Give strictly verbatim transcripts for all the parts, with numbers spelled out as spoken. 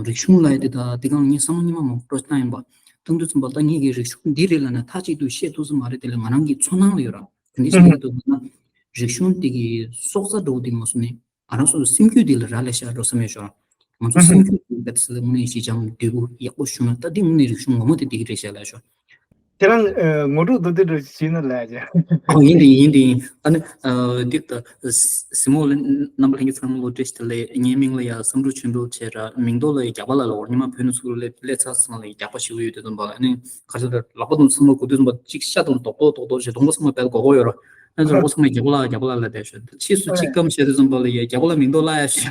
རིག་གཞུང་ལ་ཡ་དེ་ད་དེ་གང་ངས་བསམ་བློ་ཉི་མ་མང་པོ་སྤྲོ་བཏང་ཡིན་པ། བཏང་དུས་ཙམ་པ་ད་ངེད་ཀྱི་རིག་གཞུང་འདི་རེད་ལབ་ན་མཐའ་གཅིག་ཏུ་བཤད་ཐུབ་ས་མ་རེད། དེ་ལས་ང་རང་གི་ཚོར་སྣང་ལ་ཡོད་ར། དེ་འདྲ་ཞིག་ཡོད་འདུག་ན། རིག་གཞུང་དེ་གི་སྲོག་རྩ་འགྲོ་བ་དེ་མ་སོང་ནས་ང་རང་ཚོ་སེམས་རྒྱུད་དེ་ལ་རག་ལས་ཤག་འགྲོ་བསམ་ཡོད་ཤོག་ང་ཚོ་སེམས་རྒྱུད་དེ་ག་ཚོད་དངོས་གནས་ཞི་འཇམ་བདེ་པོ་ཡག་པོ་བྱུང་ན་ད་དེ་དངོས་གནས་རིག་གཞུང་ངོ་མ་དེ་འདི་གི་རེད་ཤག་ལབ་ཤོག་ཁྱེད་རང་ངོ་སྤྲོད་མདོར་བསྡུས་འདྲ་ཞིག་བྱས་ན་ལབ་ཀྱི། ཨོ་ཡིན་དེ་ཡིན་དེ་ཡིན། ཨ་ནི་འདི་ད་གཟིགས་མོ་ལ་རྣམ་པ་ལྷན་རྒྱས་ཚང་མ་ལོ་བཀྲ་ཤིས་བདེ་ལེགས། ངའི་མིང་ལ་ཡ་བསམ་འགྲུབ་ཆོས་འཕེལ་བྱས་ར། མིང་ཐོག་ལ་ཡ་རྒྱགས་པ་ལ་ལབ་ཀྱི། ཉི་མ་བོད་ནས་ཚུར་སླེབས་སླེབས་ཚར་ཚང་ལ་ཡ་རྒྱགས་པ་ཞེ་པོ་ཡོད་དེ་ཙམ་པ་ལ། ཨ་ནི་ག་ཚོད་ལ་ལག་པ་དང་ཚང་མ་སྒུར་དུས་ཙམ་པ་གཅིག་ཤ་དང་རྡོག་རྡོག་རྡོག་རྡོག་བྱས་གདོང་པ་ཚང་མ་བལ་གོག་གོག་ཡོད་ར། ཨ་ནི་རོགས་པ་ཚང་མ་རྒྱགས་པ་ལ་རྒྱགས་པ་ལ་ལབ་བསྡད་ཤག་ཕྱིས་སུ་གཅིག་སྐམ་བྱས་དུས་ཙམ་པ་ལ་ཡ་རྒྱགས་པ་ལ་མིང་ཐོག་ལ་ཡ་ཤག་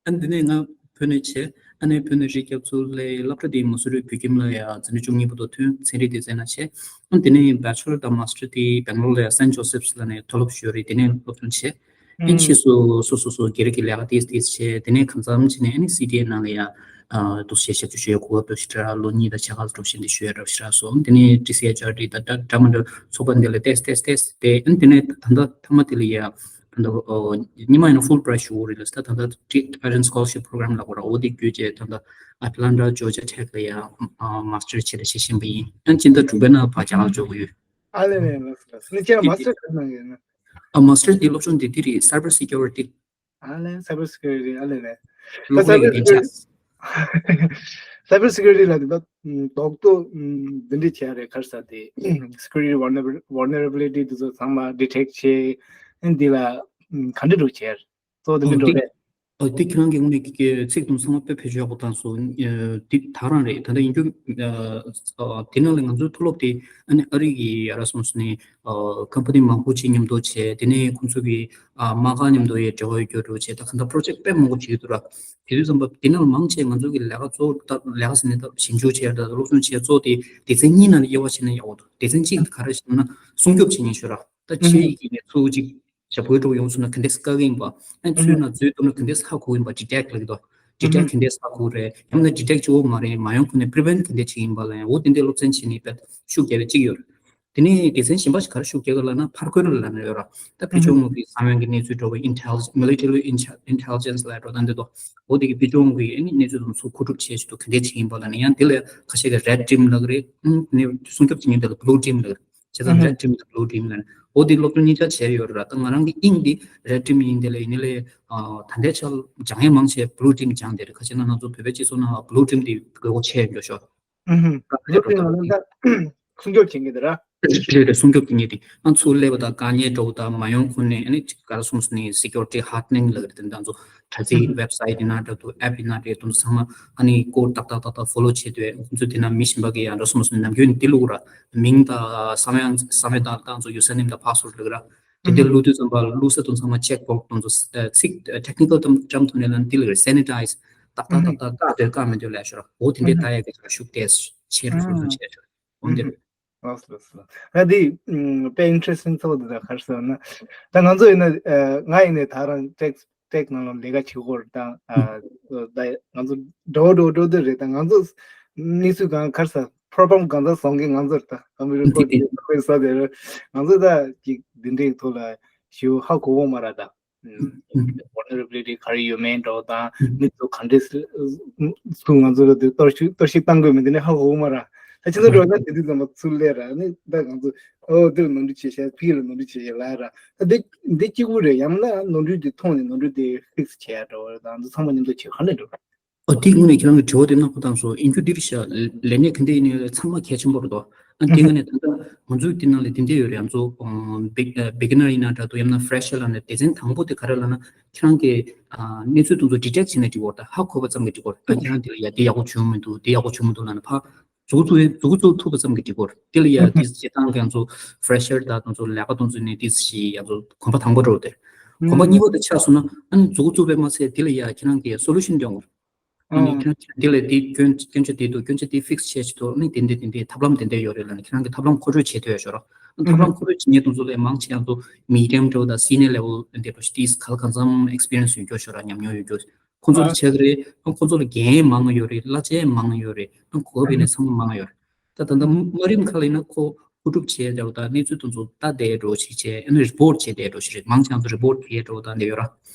ཨ་ནི་དེ་ནས་ང་བོད་ནས་བྱས། ཨ་ནི་བོད་ནས་རི་རྒྱབ་ཚུར་སླེབས། སློབ་གྲྭ་དེའི་མ་སུ་རི་བོད་ཁྱིམ་ལ་ཡ་འཛིན་གྲྭ་བཅུ་གཉིས་བར་དུ་ཐོན། ཚན་རིག་སྡེ་ཚན་ནང་བྱས། ཨ་ནི་དེ་ནས་བེ་ཆོ་ལར་དང་མ་སི་ཊར་དེ་སྦེང་ལོར་ལ་ཡ་སེན་ཇོ་སེབ་ལབ་ནས་མཐོ་སློབ་ཞིག་ཡོད་རེད། དེ་ནས་སློབ་སྦྱོང་བྱས། ཨ་ནི་ཕྱིས་སུ་སོ་སོ་སོ་སྒེར་གྱི་ལས་ཀ་ཏིས་ཏིས་བྱས། དེ་ནས་གང་འཚམ་བྱས་ནས་ཨ་ནི་སི་ཊི་ཨེ་ནང་ལ་ཡ་འདུག་སེ་ཞབས་ཞུ་ཞུ་ཡ་གོ་སྐབས་འདྲ་ཞིག་རག་ལོ་གཉིས་དང་ཕྱེད་ཀ་ཙམ་བྱས་ཏེ་ཞུ་ཡ་འདྲ་ཞིག་རག་སོང་། དེ་ནས་ཊི་སི་ཨེཆ་ཨར་ཊི་དང་འདྲ་འདྲ་མི་འདྲ་ཚོགས་པ་འདི་ལ་ཏིས་ཏིས་ཏིས་བསྡད། ཨ་ནི་དེ་ནས་ད་ལྟ་མཐའ་མ་དེ་ལ་ཡ། ད་ལྟ་ཉི་མ་ཡིན་ན་ཕུལ་པ་རའི་ཊི་ཞུ་གི་རེད་ལ། ད་ད་ལྟ་ཊི་ཨེ་ཆི་ཨེན་སི་ཀོ་ལར་ཤིབ་པོ་རོ་གྷ་རམ་ལབ་དགོས་ར། འོ་དེ་བརྒྱུད་བྱས་ད་ལྟ་ཨེ་ཊ་ལན་ཊ་ཇོར་ཇི་ཡ་ཊེག་ལ་ཡ་མ་སི་ཊར་བྱས་ཏེ་བྱེད་བཞིན་པ་ཡིན། ཨ་ནི་སྤྱི་ཟླ་དྲུག་པའི་ནང་ཕར་རྒྱ་གར་འབྱོར་གྱི་ཡོད། ཨ་ལེ་ལེ་ལགས་སོ་ལགས་སོ། ནི་ཁྱེད་རང་མ་སི་ཊར་ག་རེ་གནང་གི་ཡིན་ན། ཨ་མ་སི་ཊར་དེ་སློབ་སྦྱོང་དེ་དེ་རེད། སའེ་བར་སེ་ཀུ་རི་ཊི། ཨ་ལེ་སའེ་བར་སེ་ཀུ་རི་ཊི། ཨ་ལེ་ལེ། ད་གློག་ཀླད་ཀྱི་བདེ་འཇགས། སའེ་བར་སེ་ཀུ་རི་ཊི་ལ་དེ་ད་རྡོག་རྡོག་འདི་འདྲ་བྱས་རེད། ག་རེ་ཟེར་དེ་སེ་ཀུ་རི་ཊི་ཝལ་ནེ་རེ་བི་ལི་ཊི་དེ་ཚོ་ཚང་མ་ཌི་ཊེག་བྱས། ཨ་འདི་ལ་ག་འདྲ་འགྲོ་བྱས་རེད། གཙོ་བོ་དེ་འདྲ་འགྲོ་རེད། ཨོ་དེ་ཁྱེད་རང་གི་དངོས་གནས་ཀྱི་ཚིག་དང་ཚང་མ་དཔེ་བེད་སྤྱོད་ཡག་པོ་བཏང་སོང་། འདི་ད་རང་རེད། ད་ལྟ་ཡིན་རྒྱུ་དེ་ནང་ལ་ང་ཚོའི་མཐོ་སློབ་དེ་ཨ་ནི་ཨ་རི་གི་ཡ་ར་སོང་ནས་ཀམ་པ་ནི་མང་པོ་ཅིག་མཉམ་དུ་བྱས། དེ་ནས་ཁོང་ཚོ་གི་ཨ་དམག་ཁང་མཉམ་དུ་ཡ་འབྲེལ་བ་ཡོད་རྒྱུ་འདྲ་བྱས། ད་གང་ལྟར་པོ་རོ་ཇེག་དཔེ་མང་པོ་བྱེད་ཀྱི་འདུག་ར། དེ་དུས་ཙམ་པ་དེ་ནང་ལ་མང་ཆེ་ང་ཚོ་གི་ལས་ཀ་གཙོ་བོ་ད་ལས་ཀ་ཟེར་ནས་ད་ཞིབ་འཇུག་བྱས་ད་སློབ་སྦྱོང་བྱས་གཙོ་བོ་དེ་སྡེ་ཚན་གཉིས་ནང་ལ་དབྱེ་བ་ཕྱེ་ན་ཡག་པོ་འདུག་སྡེ་ཚན་གཅིག་ག་རེ་ཞེ་ན་སྲུང་སྐྱོབ་བྱེད་མཁན་ཞིག་ར། ད་ཆེ་ཡི་གི་གནས་ཚུལ་ཅིག་ཞབས་བཀོད་འགྲོ་ཡོང་སོང་ན་ག་འདྲས་བཀག་གི་ཡིན་པ། ཨ་ནི་ཚུལ་ན་འཛུལ་ཐུབ་ན་ག་འདྲས་ཧ་གོ་ཡིན་པ། ཌི་ཊེག་ལབ་ཀྱི་འདུག་ཌི་ཊེག་ག་འདྲས་ཧ་གོ་རེད། ཡང་ན་ཌི་ཊེག་བྱེད་འོ་མ་རེད། མ་ཡོང་གོང་ནས་པི་རི་ཝེན་ག་འདྲས་བྱེད་ཀྱི་ཡིན་པ་ལ་ཡང་འོ་དེ་འདྲས་སློབ་ཚན་བྱེད་ནས་དཔེ་ཤུགས་རྒྱག་པའི་གཅིག་ཡོད་རེད། དེ་ནས་སྡེ་ཚན་གཞན་པ་ཞིག་ག་རེ་ཤུགས་རྒྱག་གི་ལབ་ན་ཕར་རྒོལ་ལབ་ནས་ཡོད་ར། ད་ཕི་ཕྱོགས་ངོས་ཀྱི་ས་བོན་གྱི་གནས་ཚུལ་འགྲོ་བའི་ཨིན་ཊེ་ལི་མི་ལི་ཊ་རི་ཨིན་ཊེ་ལི་ཇེན་སི་ལབ་འགྲོ་ད་འདི་འདུག་འོ་དེ་གི་ཕི་ཕྱོགས་ཀྱི་ཨ་ནི་གནས་ཚུལ་དང་ཚུར་མཁོ་སྒྲུབ་བྱེད་ཆེད་དུ་ག་འདྲས་བྱེད་ཀྱི་ཡིན་པ་ལབ་ནས་ཡང་དེ་ལ་ཁ་ཤས་ཀྱིས་རེཌ་ཊིམ་ལབ་ཀྱི་རེད། ཨང་ནས་སྲུང་སྐྱོབ་བྱེད་མཁན་དེ་ལ་བླུ་ཊིམ་ལབ་ཀྱི་རེད། བྱས་ཙང་རེཌ་ཊིམ་དང་བླུ་ཊིམ་ལབ་ནས་འོ་དེ་སློབ་སྟོན་གཉིས་ཆ་བྱས་ཡོད་རེད་ར། ད་ང་རང་གི་དབྱིངས་འདི་རེཌ་ཊིམ་ཡིན། དེ་ལ་ཡིན་ནའི་ལས་ད་ལྟའི་ཆར་སྦྱང་ཡས་མང་ཆེ་བླུ་ཊིམ་སྦྱངས་བསྡད་རེད། ཁ་ཤས་ན་ང་ཚོ་བོད་པའི་སྤྱི་ཚོགས་ནང་ལ་བླུ་ཊིམ་དེ་དགོས་མཁོ་ཆེ་ཡོད་འགྲོ་ཤོག་ཨུ་ཧུམ། ད་ལེབ་ཏེ་ང་ལ་ད་སྲུང་སྐྱོབ་བྱེད་མཁན་དེ་ར། རེད་རེད། སྲུང་སྐྱོབ་ཀྱི་ངེས་དེ་ང་ཚུར་སླེབས་པ་དང་དཀའ་ངལ་འགྲོ་བ་དང་མ་ཡོང་གོང་ནས་ཨ་ནི་ག་རེ་གསུངས་སོང་ནས་སི་ཀུ་རི་ཊི་ཧར་ཌི་ནིང་ལབ་རེད། དེ་འདྲ་ཚོ་དྲ་ཚིགས་ཝེབ་སའིཊ་ཡིན་ན་འདྲ་འདུག་ཨེབ་ཡིན་ན་འདྲ་དེ་ཚོ་ཚང་མ་ཨ་ནི་སྐོར་ཏག་ཏག་ཏག་ཏག་ཕོ་ལོ་བྱེད་དུས་ཁོང་ཚོས་དེ་ན་མི་གཞན་པ་གིས་ཡང་འདྲ་གསུངས་སོང་ནས་ནམ་རྒྱུན་འདི་བླུག་ར། མིང་དང་ས་བོན་ས་བོན་དང་ད་ང་ཚོ་ཡུ་སར་ནེམ་དང་ཕ་སི་ཝར་ཌི་ལབ་ར། དེ་འདྲ་བླུག་དུས་ཙམ་པ་བླུག་ས་དང་ཚང་མ་ཅེག་བོག་སི་དང་ཚོ་ཚིག་ཊེག་ནི་ཀལ་ཊམ་ཐོག་ནས་ལབ་ན་འདི་ལབ་རེད། སེ་ནི་ཊའི་ཛི་ཏག་ཏག་ཏག་ཏག་བཀག་དེ་བཀག་མི་འདོད་ལབ་ཤོར་འོ་དེ་འདྲའི་ལྟ་ཡག་གི་ཤུགས་དེ་ཆེ་རུ་ཤུགས་ཆེ་ཆེ་འོ་འདི་རེད། ལགས་སོ་ལགས་སོ། ད་འདི་ཨམ་དཔེ་ཨིན་ཊི་རེ་སི་ཊིང་ཚོགས་འདུ་དང་ག་རེ་ཟེར་ན། ད་ང་ཚོ་ཡིན་ན་ཨ་ང་ཡིན་ནའི་ད་རང་ཊེག་ཊེག་ནང་ལ་ལས་ཀ་བྱེད་ཀྱི་ཡོད་རེད། ད་ཨ་ད་ང་ཚོ་འགྲོ་འགྲོ་འགྲོ་འདི་རེད། ད་ང་ཚོ་གནས་ཚུལ་གང་ག་རེ་ཟེར་པོ་རོ་བྷི་ལེམ་གང་ཚང་བཟོ་མཁན་ང་ཚོ་རེད། ད་ཀམ་པུ་ཊར་ཀོཌ་དེ་ཚོ་ས་དེ་རེད། ང་ཚོ་ད་ཅིག་འདི་འདྲའི་ཐོག་ལ་ཞེ་པོ་ཧ་གོ་གི་མ་རེད་ད། ཝལ་ནེ་རེ་བི་ལི་ཊི་ག་རེ་ཡོད་མེད་འདྲ་བོ་དང་མི་ཚོ་ག་འདྲས་སུ་ང་ཚོ་ལ་དེ་གཏོར་བཤིག་གཏོར་བཤིག་བཏང་དགོས་མིན་དེ་ནས་ཧ་གོ་གི་མ་རེད། ད་ཁྱེད་ཚོ་འགྲོ་ན་དེ་དུས་ཙམ་པ་ཚུར་སླེབས་ར་ནི་ད་ང་ཚོ་ཨོ་འདི་ལ་ནོར་འཁྲུལ་བྱས་ཤག་ཕི་ལ་ནོར་འཁྲུལ་བྱས་ཤག་ལབ་ར། ད་འདི་འདི་གཅིག་པུ་རེད། ཡང་ན་ནོར་འཁྲུལ་དེ་མཐོང་ནས་ནོར་འཁྲུལ་དེ་ཕིག་སི་བྱས་ཡ་འདྲ་བོ་རེད། ད་ང་ཚོ་ཚང་མ་མཉམ་དུ་བྱས་ག་འདྲས་འགྲོ། ཨོ་དེ་དངོས་གནས་ཁྱེད་རང་གི་དྲི་བ་དེ་གནང་པ་དང་སོ་ཨིན་ཁྱུ་འདིར་ཤ་ལས་གནས་ག་འདྲས་ཡིན་ནའི་ཚང་མ་གལ་ཆེན་པོ་རེད་དོ། ཨ་དེ་ག་ནས་ད་ལྟ་ང་ཚོའི་དེ་ནང་ལ་དེ་འདྲས་ཡོད་རེད། ང་ཚོ་བི་གི་ནར་ཡིན་ན་འདྲ་འདུག་ཡང་ན་ཕེ་རེ་ཤར་ལབ་ནས་སྡེ་ཚན་དང་པོ་དེ་ག་རེ་ལབ་ན་ཁྱེད་རང་གི་ཨ་གནས་ཚུལ་དེ་ཚོ་ཌི་ཊེག་བྱས་ནས་འགྲིག་གི་རེད། ད་ཧ་གོ་བ་ཙམ་གྱིས་འགྲིག་གི་རེད། ཨ་ཁྱེད་རང་དེ་ལ་ཡ་དེ་ཡག་པོ་བྱུང་མི་འདུག་དེ་ཡག་པོ་བྱུང་མི་འདུག་ལབ་ན་ཕ་མཛུབ་གུ་བཙུགས་མཛུབ་གུ་བཙུགས་ཐུབ་པ་ཙམ་གྱིས་འགྲིག་གི་རེད། དེ་ལ་ཡ་དེ་བྱེད་སྟངས་ཀྱང་ཚོ་ཕེ་རེ་ཤར་དང་དེ་ཚོ་ལས་ཀ་དེ་ཚོ་ནས་དེ་ཞིག་ཡ་ཚོ་གོམ་པ་དང་པོ་འགྲོ་དེ་གོམ་པ་གཉིས་པ་དེ་ཆགས་སོང་ན་ཨ་ནི་མཛུབ་གུ་བཙུགས་པས་མ་ཚད་དེ་ལ་ཡ་ཁྱེད་རང་གི་སོ་ལུ་ཤན་སྟོན་དགོས། ཨ་ནི་ཁྱེད་རང་འདི་ལ་འདི་སྐྱོན་སྐྱོན་ཆ་འདི་འདུག་སྐྱོན་ཆ་འདི་ཕིག་སི་བྱེད་ཆེད་དུ་ནི་འདི་འདི་འདི་འདི་ཐབས་ལམ་འདི་འདི་ཡོད་རེད་ལབ་ནས་ཁྱེད་རང་གི་ཐབས་ལམ་མཁོ་སྤྲོད་བྱེད་ཐུབ་ཡ་ཤོར་རོགས། ཨ་ཐབས་ལམ་མཁོ་སྤྲོད་བྱེད་མཁན་དེ་ཚོ་ལས་མང་ཆེ་ཡང་ཚོ་མི་ཌི་ཡམ་ལེ་ཝལ་དང་སི་ནི་ཡར་ལེ་ཝལ་འདི་འདྲ་ཞིག་དེས་ག་ལ་གང་འཚམ་ཨེག་སི་པི་རི་ཡན་སི་ཡོད་རྒྱུ་ཤོར་ར་ཉམས་མྱོང་ཡོད་རྒྱུ་ཁོང་ཚོ་ལ་བྱེད་ཀྱི་རེད། ཨ་ཁོང་ཚོ་ལ་འགན་མང་ཡོད་རེད། གླ་ཆ་མང་ཡོད་རེད། ཨ་གོ་བའི་ནས་ཚང་མ་མང་ཡོད་རེད། ད་ད་ལྟ་དམའ་རིམ་ཁག་ལ་ཡིན་ན་ཁོ་མཁོ་སྒྲུབ་བྱས་འདྲ་བོ་དང་གནས་ཚུལ་དེ་ཚོ་ལྟ་བསྡད་འགྲོ་ཞིག་བྱས་ཨ་ནི་རི་པོར་ཊི་བྱས་བསྡད་འགྲོ་ཞིག་རེད། མང་ཆེ་ཡང་ཚོ་རི་པོར་ཊི་བྱས་འགྲོ་དང་འདི་ཡོད་ར།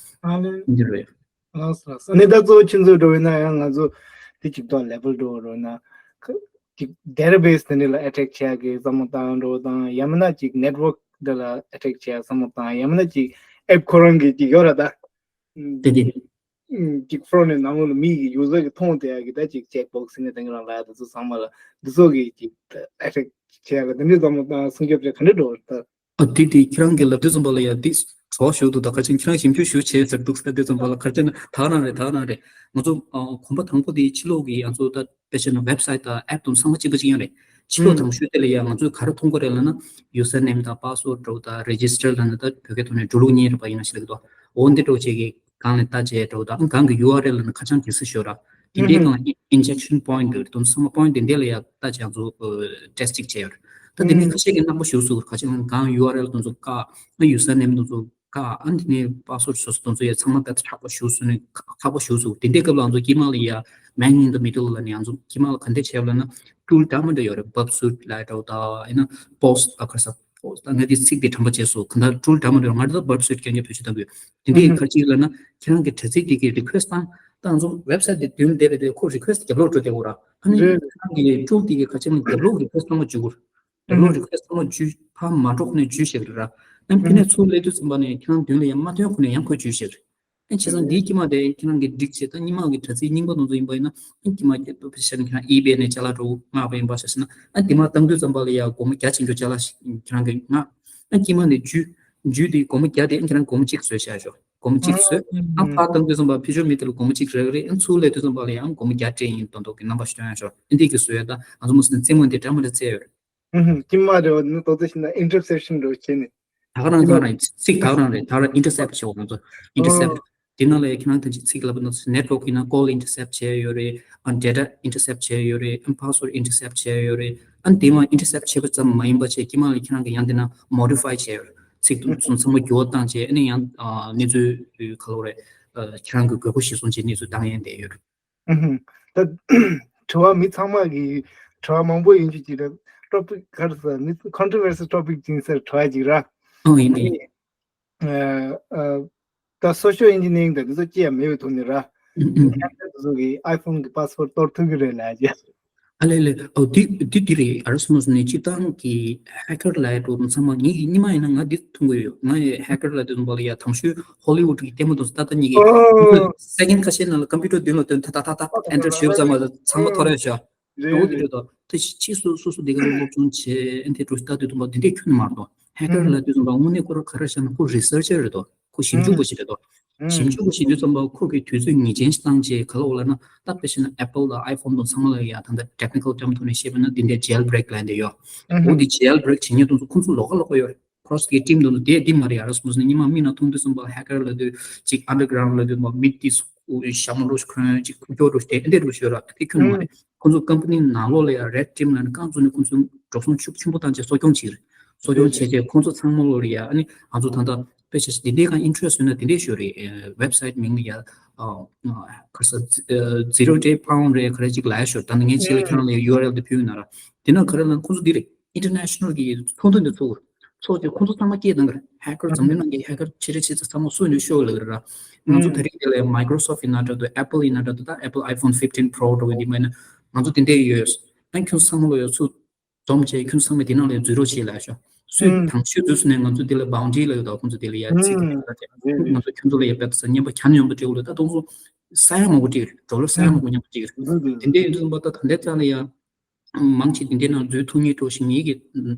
ཨ་ལེ། འདི་རེད། ལགས་སོ་ལགས་སོ། ཨ་ནི་ད་གཙོ་བོ་ཁྱེད་ཚོས་འགྲོ་བས་ན་ཡང་ང་ཚོ་དེ་ཅིག་ཏོག་level འགྲོ་རོགས་ན་ཁ་ཅིག་database དེ་འདྲ་ལ་attack བྱེད་ཡག་གི་བསམ་བློ་བཏང་འགྲོ་དང་ཡང་མིན་ན་ཅིག་network འདི་ལ་attack བྱེད་ཡག་བསམ་བློ་བཏང་ཡང་མིན་ན་ཅིག་app ཁོ་རང་གི་ཅིག་ཡོད་ར་ད། དེ་དེ། ཅིག་front ནས་ནང་ལོགས་ལ་མི་ཡི་user གི་མཐོང་བསྡད་ཡག་གི་ད་ཅིག་checkbox ནས་དེང་རང་ལ་དེ་ཚོ་ཚང་མ་ལ་འདི་ཚོ་གི་ཅིག་attack བྱེད་ཡག་གི་དེ་འདྲའི་བསམ་བློ་བཏང་སྲུང་སྐྱོབ་བྱེད་ག་འདྲ་འགྲོ་བ་རེད་ད། ཨ་དེ་དེ་ཁྱེད་རང་གི་ལབ་དུས་ཙམ་པ་ལ་ཡ་དེ་གྲོགས་ཞུ་འདུག་ད་ཁ་ཆེན་ཁྱེད་རང་ཞིབ་འཇུག་ཞུ་བྱས་ཟེར་འདུག་ས་དུས་ཙམ་པ་ལ་ཁ་ཆེན་ད་ག་རང་རེད་ད་ག་རང་རེད། ང་ཚོ་ཨ་གོམ་པ་དང་པོ་དེ་ཕྱི་ལོགས་ཀྱི་ང་ཚོ་ད་དཔེ་བྱས་ན་website དང་app དང་ཚང་མ་གཅིག་པ་གཅིག་རྐྱང་རེད། ཕྱི་ལོགས་དང་ཤོས་དེ་ལ་ཡ་ང་ཚོས་ག་རེ་མཐོང་གི་རེད་ལབ་ན་username དང་password འདྲ་བོ་དང་register ལབ་ན་ད་བོད་སྐད་ཐོག་ནས་འགྲོ་ལུགས་གཉིས་རེད་པ། ཡིན་ན་ཞིག་ལ་འདུག་འོ་འདི་འདྲ་བོ་བྱས་ཀྱི་སྒང་ལ་ལྟ་བྱས་འདྲ་བོ་དང་སྒང་གི་ཡུ་ཨར་ཨེལ་ལབ་ན་ཁ་བྱང་དེ་ཚོ་ཤོད་ར། དེ་འདྲའི་སྒང་ལ་injection point འདུག་དེ་ཚོ་ཚང་མ་point དེ་འདྲ་ལ་ཡ་ལྟ་བྱས་ང་ཚོ་test ཅིག་བྱས་ཡོད་རེད། ད་དེ་ནས་ཁ་ཤས་ཀྱིས་རྣམ་པ་ཞུ་སུ་ཁ་ཤས་ཀྱིས་སྒང་ཡུ་ཨར་ཨེལ་དེ་ཚོ་བཀག་ཨ་username དེ་ཚོ་བཀག་ཨ་འདི་ནས་password སོ་སོ་དེ་ཚོ་ཡ་ཚང་མ་དཔེ་མཁྲེགས་པོ་ཞུ་སུ་ནས་ཁག་པོ་ཞུ་སུ་དེ་འདྲའི་སྐབས་ལ་ང་ཚོ་དཀྱིལ་མ་ལ་ཡ་man in the middle ལབ་ནས་ང་ཚོ་དཀྱིལ་མ་ལ་ག་འདྲ་བྱས་ལབ་ན་tool འདྲ་མི་འདྲ་ཡོད་རེད། Burp Suite ལབ་འདྲ་བོ་དང་ཡིན་ན་post ཨ་ཁར་ས་post ད་ངས་དེ་ཚིག་དེ་དྲན་པ་བརྗེད་སོང་གང་ལྟར་tool འདྲ་མི་འདྲ་ཡོད། ང་ཚོ་Burp Suite སྐད་ཆ་བེད་སྤྱོད་བཏང་གི་ཡོད། དེ་འདྲའི་ཁ་ཅིག་ལབ་ན་ཁྱེད་རང་གི་དྲ་ཚིགས་དེ་གི་request བཏང་ད་ང་ཚོ་website དེ་མདུན་བསྡད་པའི་དེ་ཁོ་request རྒྱབ་ལོགས་འགྲོ་བསྡད་དགོས་ར། ཨ་ནི་རེད། ཁྱེད་རང་གི་tool དེ་གི་ཁ་ཅིག་ལ་རྒྱབ་ལོགས་request ཚང་མ་འཇུག་དགོས། རྒྱབ་ལོགས་request ཚང་མ་འཇུས་ཕར་མ་འགྲོ་ཁོ་ནས་འཇུས་བཞག་རེད་ར། ཨ་ནི་དེ་ནས་ཚུར་སླེབས་དུས་ཙམ་པ་ནས་ཁྱེད་རང་མདུན་ལ་ཡང་མ་ཐོན་ཁོ་ནས་ཡང་ཁོས་འཇུས་བཞག་རེད། ཨ་ནི་བྱས་ཙང་འདིའི་དཀྱིལ་མ་དེ་ཁྱེད་རང་གི་སྒྲིག་བྱས་ད་སྔོན་མ་གི་དྲ་ཚིགས་རྙིང་པ་དེ་ཚོ་ཡིན་པ་ཡིན་ན་ཨ་ནི་དཀྱིལ་མ་བྱས་ཏེ་ཁྱེད་རང་eBay ནས་ཅ་ལག་འདྲ་བོ་མངགས་པ་ཡིན་པ་ཤ་ཤ་ན་ཨ་ནི་དེ་མ་བཏང་དུས་ཙམ་པ་ལ་ཡ་སྒོར་མོ་བརྒྱ་ཅན་འགྲོ་ཅ་ལག་ཞིག་ཁྱེད་རང་གི་མངགས། ཨ་ནི་དཀྱིལ་མ་ནས་འཇུས་འཇུས་དེ་སྒོར་མོ་བརྒྱ་དེ་ཨ་ནི་ཁྱེད་རང་སྒོར་མོ་གཅིག་བཟོས་བཞག་ཤོག་སྒོར་མོ་གཅིག་བཟོས། ཨ་ཕར་བཏང་དུས་ཙམ་པ་ཕི་ཤོར་མི་དེ་ལ་སྒོར་མོ་གཅིག་རེ་རེ་ཨ་ནི་ཚུར་སླེབས་དུས་ཙམ་པ་ལ་ཡང་སྒོར་མོ་བརྒྱ་སྤྲད་ཡིན་མདོག་མདོག་གི་རྣམ་པ་ཞིག་སྟོན་ཡག་ཤོག་ཨ་ནི་དེ་གི་བཟོས་ཡ་ད་ང་ཚོ་མུ་སི་ནི་རྩེད་མོ་འདི་འདྲ་མི་འདྲ་རྩེ་ཡོད་རེད། ཨུ་ཧུམ། དཀྱིལ་མ་རེད་བ། འདི་ནི་ཏོག་ཙམ་ཞིག་ན་interception འདྲ་བོ་བྱས་ནས། ད་ག་རང་ད་ག་རང་ཚིག་ད་ག་རང་རེད། ད་ག་རང་intercept བྱེད་བ་ང་ཚོ་intercept། དེ་ནང་ལ་ཡ་ཁྱེད་རང་ཐམས་ཅད་ཚིག་ལབ་པ་ན་network ཡིན་ན་call intercept བྱས་ཡོད་རེད། ཨ་data intercept བྱས་ཡོད་རེད། ཨ་password intercept བྱས་ཡོད་རེད། ཨ་དེ་མ་intercept བྱས་པ་ཙམ་མ་ཡིན་པ་བྱས་དཀྱིལ་མ་ལ་ཁྱེད་རང་གི་ཡང་དེ་ན་modify བྱས་ཡོད་རེད། ཚིག་དེ་ཚོ་ཚང་མ་འགྱུར་བ་བཏང་བྱས་ཨ་ནི་ཡང་ཨ་གནས་ཚུལ་ག་ལབ་རེད། ཨ་ཁྱེད་རང་གི་དགོས་མཁོ་གཞིར་བཟུང་བྱས་གནས་ཚུལ་བཏང་ཡས་བསྡད་ཡོད་རེད། ཨུ་ཧུམ། ད་དྲི་བ་མི་ཚང་མ་གི་དྲི་བ་མང་པོ་ཡིན་རྒྱུ་ཅིག་རེད། topic ག་རེ་ཟེར་མི་controversial topic ཅིག་ཡིན་ས་རེད། དྲི་བ་ཅིག་ར། ཨང་ཡིན་ཨ་ནི་ཡིན། ཨ་ཨ་ད་social engineering དང་འདི་ཚོ་ཅི་ཡང་མེད་པའི་ཐོག་ནས་ར། ཨུ་ཨུ། hacker དེ་ཚོ་གི་iPhone གི་password གཏོར་ཐུབ་ཀྱི་རེད་ལབ་ཀྱི། ཨ་ལེ་ལེ། ཨོ་འདི་འདི་འདི་རེད། ཨ་ར་སོ་མོ་སོ་ནས་སྤྱིར་བཏང་གི་hacker ལབ་ཡ་འགྲོ་ཚང་མ་ངེད་ཀྱི་སྔོན་མ་ཡིན་ན་ང་འདི་མཐོང་གི་ཡོད། ང་ཡི་hacker ལབ་དུས་ཙམ་པ་ལ་ཡ་དང་ཤོས་Hollywood གི་ལྟད་མོ་དེ་ཚོ་ཏག་ཏག་གཉིས་ཀྱི་ཨོ། second ཁ་ཤས་ནང་ལ་computer མདུན་ལ་ཐོན་ཐ་ཐ་ཐ་ཐ་enter ཞུས་ཙམ་པ་ཚང་མ་ཐོར་ཡ་ཤོག་རེད་འོ་དེ་རེད། རེད་དོ། ད་ཕྱིས་སུ་སོ་སོ་དེ་ག་ལ་སློབ་སྦྱོང་བྱས་ཨེ་འདི་འགྲོ་ཞིག་ལྟ་དུས་ཙམ་པ་དེ་འདྲས་ཁྱོན་ནས་མ་རེད་དོ། hacker ལབ་དུས་ཙམ་པ་དངོས་གནས་ཁོ་རང་ག་རེ་བཤད་ན་ཁོ་researcher རེད་དོ། ཁོ་ཞིབ་འཇུག་པ་ཞིག་རེད་དོ། ཞིབ་འཇུག་པ་ཞིག་དུས་ཙམ་པ་ཁོ་གིས་དུས་ཚོད་ངེས་ཅན་ཞིག་བཏང་རྗེས་ག་ལ་འོ་ལབ་ན་ད་དཔེ་བཤད་ན་Apple དང་iPhone དང་ཚང་མ་ལ་ཡ་ད་ལྟ་technical term ཐོག་ནས་བཤད་པ་ན་འདི་འདྲའི་jailbreak ལབ་འདི་ཡོད། འོ་འདི་jailbreak བྱེད་མཁན་དེ་ཚོ་ཁོ་ཚོ་ལོགས་ཀ་ལོགས་ཀ་ཡོད་རེད། ཁོ་རང་ཚོ་གི་team དེ་ཚོ་དེ་དེ་མ་རེད། ཨ་ར་སོ་མོ་སོ་ནས་ཉི་མ་མིག་ནང་མཐོང་དུས་ཙམ་པ་hacker ལབ་དུས་ཅིག་underground ལབ་དུས་མ་མི་དེ་ཚོ་ཞྭ་མོ་འདྲ་ཞིག་གོན་ཅིག་ཁུག་ཀྱོག་འདྲ་ཞིག་དེ་འདྲ་འདྲ་ཞིག་ཡོད་ར། དེ་ཁྱོན་ནས་མ་རེད། ཁོ་ཚོ་company ནང་ལོགས་ལ་ཡ་red team ལབ་ནས་རྐང་བཙུགས་ནས་ཁོ་ཚོ་འགྲོ་སོང་ཤུགས་ཆེན་པོ་བཏང་བྱས་གསོ་སྐྱོང་བྱས་རེད། གསོ་སྐྱོང་བྱས་རྗེས་ཁོ་ཚོ་ཚང་མ་ལོགས་ལ་ཡ་ཨ་ནི་ང་ཚོ་ད་ལྟ་དཔེ་ཆ་ཞིག་འདི་འདྲའི་གང་interest ཡོད་ན་འདི་འདྲའི་ཤོད་རེད། website མིང་ལ་ཡ་ཨ་ག་རེ་ཟེར་zero day pound རེད་ག་རེ་ཅིག་ལབ་ཡ་ཤོད། ད་ནི་ངས་ཕྱི་ལ་ཁྱེད་རང་ལ་ཡ་ཡུ་ཨར་ཨེལ་དེ་ཕུལ་ཡོད་ན་ར། དེ་ན་ག་རེ་ལབ་ན་ཁོ་ཚོ་འདི་རེད། international གི་ཚོགས་འདུ་འདི་ཚོགས་ཚོགས་ཀྱི་ཁོང་ཚོ་ཚང་མ་སྐད་གཏོང་གི་རེད། hacker འཛམ་གླིང་ནང་གི་hacker ཆེ་རེ་ཆེ་ཚ་ཚང་མ་སུ་ཡིན་ནས་ཤོད་ལབ་ཀྱི་རེད་ར། ང་ཚོ་ད་རིང་འདི་ལ་Microsoft ཡིན་ན་འདྲ་འདུག Apple ཡིན་ན་འདྲ་འདུག་ད་Apple iPhone fifteen Pro འདྲ་བོ་འདི་མ་ཡིན་ན་ང་ཚོ་དེ་འདྲས་ཡོད། ཨ་ཁྱོད་ཚོ་ཚང་མ་ལོ་ཡོད་ཚུར་འཛོམས་བྱས་ཁྱོད་ཚོ་ཚང་མས་དེ་ནང་ལ་འཛུལ་རོགས་བྱེད་ལབ་ཤོག་སུས་དང་ཤོས་འཛུལ་སོང་ནས་ང་ཚོ་འདི་ལ་bounty ལབ་ཡོད་ད། ཁོང་ཚོ་འདི་ལ་ཡ་ཚིག་དེ་ལ་ང་ཚོ་ཁྱོད་ཚོ་ལ་ཡ་དཔེ་ད་ས་བརྙན་པ་གྱ་ནོམ་པ་སྤྲད་དགོས་ལ་ད་དུང་ཚོ་ས་ཡ་མང་པོ་སྤྲད་ཀྱི་རེད། ཌོ་ལར་ས་ཡ་མང་པོ་མཉམ་པོ་སྤྲད་ཀྱི་རེད། དེ་འདྲས་ཡིན་དུས་ཙམ་པ་ད་ད་ལྟའི་ཆ་ལ་ཡ། མང་ཆེ་དེ་འདྲའི་ནང་འཛུལ་ཐུབ་མཁན་འགྲོ་ཞིག་ངེད་ཀྱི་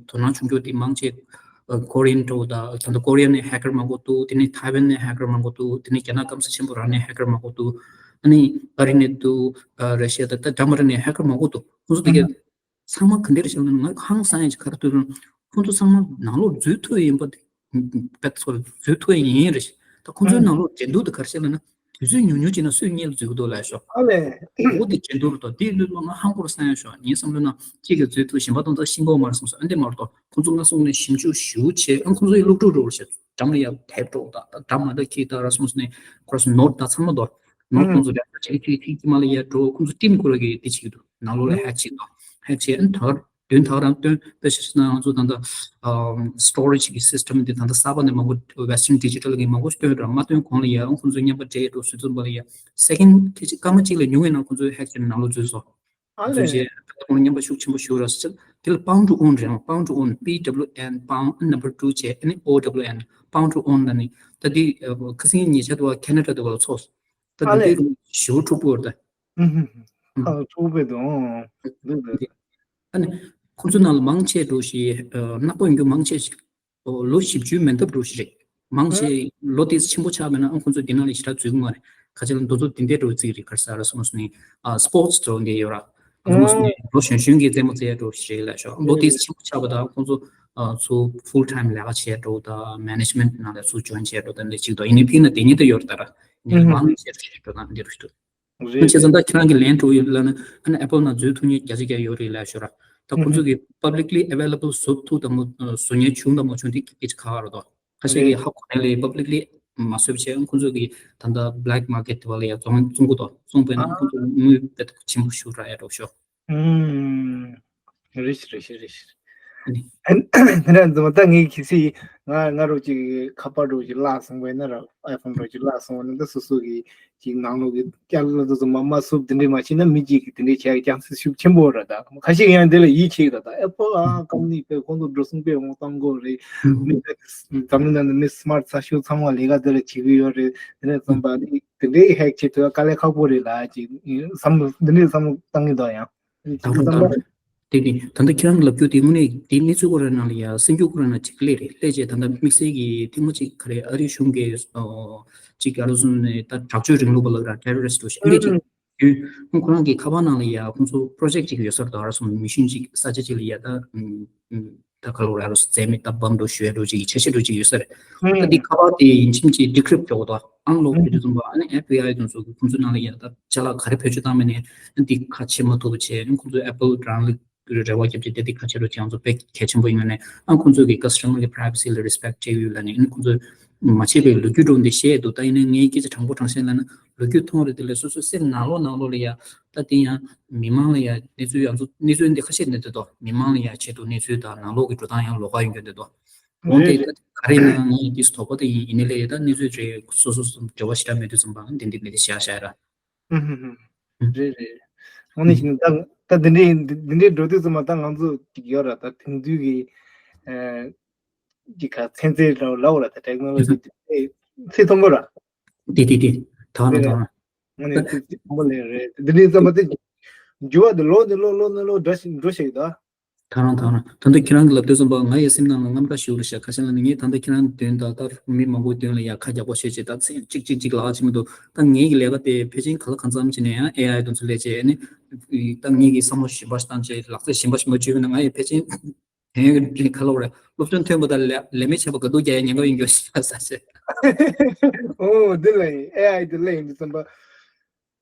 དོ་སྣང་བྱུང་རྒྱུ་དེ་མང་ཆེ་Korean འགྲོ་དང་ད་ལྟ་Korea ནས་hacker མང་པོ་འདུག་དེ་ནས་Taiwan ནས་hacker མང་པོ་འདུག་དེ་ནས་རྒྱ་ནག་སྐམ་ས་ཆེན་པོ་རང་ནས་hacker མང་པོ་འདུག་ཨ་ནི་ཨ་རི་ནས་འདུག Russia དང་ད་འདྲ་མ་རེད་ནས་hacker མང་པོ་འདུག་ཁོང་ཚོ་དེ་ག་ཚང་མ་ག་འདྲ་རེད་ཤག་ལབ་ན་ང་ཧང་སང་ཡ་ཅིག་ག་རེ་ཐུག་རུང་ཁོང་ཚོ་ཚང་མ་ནང་ལོགས་འཛུལ་ཐུབ་ཡིན་པ་དེ། པད་ཚོར་བཟོས་ཐུབ་ཡ་ཡིན་རེད། ད་ཁོང་ཚོའི་ནང་ལོགས་འགྲན་བསྡུར་དེ་ག་རེ་བྱས་ལབ་ན་དུས་ཚོད་ཉུང་ཉུང་ཅིག་ན་སུས་སྔོན་ལ་འཛུལ་གི་འདུག་ལབ་ཤོག་ཨ་ལས། འོ་དེ་འགྲན་བསྡུར་དང་དེ་ལུས་མ་ང་ཧང་པོར་སང་ཡ་ཤོག་ངའི་བསམ་བློ་ན་གཅིག་གིས་འཛུལ་ཐུབ་གཞན་པ་དང་ད་ཤིང་པོ་མར་སོང་སོང་ཨ་འདི་མ་རེད་དོ། ཁོང་ཚོ་སྔ་སོང་ནས་ཞིབ་འཇུག་ཞུ་བྱས་ཨ་ཁོང་ཚོ་ཡི་སློབ་ཕྲུག་འགྲོ་བར་བྱས་འགྲམ་ལ་ཡ་དེབ་འགྲོ་ད་ད་འགྲམ་མ་ད་ཁྱི་ད་ར་སོང་སོང་ནས་ཁོ་ར་སོང་ནོར་ད་ཚང་མ་དོ་ནོར་ཁོང་ཚོ་ལ་ཡ་ཁྱི་ཁྱི་ཁྱི་མ་ལ་ཡ་འགྲོ་ཁོང་ཚོ་ཊིམ་ཁོ་ར་གི་དེ་བྱེད་ཀྱི་འདུག་ནང་ལོགས་ལ་ཧེག་བྱེད་དོ་ཧེག་བྱས་ཨ་ད་གར། བདུན་ད་ག་རང་བཏོན། དཔེ་ཆ་བཞག་ན་ང་ཚོ་ད་ལྟ་ཨམ་storage་གི་system་འདི་ད་ལྟ་གསར་པ་ནས་མང་པོ་Western Digital་གི་མང་པོ་ཞིག་བཏོན་ར། མ་བཏོན་གོང་ལ་ཡ་ཁོང་ཚོས་རྔན་པ་སྤྲད་འགྲོ་ཟེར་ཙམ་པ་ལ་ཡ་second་ཁལ་གཅིག་སྐར་མ་གཅིག་ལས་ཉུང་བའི་ནང་ཁོང་ཚོས་hack་བྱས་ནས་ནང་ལོགས་འཛུལ་སོང་། ཨ་ལས། འཛུལ་རྗེས་ཁོང་རྔན་པ་ཤུགས་ཆེན་པོ་ཞུ་ར་ཟེར། དེ་ལ་Bound to Own་རེད། Bound to Own P W N Bound number two་བྱས་ཨ་ནི O W N Bound to Own་ལ་ནི་ད་འདི་ཁ་སང་ཉེ་ཆར་དུ་བ་Canada་དུ་བ་ལ་ཚོགས། ད་ཨ་འདི་ལས། འདི་ཞུ་ཐུབ་པོ་རེད། ཨུ་ཧུ་ཧུ། ཨ་ཚོགས་པའི་དོན་འདུག་འདུག་འདུག་ཨ་ནི་ཁོང་ཚོ་ནང་ལ་མང་ཆེ་འགྲོ་ཞིག་ནག་པོ་ཡིན་རྒྱུ་མང་ཆེ་ཞིག་ལོ་བཞི་བཅུའི་མེ་འདབས་འགྲོ་ཞིག་རེད། མང་ཆེ་ལོ་དེ་ཆེན་པོ་ཆགས་པས་ན་ཨ་ཁོང་ཚོ་འདི་ནང་ལ་ཞེ་དྲག་འཛུལ་གི་མ་རེད། ཁ་ཆེ་ལ་འདུ་ཚོགས་འདི་འདྲའི་འགྲོ་རྩིས་རེད། ག་རེ་ཟེར་ར་སོང་ནི་ཨ་sports་འགྲོ་འདི་ཡོད་ར། ཨ་ཁོང་ཚོ་ལོ་གཞོན་གཞོན་གྱི་རྩེད་མོ་རྩེ་འགྲོ་ཞིག་རེད་ལ་ཤོག་ལོ་དེ་ཆེན་པོ་ཆགས་པ་དང་ཁོང་ཚོ་ཚོ་full time་ལས་ཀ་བྱས་འགྲོ་དང་management་ནང་ལ་ཚུར་join་བྱས་འགྲོ་དང་འདི་གཅིག་དང་ཡིན་ནའི་ཕིག་ན་དེ་ཉིད་དུ་ཡོད་རེད་ད་ར། ཡིན་ནའི་མང་ཆེ་བྱས་འགྲོ་དང་འདི་རུ་ཞུ། རེད། བྱས་ཙང་ད་ཁྱེད་རང་གི་ལན་སྤྲོ་ཡོད་ལ་ན་ཨ་ནི་Apple་ནང་འཛུལ་ཐུབ་མཁན་བརྒྱ་ཆ་བརྒྱ་ཡོད་རེད་ལ་ཤོད་ར། ད་ཁོང་ཚོ་གི་publicly available་བཟོ་ཐུབ་དང་མ་བཟོ་མཁན་བྱུང་དང་མ་བྱུང་དེ་སྐད་ཆ་ཁག་རེད་དོ། ཁ་ཤས་ཀྱིས་ཧ་གོ་ནས་ལས་publicly་མ་བཟོས་བྱས་ཁོང་ཚོ་གི་ད་ལྟ་black market་དེ་བ་ལ་ཡ་བཙོང་བཙོང་གི་དོ། བཙོང་པས་ན་ཁོང་ཚོ་དངུལ་དཔེ་ཆེན་པོ་ཞུ་ར་ཡ་འགྲོ་ཤོག་ཨུམ། རེད་ཤི་རེད་ཤི་རེད་ཤི། ཨ་ནི། དེ་འདྲ་འཛོམས་ད་ངའི་ཁྱི་སི་ང་ང་རོ་ཅིག་ཁ་པར་རོ་ཅིག་བརླག་སོང་བས་ན་ར་iPhone་རོ་ཅིག་བརླག་སོང་བ་ན་ད་སོ་སོ་གི་ཅིག་ནང་ལོགས་ཀྱི་བསྐྱར་ལ་དུ་ཙམ་མ་མ་སུབ་དེ་འདྲས་མ་བྱས་ན་མི་གཅིག་གིས་དེ་འདྲས་བྱས་ཀྱང་སྲིད་ཤུགས་ཆེན་པོ་ར། ད་ཁ་ཤས་ཡང་དེ་ལ་ཡིད་ཆེས་ར། ད་Apple་ཨ་company་པས་ཁོང་ཚོ་འགྲོ་སོང་པས་འོང་བཏང་དགོས་རེད། མི་འཛམ་གླིང་ནང་ནས་མི་smart་ཚ་ཤོས་ཚང་མ་ལས་ཀ་དེ་ལ་བྱེད་ཀྱི་ཡོད་རེད། དེ་ནས་ཙམ་པ་ནི་དེ་འདྲས་hack་བྱེད་ཐུབ་ཡ་དཀའ་ལས་ཁག་པོ་རེད་ལ་ཅིག་བསམ་བློ་འདི་འདྲས་བསམ་བློ་བཏང་གི་འདུག་ཡང་། དང་པོ་དང་པོ། དེ་དེ་ད་ལྟ་ཁྱེད་རང་གི་ལབ་རྒྱུ་དེ་དངོས་གནས་དེ་གནས་ཚུལ་ཁོ་རང་ནང་ལ་ཡ་སེམས་རྒྱུད་ཁོ་རང་ནང་གཅིག་སླེབས་རེད། སླེབས་རྗེས་ད་ལྟ་དམིགས་བསལ་གྱི་ཐེངས་མ་གཅིག་ག་རེ་ཨ་རིའི་གཞུང་གིས་ཨོ་གཅིག་ག་རེ་ཟེར་ནས་ད་དྲག་སྤྱོད་རིང་ལུགས་པ་ལབ་ར་terrorist་འདྲ་ཞིག་འདི་གཅིག་ཡོད། ཁོང་ཁོ་རང་གི་ཁ་པར་ནང་ལ་ཡ་ཁོང་ཚོ་project་གཅིག་ཡོད་ས་རེད། ད་ག་རེ་ཟེར་ན་mission་གཅིག་ས་ཆ་གཅིག་ལ་ཡ་ད་ད་ག་ལོ་ར་རོ་རྩེད་མེད་ད་བམ་འགྲོ་ཞུ་ཡ་འགྲོ་གཅིག་འཆར་གཞི་འགྲོ་གཅིག་ཡོད་ས་རེད། ད་འདི་ཁ་པར་དེ་ཡིན་ཕྱིན་གཅིག་decrypt་འགྲོ་གི་འདུག་ཨང་ལོག་དེ་དུས་ཙམ་པ་ཨ་ནི་FBI་དང་ཚོ་གི་ཁོང་ཚོ་ནང་ལ་ཡ་ད་ཅ་ལག་ག་རེ་བེད་སྤྱོད་བཏང་མིན་ནས་འདི་ཁ་ཕྱེ་མ་ཐུབ་པ་བྱས། ཁོང་ཚོས་Apple་རང་ལ་རེ་བ་བརྒྱབ་ཅིག་དེ་འདི་ཁ་ཕྱེ་རོགས་བྱས། ང་ཚོ་དཔེ་གལ་ཆེན་པོ་ཡིན་ནས་ཨ་ཁོང་ཚོས་ཀྱི་customer་གི་privacy་ལ་respect་བྱས་ཡོད་ལ་ནས་ཨ་ནི་ཁོང་ཚོས་མ་བྱས་པའི་ལོ་རྒྱུས་འགྲོ་འདི་བཤད་འདུག་ད་ཡིན་ནའི་ངའི་སྐད་ཆ་དྲང་པོ་དྲང་བཤད་ལ་ན་ལོ་རྒྱུས་མཐོང་རེད། དེ་ལས་སོ་སོའི་སེམས་ནང་ལོགས་ནང་ལོགས་ལ་ཡ་ད་དེ་ཡང་མི་མང་ལ་ཡ་གནས་ཚུལ་ཡང་ཚོ་གནས་ཚུལ་འདི་ཁ་ཤས་གནས་དེ་དོ་མི་མང་ལ་ཡ་ཆེད་དུ་གནས་ཚུལ་དང་ནང་ལོགས་ཀྱི་འགྲོ་སྟངས་ཡང་ལོགས་ཀ་ཡོང་གི་འདུག་འོན་ཏེ་ད་ག་རེ་ན་ངས་ཡིན་དུས་དོགས་པ་དེ་ཡིན་ཡིན་ནའི་ལས་ད་གནས་ཚུལ་རེ་སོ་སོ་སོ་འབྲེལ་བ་ཞེ་དྲག་མེད་དུས་ཙམ་པ་འདི་འདི་མེད་དེ་བཞག་བཞག་ར། ཧུམ་ཧུམ་ཧུམ། རེད་རེད། དངོས་གནས་བྱས་ན་ད་ད་འདི་འདྲའི་འདི་འདི་འདྲའི་འགྲོ་དུས་ཙམ་པ་ད་ང་ཚོ་ཅིག་ཡོད་ར། ད་དེང་དུས་ཀྱི་ཨ་ཅིག་ག་ཚན་རྩལ་ལ་ལབ་ར། ད་technology་དེ་ཚིག་མཐོན་པོ་ར། དེ་དེ་དེ་ད་ན་ད་ན། དངོས་གནས་ཚིག་མཐོན་པོ་ལས་རེད། འདི་འདྲའི་ཙམ་པ་དེ་འགྱུར་བ་དེ་ལོ་ནས་ལོ་ལོ་ནས་ལོ་འགྲོ་ཞིག་འགྲོ་ཞིག་ད། ཐང་རང་ཐང་རང་། ད་ལྟ་ཁྱེད་རང་གི་ལབ་དུས་ཙམ་པ་ང་ཡི་སེམས་ནང་ལ་དངངས་སྐྲག་ཞིག་རེད་ཤག་ཁ་ཤས་ལ་ནི་ངས་ད་ལྟ་ཁྱེད་རང་མདུན་ད་ལྟ་མི་མང་པོའི་མདུན་ལ་ཡ་ཁ་རྒྱག་པ་ཤོད་ཅེས་ད་ཚེ་གཅིག་གཅིག་གཅིག་ལག་ཆེ་མི་འདུག་ད་ངེད་ཀྱི་ལས་ཀ་དེ་ཕལ་ཆེར་ག་ལ་གང་འཚམ་བྱས་ནས་ཡང་AI་དང་ཚུར་ལས་བྱས་ནི་ད་ངེད་ཀྱི་བསམ་བློ་ཞིབ་པ་ཞིག་བཏང་བྱས་ལག་རྩལ་ཞིབ་པ་ཞིག་མ་བཅོས་པ་ན་ང་ཡི་ཕལ་ཆེར་དེ་ག་ལ་རེད། སློབ་སྦྱོང་ཐོན་པ་དང་ལས་ལས་མེད་བྱས་པ་དགའ་སྡུག་རྒྱག་ཡ་ཉེན་ཁ་ཡོང་རྒྱུ་ཞིག་ལ་ས་ཆེ། ཨོ་འདི་ལ་ཡིན་AI་འདི་ལ་ཡིན་འདི་ཙམ་པ།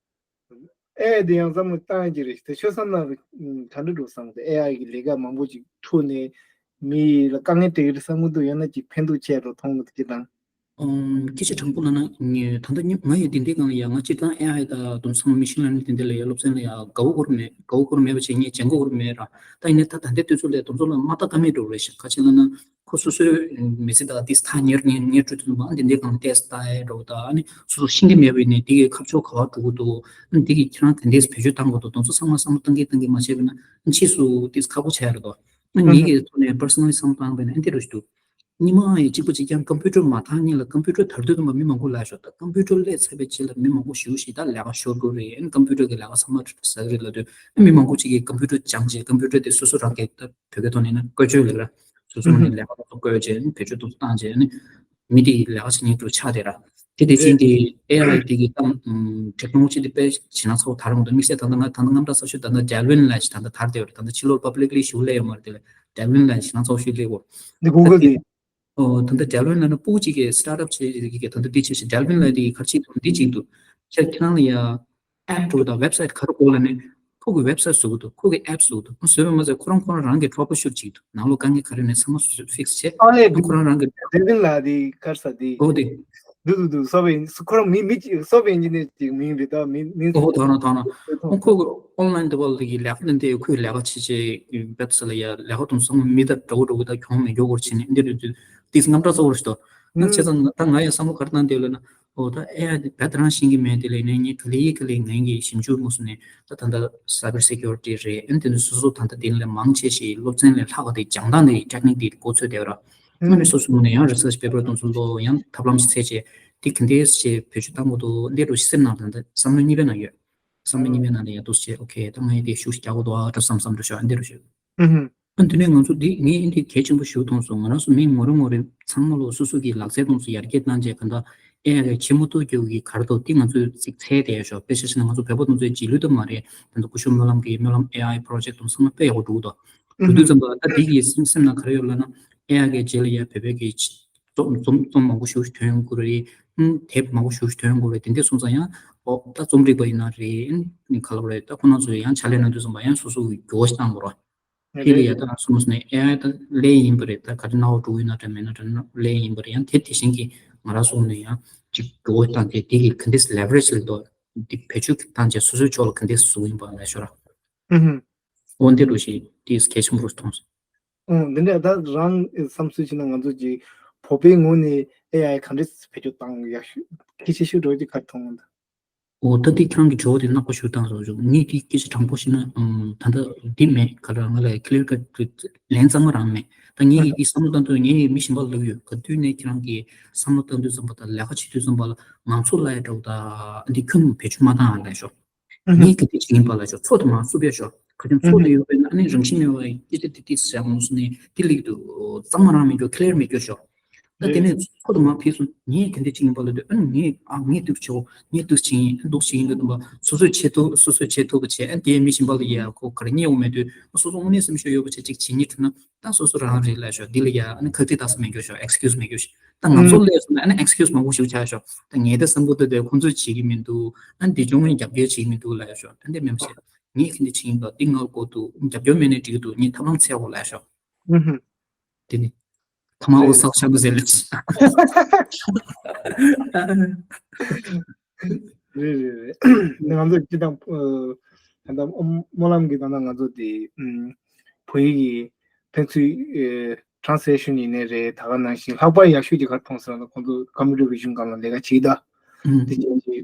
ཨེ་ཨའི་དེ་ཡང་བསམ་བློ་བཏང་ཡ་ཅིག་རེད། དེ་ཆོས་བསམ་ན་གྲ་འགྲིག་འགྲོ་བསམ་སྟེ་ཨེ་ཨའི་གི་ལས་ཀ་མང་པོ་ཅིག་འཁྲུག་ནས་མི་ལ་དཀའ་ངལ་སྤྲད་ཀྱི་རེད་བསམ་གྱི་འདུག་ཡང་ན་ཅིག་ཕན་ཐོགས་ཆེ་རུ་མཐོང་གི་འདུག་ཅི་དང་། ཨམ། སྐད་ཆ་དྲང་པོ་ལབ་ན་ངས་ད་ལྟ་ཉི་ང་ཡི་དེ་འདྲའི་སྒང་ལ་ཡ་ང་སྤྱིར་བཏང་ཨེ་ཨའི་དང་དེ་ཚོ་ཚང་མ་མེ་ཤིན་ལར་ནིང་དེ་འདྲ་ལ་ཡ་སློབ་ཚན་ལ་ཡ་དགའ་བོ་ཁོ་རང་མེད། དགའ་བོ་ཁོ་རང་མེད་པ་བྱས་ངས་སྦྱང་གོ་ཁོ་རང་མེད་ར། ད་ཡིན་ནའི་ད་ད་ལྟའི་དུས་ཚོད་ལ་དེ་ཚོ་ལ་མ་ལྟ་ཀ་མེད་འགྲོ་རེད་ཤག་ཁ་ཆེ་ལབ་ན། ཁོ་སོ་སོའི་མི་ཚེ་དང་ཏིས་ཐག་ཉེར་ཉེར་ཉེར་དྲུག་དུ་འདུག་ཨ་འདི་འདྲའི་སྒང་ལ་ཏེས་ལྟ་ཡས་འགྲོ་དང་ཨ་ནི་སོ་སོ་ཤེས་ཀྱི་མེད་པ་ཡིན་ནའི་འདི་གའི་ཁ་ཕྱོགས་ག་བ་འགྲོ་གི་འདུག་ཨ་ནི་འདི་གིས་ཁྱེད་རང་དེ་འདྲས་བེད་སྤྱོད་བཏང་དགོས་འདུག་དེ་ཚོ་ཚང་མ་བསམ་བློ་བཏང་གིན་བཏང་གིན་མ་བྱས་པ་ན་ཕྱིས་སུ་ཏིས་ཁག་པོ་ཆགས་ཡ་རེད་དོ། ཨ་ངེད་ཀྱི་ཐོག་ནས་པར་སོ་ནལ་བསམ་བློ་བཏང་པ་ཡིན་ན་ཨ་འདི་འདྲ་ཞིག་འདུག་ཉི་མ་ཡི་གཅིག་པ་གཅིག་རྐྱང་ཀམ་པུ་ཊར་མ་ཐག་ཉིན་ལ་ཀམ་པུ་ཊར་དར་དུས་ཙམ་པ་མི་མང་པོ་ལ་ཤོར་ད་ཀམ་པུ་ཊར་སླེབས་ཚར་བའི་རྗེས་ལ་མི་མང་པོ་ཞེ་པོ་ཞིག་ད་ལས་ཀ་ཤོར་དགོས་རེད། ཨ་ནི་ཀམ་པུ་ཊར་གི་ལས་ཀ་ཚང་མ་ཟ་གི་རེད་ལབ་དུས་ཨ་མི་མང་པོ་གཅིག་གིས་ཀམ་པུ་ཊར་སྦྱངས་རྗེས་ཀམ་པུ་ཊར་དེ་སོ་སོ་རང་གི་ད་བོད་སྐད་ཐོག་ནས་ན་བཀོལ་སྤྱོད་ལབ་ར། སོ་སོ་ནས་ལས་ཀ་སོ་སོ་བཀོལ་རྗེས་ཨ་ནི་བེད་སྤྱོད་ཏོག་ཙམ་བཏང་རྗེས་ཨ་ནི་མི་དེ་ཡི་ལས་ཀ་བྱེད་མཁན་དུ་ཆགས་བསྡད་ར། དེ་དེ་བཞིན་དེ་ཨེ་ཨའི་དེ་གི་ཏང་ཊེག་ནོ་ལོ་ཇི་དེ་དཔེ་ཞེད་སྣང་ཚ་བོ་དར་ཡོང་དུས་དམིགས་བསལ་ད་ལྟ་ང་ད་ལྟ་དངངས་སྐྲག་ཚ་ཤོས་ད་ལྟ་ཌལ་ཝིན་ལབ་ཞིག་ད་ལྟ་དར་བསྡད་ཡོད་རེད། ད་ལྟ་ཕྱི་ལོགས་པབ་ལིག་ལི་ཞུ་སླེབས་ཡོད་མ་རེད། དེ་ལ་ཌལ་ཝིན་ལབ་ཞེད་སྣང་ཚ་བོ་ཞིག་སླེབས་ཡོད། འདི་གུ་གལ་དེ་དེ། ཨོ་ད་ལྟ་ཌལ་ཝིན་ལབ་ན་སྤུ་གུ་གཅིག་གིས་སི་ཊར་ཊབ་བྱེད་ཀྱི་ད་ལྟ་འདི་བྱེད་ཞིག་ཌལ་ཝིན་ལབ་དེ་གི་ག་རེ་བྱེད་འདུག་འདི་བྱེད་འདུག་ཁྱེད་ཁྱེད་རང་ལ་ཡ། ཨེབ་འགྲོ་དང་ཝེབ་སའིཊ་ག་རེ་དགོས་ལབ་ནས་ཁོ་གི་ཝེབ་སའིཊ་བཟོ་གི་འདུག་ཁོ་གི་ཨེབ་བཟོ་གི་འདུག་ཁོ་བཟོས་པ་མ་ཟད་ཁོ་རང་ཁོ་རང་རང་གི་ཊྲབ་ལ་ཤུཊ་བྱེད་ཀྱི་འདུག་ནང་ལོགས་དཀའ་ངལ་ག་རེ་ནས་ཚང་མ་ཕིག་སི་བྱས་ཨ་ལས་ཁོ་རང་རང་གི་ཌེ་ཝིན་ལ་དེ་གར་ས་དེ་ཨོ་དེ་ འདུག་འདུག་འདུག་སོ་བའི་ཁོ་རང་མི་མི་ཅིག་སོ་བའི་ཨིན་ཇི་ནི་ཡར་ཅིག་མིང་རེད། ད་མི་མི་ཨོ་ཧོ། ཐང་ན་ཐང་ན། ཨོ་ཁོ་གི་ཨོན་ལན་དེ་བ་ལ་གི་ལས་ཀ་དེ་འདྲ་ཁོས་ལས་ཀ་བྱེད་བྱེད་བེད་ས་ལ་ཡ་ལས་ཀ་དང་སོང་མི་ད་འདྲ་བོ་འདྲ་བོ་ད་གྱོང་མི་འགྱོ་བོར་བྱེད་ནས་འདི་རེད་འདུག་དེ་རྔམ་སྐྲག་ཚ་བོར་ཞིག་ཏོ། ང་བྱས་ཙང་ད་ང་ཡང་བསམ་བློ་ག་རེ་བཏང་དེ་ལ་ན། ཨོ་ད་ཨེ་ཨའི་དེ་བེད་རང་ཤེས་ཀྱི་མེད་དེ་ལས་ནས་ངས་ག་ལེ་ཡི་ག་ལེ་ངས་ཀྱི་ཞིབ་འཇུག་མུ་སུ་ནས་ད་ད་ད་cyber security རེད། ཨེ་དེ་ནས་སོ་སོ་ད་ད་དེ་ལས་མང་ཆེ་ཞིག་སློབ་ཚན་ལས་ལྷག་ག་དེ་སྦྱང་སྟངས་དེ་technique དེ་གོ་ཚོད་དེ་ར། ཨ་ནི་སོ་སོ་ནས་ཡང་research paper དང་ཚོ་ལོ་ཡང་ཐབས་ལམ་ཞིག་འཚོལ་བྱས་དེ་ག་འདྲས་བྱས་བེད་སྤྱོད་བཏང་དགོས་འདུག་འདི་འདྲ་ཞིག་སེམས་ནང་དང་བསམ་བློ་གཉིས་པའི་ནང་ཡོད། བསམ་བློ་གཉིས་པའི་ནང་ལ་ཡང་འདུག་བྱས་ཨོ་ཁེ་ད་ངས་དེ་ཤུགས་ཤིག་རྒྱག་དགོས་འདུག་ཨ་འདྲ་བསམ་བསམ་འདྲ་ཤོག་ཨ་འདི་འདྲ་ཤོག་ཨ་དེ་ནས་ང་ཚོ་འདི་ངས་འདི་གལ་ཆེན་པོ་ཞིག་མཐོང་སོང་། ང་རང་ཚོ་མི་ངོ་རེ་ངོ་རེ་ཚང་མ་ལོ་སོ་སོ་གི་ལག་རྩལ་དང་ཚོ་ཡར་རྒྱས་བཏང་རྗེས་ག་འདྲ་ཨེ་ཨའི་གི་ཆེ་མོ་ཐུག་རྒྱུ་གི་གར་དོ་དེ་ང་ཚོས་ཅིག་འཚོལ་བསྡད་ཤོག་དཔེ་ཆ་བཞག་ན་ང་ཚོ་བོད་པ་དང་ཚོའི་རྗེས་ལུས་དུ་མ་རེད། ད་ཚོ་སྐུ་ཞབས་སྨོན་ལམ་གི་སྨོན་ལམ་ཨེ་ཨའི་project དང་ཚང་མ་དཔེ་ཡག་པོ་འགྲོ་གི་འདུག་འགྲོ་དུས་ཙམ་པ་ད་དེ་གི་སེམས་སེམས་ནང་ག་རེ་ཡོད་ལབ་ན་ཨེ་ཨའི་གི་རྗེས་ལ་ཡ་བོད་པའི་གི་རྩོམ་རྩོམ་རྩོམ་མང་པོ་ཞིག་ཐོན་ཡོང་གི་རེད། དེབ་མང་པོ་ཞིག་ཐོན་ཡོང་གི་རེད། དེ་འདྲ་སོང་ཙང་ཡང་ཨོ་ད་རྩོམ་སྒྲིག་པ་ཡིན་ན་རེད། ག་ལབ་རེད། ད་ཁོ་རང་ཚོས་ཡང་ཕྱག་ལས་གནང་དུས་ཙམ་པ་ཡང་སོ་སོ་གི་འགྱུར་བ་ཞིག་བཏང་དགོས་རེད། དེ་ལ་ཡ་ད་སོང་ནས་ཨེ་ཨའི་ད་ལས་ཡིན་པ་རེད། ད་ག་རེ་ནའོ་འགྲོ་ཡིན་ན་འདྲ་མེད་ན་འདྲ་ལས་ཡིན་པ་རེད། ཡང་དེ་དེ་བཞིན་གྱི་ང་རང་སོང་ནས་ཡང་ཅིག་འགྱུར་བ་བཏང་དེ་དེ་གི་ག་འདྲས་leverage ལ་འདུག་འདི་བེད་སྤྱོད་བཏང་བྱས་སོ་སོའི་ཕྱོགས་ལ་ག་འདྲས་བཟོ་ཡིན་པ་ལ་ཤོར་ར། འོན་ཏེ་འགྲོ་ཞིག་དེ་གལ་ཆེན་པོ་རུ་མཐོང་སོང་། ཨོ་འདི་འདྲ་ད་རང་བསམ་ཚུལ་བྱས་ན་ང་ཚོ་གི་བོད་པའི་ངོས་ནས་ཨེ་ཨའི་ག་འདྲས་བེད་སྤྱོད་བཏང་ཡག་ཤོས་གལ་ཆེ་ཤོས་འགྲོ་གི་ག་མཐོང་ད། ཨོ་ད་འདི་ཁྱེད་རང་གི་བྱ་བ་དེ་ནག་པོ་ཞུ་བཏང་སོང་། ངས་དེ་སྐད་ཆ་དྲང་པོ་བཤད་ན་ཨམ་ད་ལྟ་འདི་མེད་ག་ར་ང་ལ་clear cut ལན་གཙང་མ་རང་མེད། ད་ངས་ཡི་དེ་བསམ་བློ་བཏང་དུས་ངས་ཡི་མི་གཞན་པ་ལབ་ཡོད། ག་དུས་ནས་ཁྱེད་རང་གི་བསམ་བློ་བཏང་དུས་ཙམ་པ་དང་ལས་ཀ་བྱེད་དུས་ཙམ་པ་ལ་ང་ཚོ་ལ་ཡ་འདྲ་བོ་ད་འདི་ཁྱོན་ནས་བེད་སྤྱོད་མ་བཏང་ཨ་ལས་ཤོག་ངས་ག་དེ་བྱེད་ཀྱིན་པ་ལ་ཤོག་ཚོགས་དུ་མ་བསུབ་ཡ་ཤོག་ག་དེ་ཚོགས་དུ་ཡོད་པས་ན་ཨ་ནི་རང་བཞིན་མེད་པ་སྐད་ཆ་དེ་དེ་ཟེར་ཡ་མོ་སོང་ནས་དེ་ལེགས་འདུག་གཙང་མ་རང་མི་འགྱུར་clear མི་འགྱུར་ཤོག་ད་དེ་ནས་ཚོགས་དུ་མ་ཕེབས་སོང་། ངས་ག་དེ་བྱེད་ཀྱིན་པ་ལ་འདུག་ཨ་ནི་ངས་ཨ་ངས་འདུག་བྱེད་འོ་ངས་འདུག་བྱེད་ཡིན་འདུག་བྱེད་ཡིན་འདུག་དུ་མ་སོ་སོས་བྱེད་ཐུབ་སོ་སོས་བྱེད་ཐུབ་པ་བྱེད། ཨ་དེ་མི་གཞན་པ་ལ་ཡ་ཁོ་ག་རེ་རྙེད་འོང་མེད་དུས་སོ་སོ་དངོས་གནས་སེམས་ཤུགས་ཡོད་པ་བྱེད་ཅིག་བྱེད་སྙིང་འདོད་ན། ད་སོ་སོ་རང་རེད་ལབ་ཤོག་འདི་ལ་ཡ་ཨ་ནི་ཁག་ཐེག་བཏགས་ས་མེད་ཤོག excuse མེད་ཤོག་ད་ང་ཚོ་ལས་སོང་ན་ཨ་ནི་excuse མང་པོ་ཞིག་ཆགས་ཤོག་ད་ངས་ད་བསམ་གོ་ད་དེ་ཁོང་ཚོས་བྱེད་ཀྱི་མི་འདུག་ཨ་ནི་འདི་ཅུང་ངས་རྒྱབ་སྐྱོར་བྱེད་ཀྱི་མི་འདུག་ལབ་ཤོག་ད་འདི་མེད་མ་བྱེད། ངས་ག་འདི་བྱེད་ཀྱིན་འདུག་འདི་ངར་གོ་འདུག་རྒྱབ་སྐྱོར་མེད་ནས་འགྲིག་གི་འདུག་ངས་ཐབས་ལམ་འཚོལ་དགོས་ལབ་ཤོག་དེ་ནི་ཐ་མ་ཨོ་སག་ཤ་འདུག་ཟེར་ལེ། རེད་རེད་རེད། ང་ཚོ་སྤྱི་དང་ད་ལྟ་སྨོན་ལམ་གྱི་ད་ལྟ་ང་ཚོ་དེ་བོད་ཡིག་གི་ཕན་ཚུན་translation ཡིན་ནའི་རེད། ད་ག་ནང་བཞིན་ལྷག་པར་ཡག་ཤོས་ཀྱི་ག་རེ་མཐོང་སོང་ན་ཁོང་ཚོ་computer vision སྒང་ལ་ལས་ཀ་བྱེད་ད་དེ་ཅན་གྱི་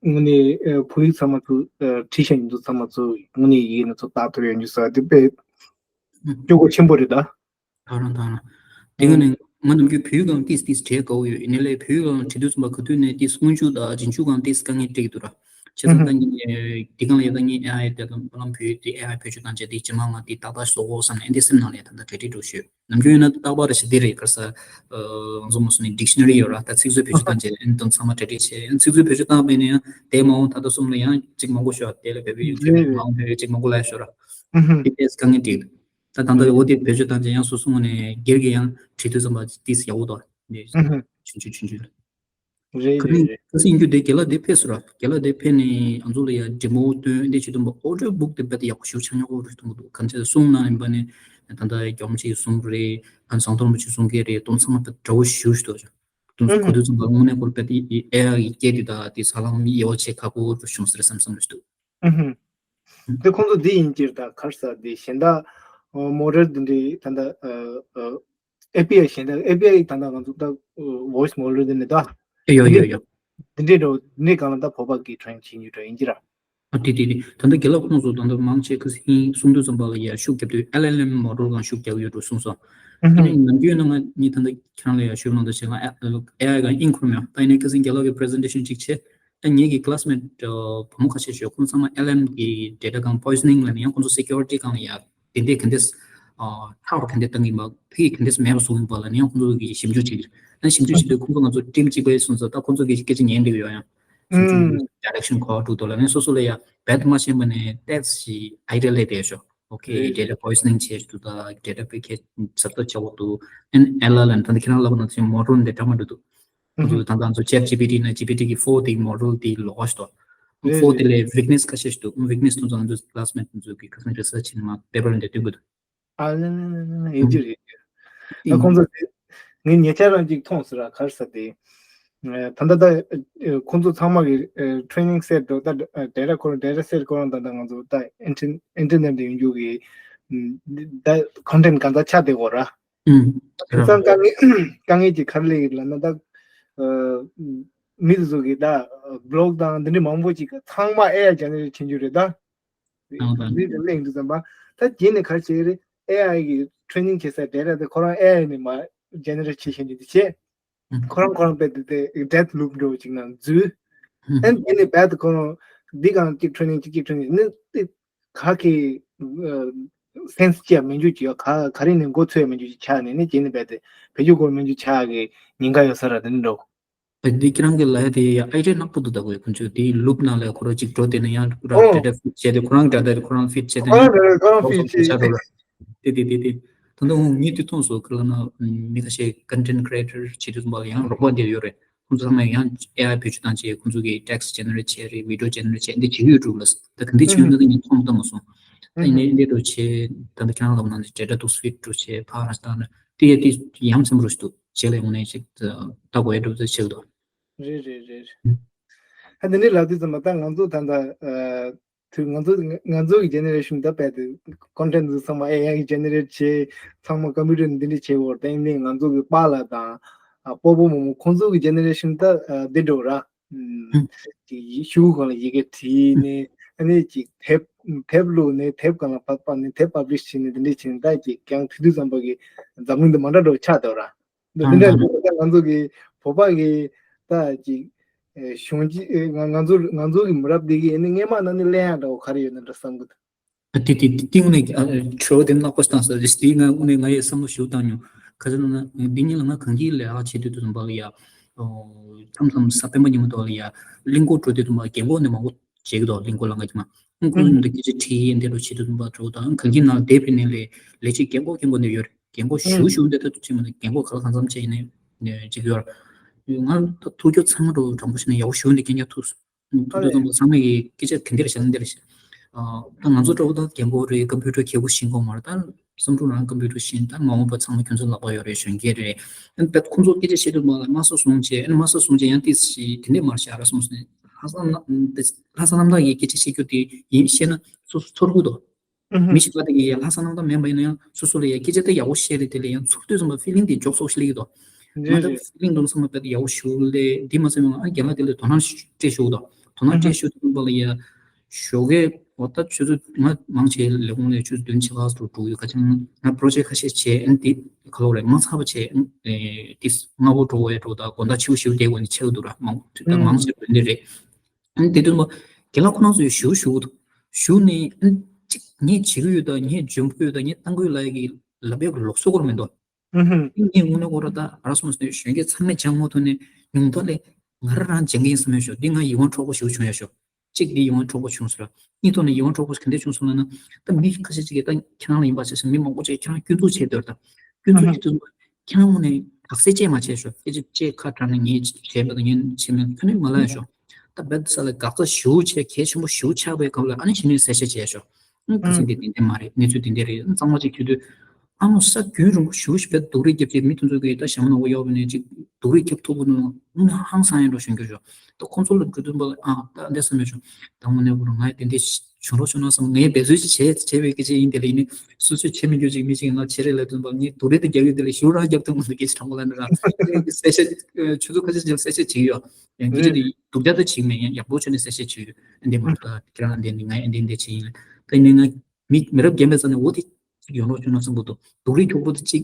དངོས་གནས་བོད་ཡིག་ཚང་མ་ཚོ་བྲིས་བཞག་མི་འདུག་ཚང་མ་ཚོ་དངོས་གནས་ཡིག་ནང་ཚོ་བཏགས་ཐུབ་ཡོད་རྒྱུ་ས་དེ་དཔེ་སྤྱོད་གོ་ཆེན་པོ་རེད་ད། ཐང་རང་ཐང་རང་། དེ་ག་ནས་ང་ནམ་རྒྱུན་བོད་ཡིག་སྒང་ཏིས་ཏིས་བྲིས་དགའ་བོ་ཡོད། ཡིན་ནའི་ལས་བོད་ཡིག་སྒང་བྲིས་དུས་ཙམ་པ་ག་དུས་ནས་ཏིས་སྔོན་འཇུག་དང་རྗེས་འཇུག་སྒང་ཏིས་དཀའ་ངལ་འཕྲད་ཀྱི་འདུག་ར། བྱས་ཙང་ད་ངས་འདི་སྒང་ལ་ཡོད་ད་ངས་ཨེ་ཨའི་དེ་དང་བློ་བོད་ཡིག་དེ་ཨེ་ཨའི་བེད་སྤྱོད་བཏང་བྱས་དེ་ཇེ་མང་ང་དེ་ཏག་ཏག་བཟོ་དགོས་བསམ་ནས་ཨེ་འདི་སེམས་ནང་ལ་ད་ལྟ་གྲ་སྒྲིག་འགྲོ་ཞུས། ནམ་རྒྱུན་ཡིན་ན་རྟག་པར་ཞི་བདེ་རེད་ག་རེ་ཟ། ང་ཚོ་མ་སོང་ནས་dictionary ཡོད་ར། ད་ཚིག་མཛོད་བེད་སྤྱོད་བཏང་བྱས་ཨེ་འདི་དང་ཚང་མ་གྲ་སྒྲིག་བྱས་ཨེ་ཚིག་མཛོད་བེད་སྤྱོད་བཏང་བས་ནས་ཡང་དེ་མ་འོངས་ད་ལྟ་གསུམ་ལ་ཡང་གཅིག་མང་པོ་ཤོག་དེ་ལ་བོད་པའི་ཡོད་ཚད་མང་པོ་བོད་པའི་གཅིག་མང་པོ་ལ་ཤོག་ར། དེ་ཏིས་དཀའ་ངལ་འཕྲད་ཀྱི་འདུག་ད་ད་ལྟ་འོ་དེ་བེད་སྤྱོད་བཏང་ཅིང་ཡང་སོ་སོ་ངོས་ནས་སྒེར་གྱི་ཡང་བྲིས་དུས་ཙམ་པ་ཏིས་ཡག་པོ་འདུག་ནས་ཆུང་ཆུང་ཆུང་ཆུང་རེད། ཁ་རེད་སང་རེད། ཁ་སང་ཡིན་རྒྱུ་དེ་རྒན་ལགས་དེ་ཕེབས་སོང་ར། རྒན་ལགས་དེ་ཕེབས་ནས་ང་ཚོ་ལ་ཡང་demo སྟོན་འདི་བྱེད་དུས་པ་audio book དེ་རྦད་དེ་ཡག་པོ་ཞེ་པོ་ཆགས་ཉོག་པོ་རེད་མཐོང་གི་འདུག་གང་ཅི་གསུང་གནང་ཡིན་པ་ནས་ད་ལྟ་རྒྱ་མོ་ཆེ་གསུང་རེད། ཨ་ནི་ཟམ་གདོང་རིན་པོ་ཆེ་གསུང་མཁན་རེད། དོན་ཚང་མ་རྦད་འདྲ་བོ་ཞེ་པོ་ཞིག་འདུག་ཅིང་དོན་ཚོ་གོ་དུས་ཙམ་པ་དངོས་གནས་ཁོ་རྦད་དེ་ཨེ་ཨའི་ཡི་སྐད་དེ་དང་དེ་ས་ལམ་ཡོ་ཆེ་ཁག་པོ་རུ་བྱུང་ཟེར་བསམ་བསམ་རེད་འདུག་ཨུ་ཧུམ། དེ་ཁོང་ཚོ་འདི་ཡིན་གྱི་རེད་ད་ག་རེ་ཟ་དེ་གཞན་དག་model འདི་འདྲའི་ད་ལྟ་ཨེ་པི་ཨའི་གཞན་དག་ཨེ་པི་ཨའི་ད་ལྟ་ང་ཚོ་ད་voice model འདི་ནི་ད་ཡོ་ཡོ་ཡོ། འདི་འདྲའི་འགྲོ་འདི་འདྲའི་སྒང་ལ་ད་བོད་པ་གི་train བྱེད་ཉུལ་འགྲོ་ཡིན་གྱི་ར། ཨ་དེ་དེ་དེ་ད་ལྟ་རྒན་ལགས་ཁོང་ཚོ་ད་ལྟ་མང་ཆེ་ཁ་སང་གསུང་དུས་ཙམ་པ་ལ་ཡ་ཤུགས་རྒྱབ་དུས་ཨེལ་ཨེལ་ཨེམ་model སྒང་ཤུགས་རྒྱག་གི་ཡོད་འགྲོ་གསུངས་སོང་། ཨུ་ཧུམ། ཨ་ནི་ནམ་རྒྱུན་ཡིན་ན་ང་གཉིས་ད་ལྟ་ཁྱེད་རང་ལ་ཡ་ཞུ་ལོང་ད་བྱས་ང་ཨེ་ཨའི་སྒང་དབྱིངས་འཁོར་མེད། ད་ཡིན་ནའི་ཁ་སང་རྒན་ལགས་ཀྱི་presentation གཅིག་བྱས། ཨ་ངེད་ཀྱི་classmate བུ་མོ་ཁ་ཤས་ཤོད་ཁོང་ཚང་མ་ཨེལ་ཨེམ་གི་data སྒང་poisoning ལ་ནི་ཡང་ཁོང་ཚོ་security སྒང་ལ་ཡ་དེ་འདྲས་ག་འདྲས་ཨ་ཐག་རུ་ག་འདྲས་བཏང་གི་ཡིན་པ་ཕ་གི་ག་འདྲས་མེད་པ་བཟོ་གི་ཡིན་པ་ལ་ནི་ཡང་ཁོང་ཚོ་གི་ཞིབ་འཇུག་བྱེད་ཀྱི་རེད། ཨ་ཞིབ་འཇུག་བྱེད་དུས་ཁོང་ཚོ་ང་ཚོ་team གཅིག་པ་ཡིན་སོང་ཙང་ད་ཁོང་ཚོ་གི་སྐད་ཆ་ཉན་བསྡད་ཀྱི་ཡོད་ཡང་། ཞིབ་འཇུག་direction ག་པར་འགྲོ་འདུག་ལ་ནི་སོ་སོ་ལ་ཡ་རྦད་མ་ཤེས་པ་ནས་ཏོག་ཙམ་idea སླེབས་བསྡད་ཤོག okay data poisoning བྱས་འདུག་ད་data package གཟབ་གཟབ་བྱ་དགོས་འདུག་ཨན་ཨེལ་ཨེལ་ཨེམ་ད་ལྟ་ཁྱེད་རང་ལབ་པ་ནང་བཞིན་model འདི་འདྲ་མ་འགྲོ་འདུག་ང་ཚོ་ད་ལྟ་ང་ཚོ་Chat G P T ན་G P T གི་four དེ་model དེ་ལོགས་ཀ་ཞིག་འདུག four དེ་ལས་weakness ཁ་ཤས་ཤིག་འདུག weakness དེ་ཚོ་ང་ཚོ་classmate དེ་ཚོ་གི་ཁ་སང་research བྱས་ནས་མ་paper འདི་སྟོན་དགོས་འདུག་ཨ་ལེ་ལེ་ལེ་ལེ་ཡིན་གྱི་རེད། ད་ཁོང་ཚོ་དེ་ངས་ཉེ་ཆར་རང་ཅིག་མཐོང་ཟེར་ར་ག་རེ་ཟེར་དེ་ ད་ལྟ་ད་ཁོང་ཚོ་ཚང་མ་གི་training set འགྲོ་ད་data ཁོ་རང་data set ཁོ་རང་ད་ལྟ་ང་ཚོ་ད་internet ཡོང་རྒྱུ་གི་ད་content གང་ཚང་ཆགས་བསྡད་ཡོད་ར། ཨུམ། དེང་སང་དཀའ་ངལ་དཀའ་ངལ་གྱི་ག་རེ་སླེབས་ཡོད་ལབ་ན་ད་མི་དེ་ཚོ་གི་ད་blog དང་འདི་འདྲ་མང་པོ་ཅིག་ཚང་མ་A I generate བྱེད་རྒྱུ་རེད་ད། ཨང་དང་། འདི་འདྲ་གླེང་དུས་ཙམ་པ་ད་རྗེས་ནས་ག་རེ་བྱེད་ཀྱི་རེད། A I གི་training བྱེད་སའི་data དེ་ཁོ་རང་A I ནས་མར་generate བྱེད་བཞིན་འདུག་དེ་བྱས། ཁོ་རང་ཁོ་རང་དཔེ་དེ་དེ་death loop འདྲ་བོ་ཅིག་ནང་འཛུལ། ཨན་དེ་ནས་རྦད་དེ་ཁོ་རང་འདི་གང་གཅིག་training གཅིག་གཅིག་training ནི་དེ་ག་གི་sense བཅས་མི་འཇུག་ཅིག་ཡོད་ག་ག་རེ་ནས་མགོ་ཚོས་མི་འཇུག་ཅིག་ཆགས་ནས་ནི་རྗེས་ནས་རྦད་དེ་བེད་སྤྱོད་སྒོ་མི་འཇུག་ཆགས་གི་ཉེན་ཁ་ཡོད་ས་ར་དེ་འདྲ་འདྲ་བོ། འདི་ཁྱེད་རང་གི་ལ་དེ་ཡ་idea ནག་པོ་འདུག་ད་གོ་ཁོང་ཚོས་དེའི་loop ནང་ལ་ཁོ་རང་གཅིག་འགྲོ་དེ་ནས་ཡང་ར་ཨོ། data feed བྱས་ཏེ་ཁོ་རང་གི་data དེ་ཁོ་རང་feed བྱས་ཏེ་ཁོ་རང་ནས་ཁོ་རང་རོགས་feed ཙམ་བྱས་ཆགས་འགྲོ་ལ། དེ་དེ་དེ་དེ། ད་ལྟ་ངས་དེ་མཐོང་སོང་ག་ལ་ན་མི་ཁ་ཤས་content creator བྱེད་དུས་ཙམ་པ་ལ་ཡང་རོགས་པ་འདིར་ཡོད་རེད། ཁོང་ཚོ་ཚང་མས་ཡང་A I བེད་སྤྱོད་བཏང་བྱས་ཁོང་ཚོ་གི་text generate བྱས་རེད། video generate བྱས་འདི་བྱེད་ཀྱི་ཡོད་འགྲོ་ལ། ད་ག་འདི་བྱེད་ཡོད་འདུག་ད་ངས་མཐོང་མ་མཐོང་མ་སོང་། ད་ཡིན་ནའི་འདི་འགྲོ་བྱས་ད་ལྟ་ཁྱེད་རང་ལབ་ན་འདི་data དུ་feed འགྲོ་བྱས་ཕར་ར་ད་ན་དེ་ཡ་དེ་ཡང་འཚམ་རུ་ཞིག་འདུག་བྱས་ལ་ཡོང་ནས་ཅིག་ད་གོ་ཡ་འགྲོ་ཚོད་བྱེད་འདུག་རེད་རེད་རེད། ཨ་འདི་འདྲའི་ལབ་དུས་ཙམ་པ་ད་ང་ཚོ་ད་ལྟ་དུས་ང་ཚོ་ང་ཚོ་གི་generation ད་རྦད་དེ་content འདི་ཚང་མ A I གི་generate བྱས་ཚང་མ་computer ནས་འདི་འདྲ་བྱས་འོར་ད་ཡིན་ནའི་ང་ཚོ་གི་པཱ་ལགས་དང་ཨ་སྤོ་བོ་རྨོ་མོ་ཁོང་ཚོ་གི་generation ད་ཨ་འདི་འགྲོ་ར། ཨུམ། ཅིག་ཤོག་གུ་སྒང་ལ་ཡི་གེ་བྲིས་ནས་ཨ་ནི་ཅིག་དེབ་དེབ་བླུགས་ནས་དེབ་སྒང་ལ་ཕབ་ཕབ་ནས་དེབ་publish བྱས་ནས་འདི་འདྲ་བྱས་ནས་ད་ཅིག་ཀྱང་དེ་དུས་ཙམ་པ་གི་འཛམ་གླིང་འདི་མ་འདྲ་འགྲོ་ཆགས་འདུག་ར། འདི་འདི་འདྲ་ང་ཚོ་གི་བོད་པ་གི་ད་ཅིག་གཞོན་སྐྱེས་ང་ང་ཚོ་ང་ཚོ་གི་མི་རབས་འདི་གི་ཨ་ནི་སྔས་མ་ན་ནི་གླེང་ཡག་འདྲ་བོ་ག་རེ་ཡོད་ན་འདྲ་བསམ་གི་འདུག་ཨ་དེ་དེ་དེ་དེ་དངོས་གནས་ཨ་དྲི་བ་དེ་ནག་པོ་བཏང་ས་རེད། དེ་ང་དངོས་གནས་ང་ཡི་བསམ་བློ་ཞིག་བཏང་མྱོང་། ཁ་སང་ན་འདི་ཉིད་ལ་ང་གང་གི་ལས་ཀ་བྱེད་དུས་དུས་ཙམ་པ་ལ་ཡ། མཚམས་མཚམས་གཟའ་སྤེན་པ་ཉིན་མོ་དུ་ལ་ཡ་གླིང་སྐོར་འགྲོ་དུས་དུས་མ་རྒན་གོག་ནས་མང་པོ་བྱེད་ཀྱི་འདུག་གླིང་སྐོར་ལ་ང་ཅི་མ་ཨང་ཀུ་ལུ་ནི་འདི་སྐད་ཆ་དྲིས་ཡིན་དེ་འགྲོ་བྱེད་དུས་དུས་མ་འགྲོ་དང་གང་གི་ནང་དེབ་རིན་ནས་ལས་ལས་བྱེད་རྒན་གོག་རྒན་གོག་ནས་ཡོད་རེད། རྒན་གོག་ཞུ་ཞུ་འདི་ད་དུ་ཅི་མ་རྒན་གོག་ག་ལ་གང་འཚམ་བྱས་ཡིན་ནས་ཅིག་ཡོད་ར། ང་ད་ཐུགས་རྒྱུ་ཚང་འགྲོ་དྲང་པོ་བྱས་ན་ཡག་པོ་ཞུ་འདི་སྐད་ཆ་ཐུག་སོང་། ཐུག་ཐུག་ཙམ་པ་ཚང་མས་ཀྱི་སྐད་ཆ་ག་འདིར་བཤད་ན་འདིར་བཤད། ཨ་ད་ང་ཚོ་འདྲ་བོ་ད་རྒན་གོག་རེད། ཀམ་པུ་ཊར་མཁས་པོ་ཤེས་ཀྱི་མ་རེད། ད་བསམ་གྲུབ་རང་ཀམ་པུ་ཊར་ཤེས། ད་མ་འོངས་པ་ཚང་མ་ཁྱོད་ཚོ་ལག་པ་ཡོད་རེད། གཞོན་སྐྱེས་རེད། ཨ་ད་ཁོང་ཚོ་སྐད་ཆ་བཤད་དུས་མ་ལ་དམའ་ས་བཟུང་བྱས་ཨ་ནི་དམའ་ས་བཟུང་བྱས་ཡང་ཏིས་ཤི་དེ་འདྲས་མ་བཤད་ར་སོང་ཟེར། ལྷག་བསམ་ལྷག་བསམ་རྣམ་དག་གི་སྐད་ཆ་བཤད་རྒྱུ་དེ་ཡིན་བཤད་ན་སོ་སོ་ཚོར་གི་འདུག་མི་ཞིག་ལ་དེ་ངས་ཡང་ལྷག་བསམ་རྣམ་དག་མེད་པ་ཡིན་ན་ཡང་སོ་སོ་ལ་ཡང་སྐད་ཆ་དེ་ཡག་པོ་བཤད་རེད། དེ་ལ་ཡང་ཚུར་ལྟོས་ཙམ་པ་ཕི་ལིང་དེ་འཇོག་སོགས་ཤིག་སླེབས་ཀྱི་འདུག་ང་ད་ཕི་ལིང་དུ་ཚང་མ་དཔེ་ཡག་པོ་ཞུ་ལས་འདི་མ་ཚད་མ་ཨ་རྒན་ལགས་དེ་ལ་དོ་སྣང་སྤྲད་ཞུ་གི་འདུག་དོ་སྣང་སྤྲད་ཞུ་དུས་ཙམ་པ་ལ་ཡ་ཞོགས་ཀས་འོ་ད་ཆུ་ཚོད་ང་མང་ཆེ་ལས་ཁུངས་ལས་ཆུ་ཚོད་བདུན་ཕྱེད་ཀ་ཙམ་འགྲོ་གི་ཁ་ཆེ་ང་པོ་རོ་ཇེག་ཁ་ཤས་བྱས་ཨ་ནི་དེ་ག་ལོག་རེད་མ་ཚར་བ་བྱས་ཨ་ནི་དེ་སྔ་པོ་འགྲོ་བའི་འགྲོ་ད་དགོང་དག་ཕྱི་པོ་ཞུ་བསྡད་དགོས་ནི་ཆེ་བ་འདུག་ར་མང་ད་མང་ཆེ་འདི་རེད། ཨ་ནི་དེ་དུས་ཙམ་པ་རྒན་ལགས་ཁོ་རང་ཚོས་ཞུ་ཞུ་གི་འདུག་ཞུ་ནས་ཨ་ནི་གཅིག་ངས་བྱེད་ཀྱི་ཡོད་ད་ངས་འཇོན་པོ་ཡོད་ད་ངས་བཏང་གི་ཡོད་ལབ་ཡ་གི་ལབ་ཡ་གི་ལུགས་སྲོལ་སྐོར་མི་འདུག་ངས་དངོས་གནས་ཁོ་ར་ད་ཨ་ར་སོང་ཟེར་གཞོན་སྐྱེས་ཚང་མས་སྦྱང་ངོ་ཐོག་ནས་ཉུང་མཐའ་ལས་ང་རང་རང་སྦྱང་གི་ཡིན་བསམ་ཡ་ཤོག་འདི་ང་ཡིད་དབང་འཕྲོག་པོ་ཞིག་བྱུང་ཡ་ཤོག་གཅིག་འདི་ཡིད་དབང་འཕྲོག་པོ་བྱུང་ཟེར། གཉིས་ཐོག་ནས་ཡིད་དབང་འཕྲོག་པོ་ག་འདྲས་བྱུང་སོང་ལབ་ན། ད་མི་ཁ་ཤས་ཅིག་གིས་ད་ཁྱེད་རང་ལ་ཡིན་པ་བྱས་ཤག་མི་མང་པོ་ཅིག་ཁྱེད་རང་སྐྱོན་འཛུགས་བྱས་སྡོད་ད། སྐྱོན་འཛུགས་ཀྱི་དུས་ཁྱེད་རང་ངོས་ནས་དག་སེལ་བཅས་མ་བྱས་ཤོག་སྐད་ཆ་བཅས་ཁ་དྲག་ན་ངས་བྱས་མེད་ད་ངས་བྱས་མེད་ཁ་ནས་མ་ལབ་ཡ་ཤོག་ད་རྦད་ས་ལ་དགག་རྩ་ཞུ་བྱས་གལ་ཆེན་པོ་ཞུ་ཆགས་པའི་སྐབས་ལ་ཨ་ནི་གཞི་ནས་གསལ་བཤད་བྱས་ཤོག་ཨང་ཁ་སང་འདི་དེ་འདྲས་མ་རེད། གནས་ཚུལ་དེ་འདྲས་རེད། གཙང་མ་ཅིག་ཁྱོད་ཚོས་ཨ་མོ་ས་རྒྱུན་རིང་པོ་ཞུ་ཞུ་བའི་སྡུག་རུས་རྒྱབ་ཀྱི་མི་དེ་ཚོ་གིས་ད་ཞྭ་མོ་ནག་པོ་གཡོགས་པ་ནས་ཅིག་སྡུག་རུས་རྒྱབ་ཐུབ་ཀྱི་འདུག་ན་ཧང་སང་ཡ་འགྲོ་བཞིན་རྒྱུ་ཞོག་ད་ཁོང་ཚོ་ལ་འགྲོ་དུས་པ་ཨ་ད་འདས་ས་མེད་ཞོག་ད་དངོས་གནས་ཁོ་རང་ང་དེ་འདྲས་བྱུང་རོགས་བྱུང་ན་བསམ། ངས་འབད་རྩོལ་ཅིག་བྱས་བྱས་པའི་སྐད་ཆ་ཡིན། དེ་ལ་ཡིན་ནི་སོ་སོས་བྱས་མི་རྒྱུ་ཅིག་མི་ཅིག་ང་བྱས་རེད་ལབ་དུས་པ་ངས་སྡུག་རུས་དེ་རྒྱབ་ཡོད། དེ་ལ་ཞུ་རང་རྒྱབ་ཐུབ་མི་འདུག་སྐད་ཆ་དྲང་པོ་ལབ་ན་རང་གསལ་བཤད་ཆུ་ཚོད་ཁ་ཤས་ཅིག་གསལ་བཤད་བྱས་ཡོད། ཡང་སྐད་ཆ་དེ་སྡུག་ཅག་ད་བྱེད་མེད། ཡང་ཡག་པོ་བྱས་ནས་གསལ་བཤད་བྱས་ཡོད། འདི་མ་གཏོགས་ཁྱེད་རང་འདི་ནི་ང་འདི་འདི་བྱས་ཡིན་ལ་ད་ཡིན་ནི་ང་མི་མི་རབས་རྒན་པའི་རྩ་ནས་འོ་དེ་ཅིག་ཡོང་རོགས་བྱུང་ན་བསམ་གྱི་འདུག་སྡུག་རུས་ཁྱུག་པོ་དེ་གཅིག་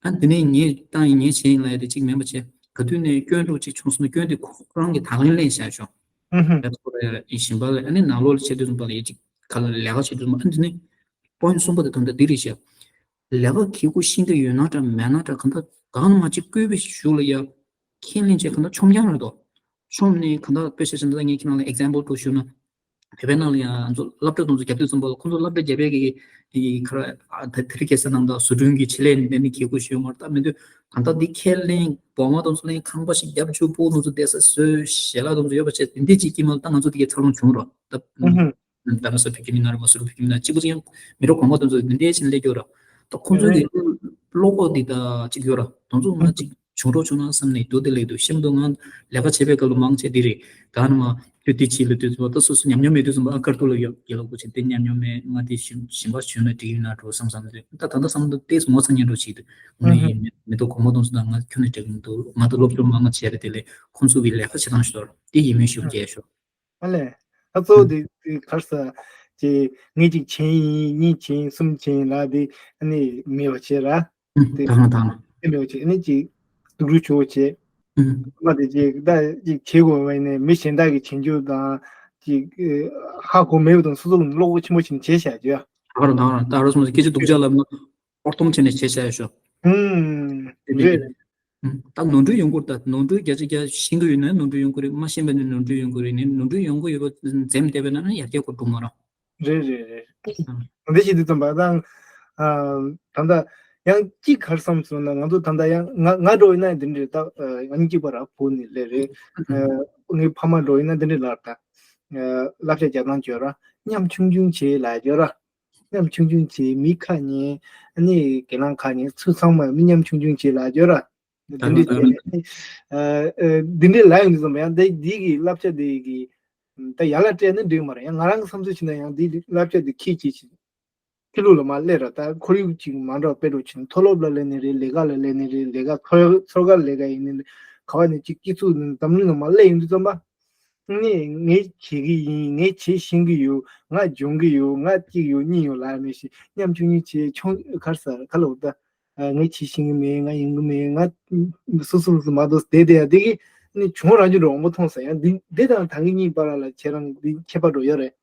ཨ་དེ་ནས་ངས་བཏང་ཡིན་ངས་བྱས་ཡིན་ལབ་ཡ་དེ་གཅིག་མིན་པ་བྱས་ག་དུས་ནས་སྐྱོན་འགྲོ་གཅིག་བྱུང་སོང་ན་སྐྱོན་དེ་ཁོ་རང་གིས་དང་ལེན་ལེན་བཞག་ཤོག་ཨུ་ཧུ། ད་ཁོ་ར་ཡིན་བཞིན་པ་ལ་ཨ་ནི་ནང་ལོགས་ལ་བྱེད་དུས་ཙམ་པ་ལ་ཡ་གཅིག་ག་ལ་ལས་ཀ་བྱེད་དུས་ཙམ་པ་ཨ་འདི་ནས་པོ་ཡིན་གསུམ་པ་དེ་ད་ལྟ་འདི་རེད་ཤག་ལས་ཀ་གི་གུ་ཤིང་དེ་ཡོད་ན་འདྲ་མེད་ན་འདྲ་གང་ལྟར་གང་ན་མ་གཅིག་བསྐུལ་བའི་གཞུག་ལ་ཡ་ཁས་ལེན་བྱས་གང་ལྟར་ཆོམ་རྐྱང་རེད་དོ། ཆོམ་ནས་གང་ལྟར་དཔེ་ཆ་བཞག་ན་ད་ངས་ཁྱེད་རང་ལ་example ཐོག་ཞུས་ན། བོད་པའི་ནང་ལ་ཡང་ང་ཚོ་སློབ་གྲྭ་དེ་ཚོ་རྒྱབ་དུས་ཙམ་པ་ལ་ཁོང་ཚོ་སློབ་གྲྭ་རྒྱབ་ཡས་ཀྱི་ཡི་ག་ར་ཨ་ད་དེ་རིང་ཁ་སང་ནང་ད་བཟོ་སྐྲུན་གྱི་ཆེད་ལས་འདི་ནི་གི་གུ་ཞུས་མ་རེད། ད་མི་འདུག་གང་ལྟར་འདི་ཁས་ལེན་སྦོ་མ་དེ་ཚོ་ལེན་ཁང་པ་ཞིག་རྒྱབ་བཅུག་སྤུ་གུ་དེ་ཚོ་བསྡད་ས་བཟོས་ཞལ་ལག་དེ་ཚོ་ཡོད་པ་བྱས་དེ་འདྲས་ཅིག་གི་མ་ད་ང་ཚོ་དེ་གའི་འཚར་ལོངས་བྱུང་རོགས་ད། ཨུ་ཧུ། ད་ནི་ས་བོད་ཀྱི་མི་ན་རེད་མ་སུ་རུ་བོད་ཀྱི་མི་ན་གཅིག་པུ་ཅིག་ཡང་མི་རོ་གོང་མ་དེ་ཚོ་འདི་འདྲས་ཕྱིན་སླེབས་ཀྱི་ཡོད་ར། ད་ཁོང་ཚོ་གི་བློ་ཁོག་འདི་ད་གཅིག་ཡོད་ར་དེ་ཚོ་ང་གཅིག་བྱུང་རོགས་བྱུང་ན་བསམ་ནས་འདུག་དེ་ལས་འདུག་ཤེས་མི་འདུག་ང་ལས་ཀ་བྱེད་པའི་སྐབས་ལ་མང་ཆེ་འདི་རེད། ག་ནས་མ་ཁྱོད་འདི་བྱེད་ལ་དུས་ཚོད་ད་སོ་སོ་ཉམས་མྱོང་མེད་དུས་ཙམ་པ་ཨ་དཀར་ཐུག་ལ་ཡོད་དགེ་ལགས་སྐུ་མཁྱེན་དེ་ཉམས་མྱོང་མེད། ང་དེ་ཞིམ་ཞིམ་པ་བྱུང་ན་འགྲིག་ཡིན་ན་འགྲོ་བསམ་བསམ་དུས་ད་ད་ལྟ་བསམ་འདུག་ཏེས་ངོ་ཚ་ཉན་འགྲོ་བྱེད་དུས་ངོ་ནས་ཡིན་མི་འདུག་གོང་མ་དུང་སོ་ད་ང་ཁྱོད་ནས་འགྲིག་མི་འདུག་ང་ད་སློབ་སྦྱོང་མང་ང་བྱས་རེད། དེ་ལས་ཁོང་ཚོ་གི་ལས་ཀ་བྱེད་སྟངས་ཞོར་དེ་ཡིན་མིན་ཞུ་རྒྱལ་ཞོར། ཨ་ལས། ད་གཙོ་བོ་དེ་དེ་གར་ས་ཀྱི་ངས་ཅིག་བྱིན་ཡིན་གཉིས་བྱིན་གསུམ་བྱིན་ལ་དེ་ཨ་ནི་མེད་པ་བྱེད་ར། དེ་དང་དང་དེ་མེད་པ་བྱེད་ཨ་ནི་ཅིག་སྡུག་རུས་ཆུ་བོ་བྱེད། ཨུམ། ང་དེ་ཅིག་ད་ཅིག་བྱེད་དགོས་པ་ཡིན་ནས་མི་གཞན་དག་གིས་བྱེད་རྒྱུ་དང་ཅིག་ཧ་གོ་མེད་པ་དང་སོ་སོ་གི་བློ་ཁོག་ཆེན་པོ་བྱིན་བྱེད་བྱ་རྒྱུ། ད་རུང་ད་རུང་ད་རུང་སོང་ཙང་སྐད་ཆ་སྡུག་ཅག་ལབ་ན། ཨོར་ཐོམ་བྱས་ནས་བྱས་བྱས་ཤོག་ཨུམ། རེད་རེད། ད་ནོར་འཁྲུལ་ཡོང་གི་རེད། ད་ནོར་འཁྲུལ་བརྒྱ་ཆ་བརྒྱ་ཤེས་ཀྱི་ཡོད་ན་ནོར་འཁྲུལ་ཡོང་གི་རེད། མ་ཤེས་པ་ནི་ནོར་འཁྲུལ་ཡོང་གི་རེད། ནི་ནོར་འཁྲུལ་ཡོང་གི་ཡོད་པ་འཛེམ་བསྡད་པ་ན་ཡར་རྒྱས་འགྲོ་མ་རེད། རེད་རེད་རེད། ཨ། འདི་ཞིག་འདི་ཙམ་པ་དང་། ཨ། ད་ལྟ་ཡང་གཅིག་གར་བསམ་སོང་ན་ང་ཚོ་ད་ལྟ་ཡང་ང་ང་འགྲོ་ཡིན་ན་འདི་འདྲ་ད་ང་གཉིས་གཅིག་པ་ར་བུ་ནི་ལས་རེད། ངའི་ཕ་མ་འགྲོ་ཡིན་ན་འདི་འདྲ་ལབ་ད། བསླབ་བྱ་རྒྱག་སྟངས་བྱོས་ར་མཉམ་ཆུང་ཆུང་བྱེད་ལབ་བྱོས་ར། མཉམ་ཆུང་ཆུང་བྱེད། མི་ཁ་ཉན། ཨ་ནི་གྱེན་ལངས་ཁ་ཉན། ཚུར་ཚང་མ་མི་མཉམ་ཆུང་ཆུང་བྱེད་ལབ་བྱོས་ར། འདི་འདྲའི་ལབ་ཡོང་དུས་ཙམ་པ་ཡང་འདི་འདི་གི་བསླབ་བྱ་འདི་གི་ད་ཡར་ལ་སྤྲད་ན་འགྲིག་མ་རེད། ཡང་ང་རང་གི་བསམ་ཚུལ་བྱས་ན་ཡང་འདི་བསླབ་བྱ་འདི་ཁྱེད་ཀྱིས་ཕྱི་ལོགས་ལ་མར་སླེབས་ར། ད་ཁོར་ཡུག་ཅིག་མ་འདྲ་བ་དཔེ་འགྲོ་ཕྱིན་མཐོ་སློབ་ལ་སླེབས་ནི་རེད། ལས་ཀ་ལ་སླེབས་ནི་རེད། ལས་ཀ་འཚོལ་འཚོལ་ཁ་ལས་ཀ་ཡིན་ནི་རེད། ག་བ་ནས་ཅིག་སྐྱིད་ཚུགས་འཛམ་གླིང་ལ་མར་སླེབས་ཡོང་དུས་ཙམ་པ། ངས་ངས་བྱེད་ཀྱི་ཡིན། ངས་བྱེད་ཤེས་ཀྱི་ཡོད། ང་སྦྱོང་གི་ཡོད། ང་གཅིག་ཡོད་གཉིས་ཡོད་ལབ་མི་ཤེས། མཉམ་ཆུང་ཆུང་བྱེད་ཆུང་གར་ས་ག་ལ་འོ་ད། ཨ། ངས་བྱེད་ཤེས་ཀྱི་མེད། ང་ཡིན་གྱི་མེད། ང་སོ་སོ་སོ་སོ་མ་གཏོགས་བསྡད་བསྡད་ཡ་འདི་གི་ནི་བྱུང་རང་བྱུང་འགྲོ་འོང་པོ་མཐོང་ས་ཡང་འདི་འདི་དང་ད་གི་གཉིས་བར་ལ་ཁྱེད་རང་འདི་ཁྱད་པར་འགྲོ་ཡོད་རེད།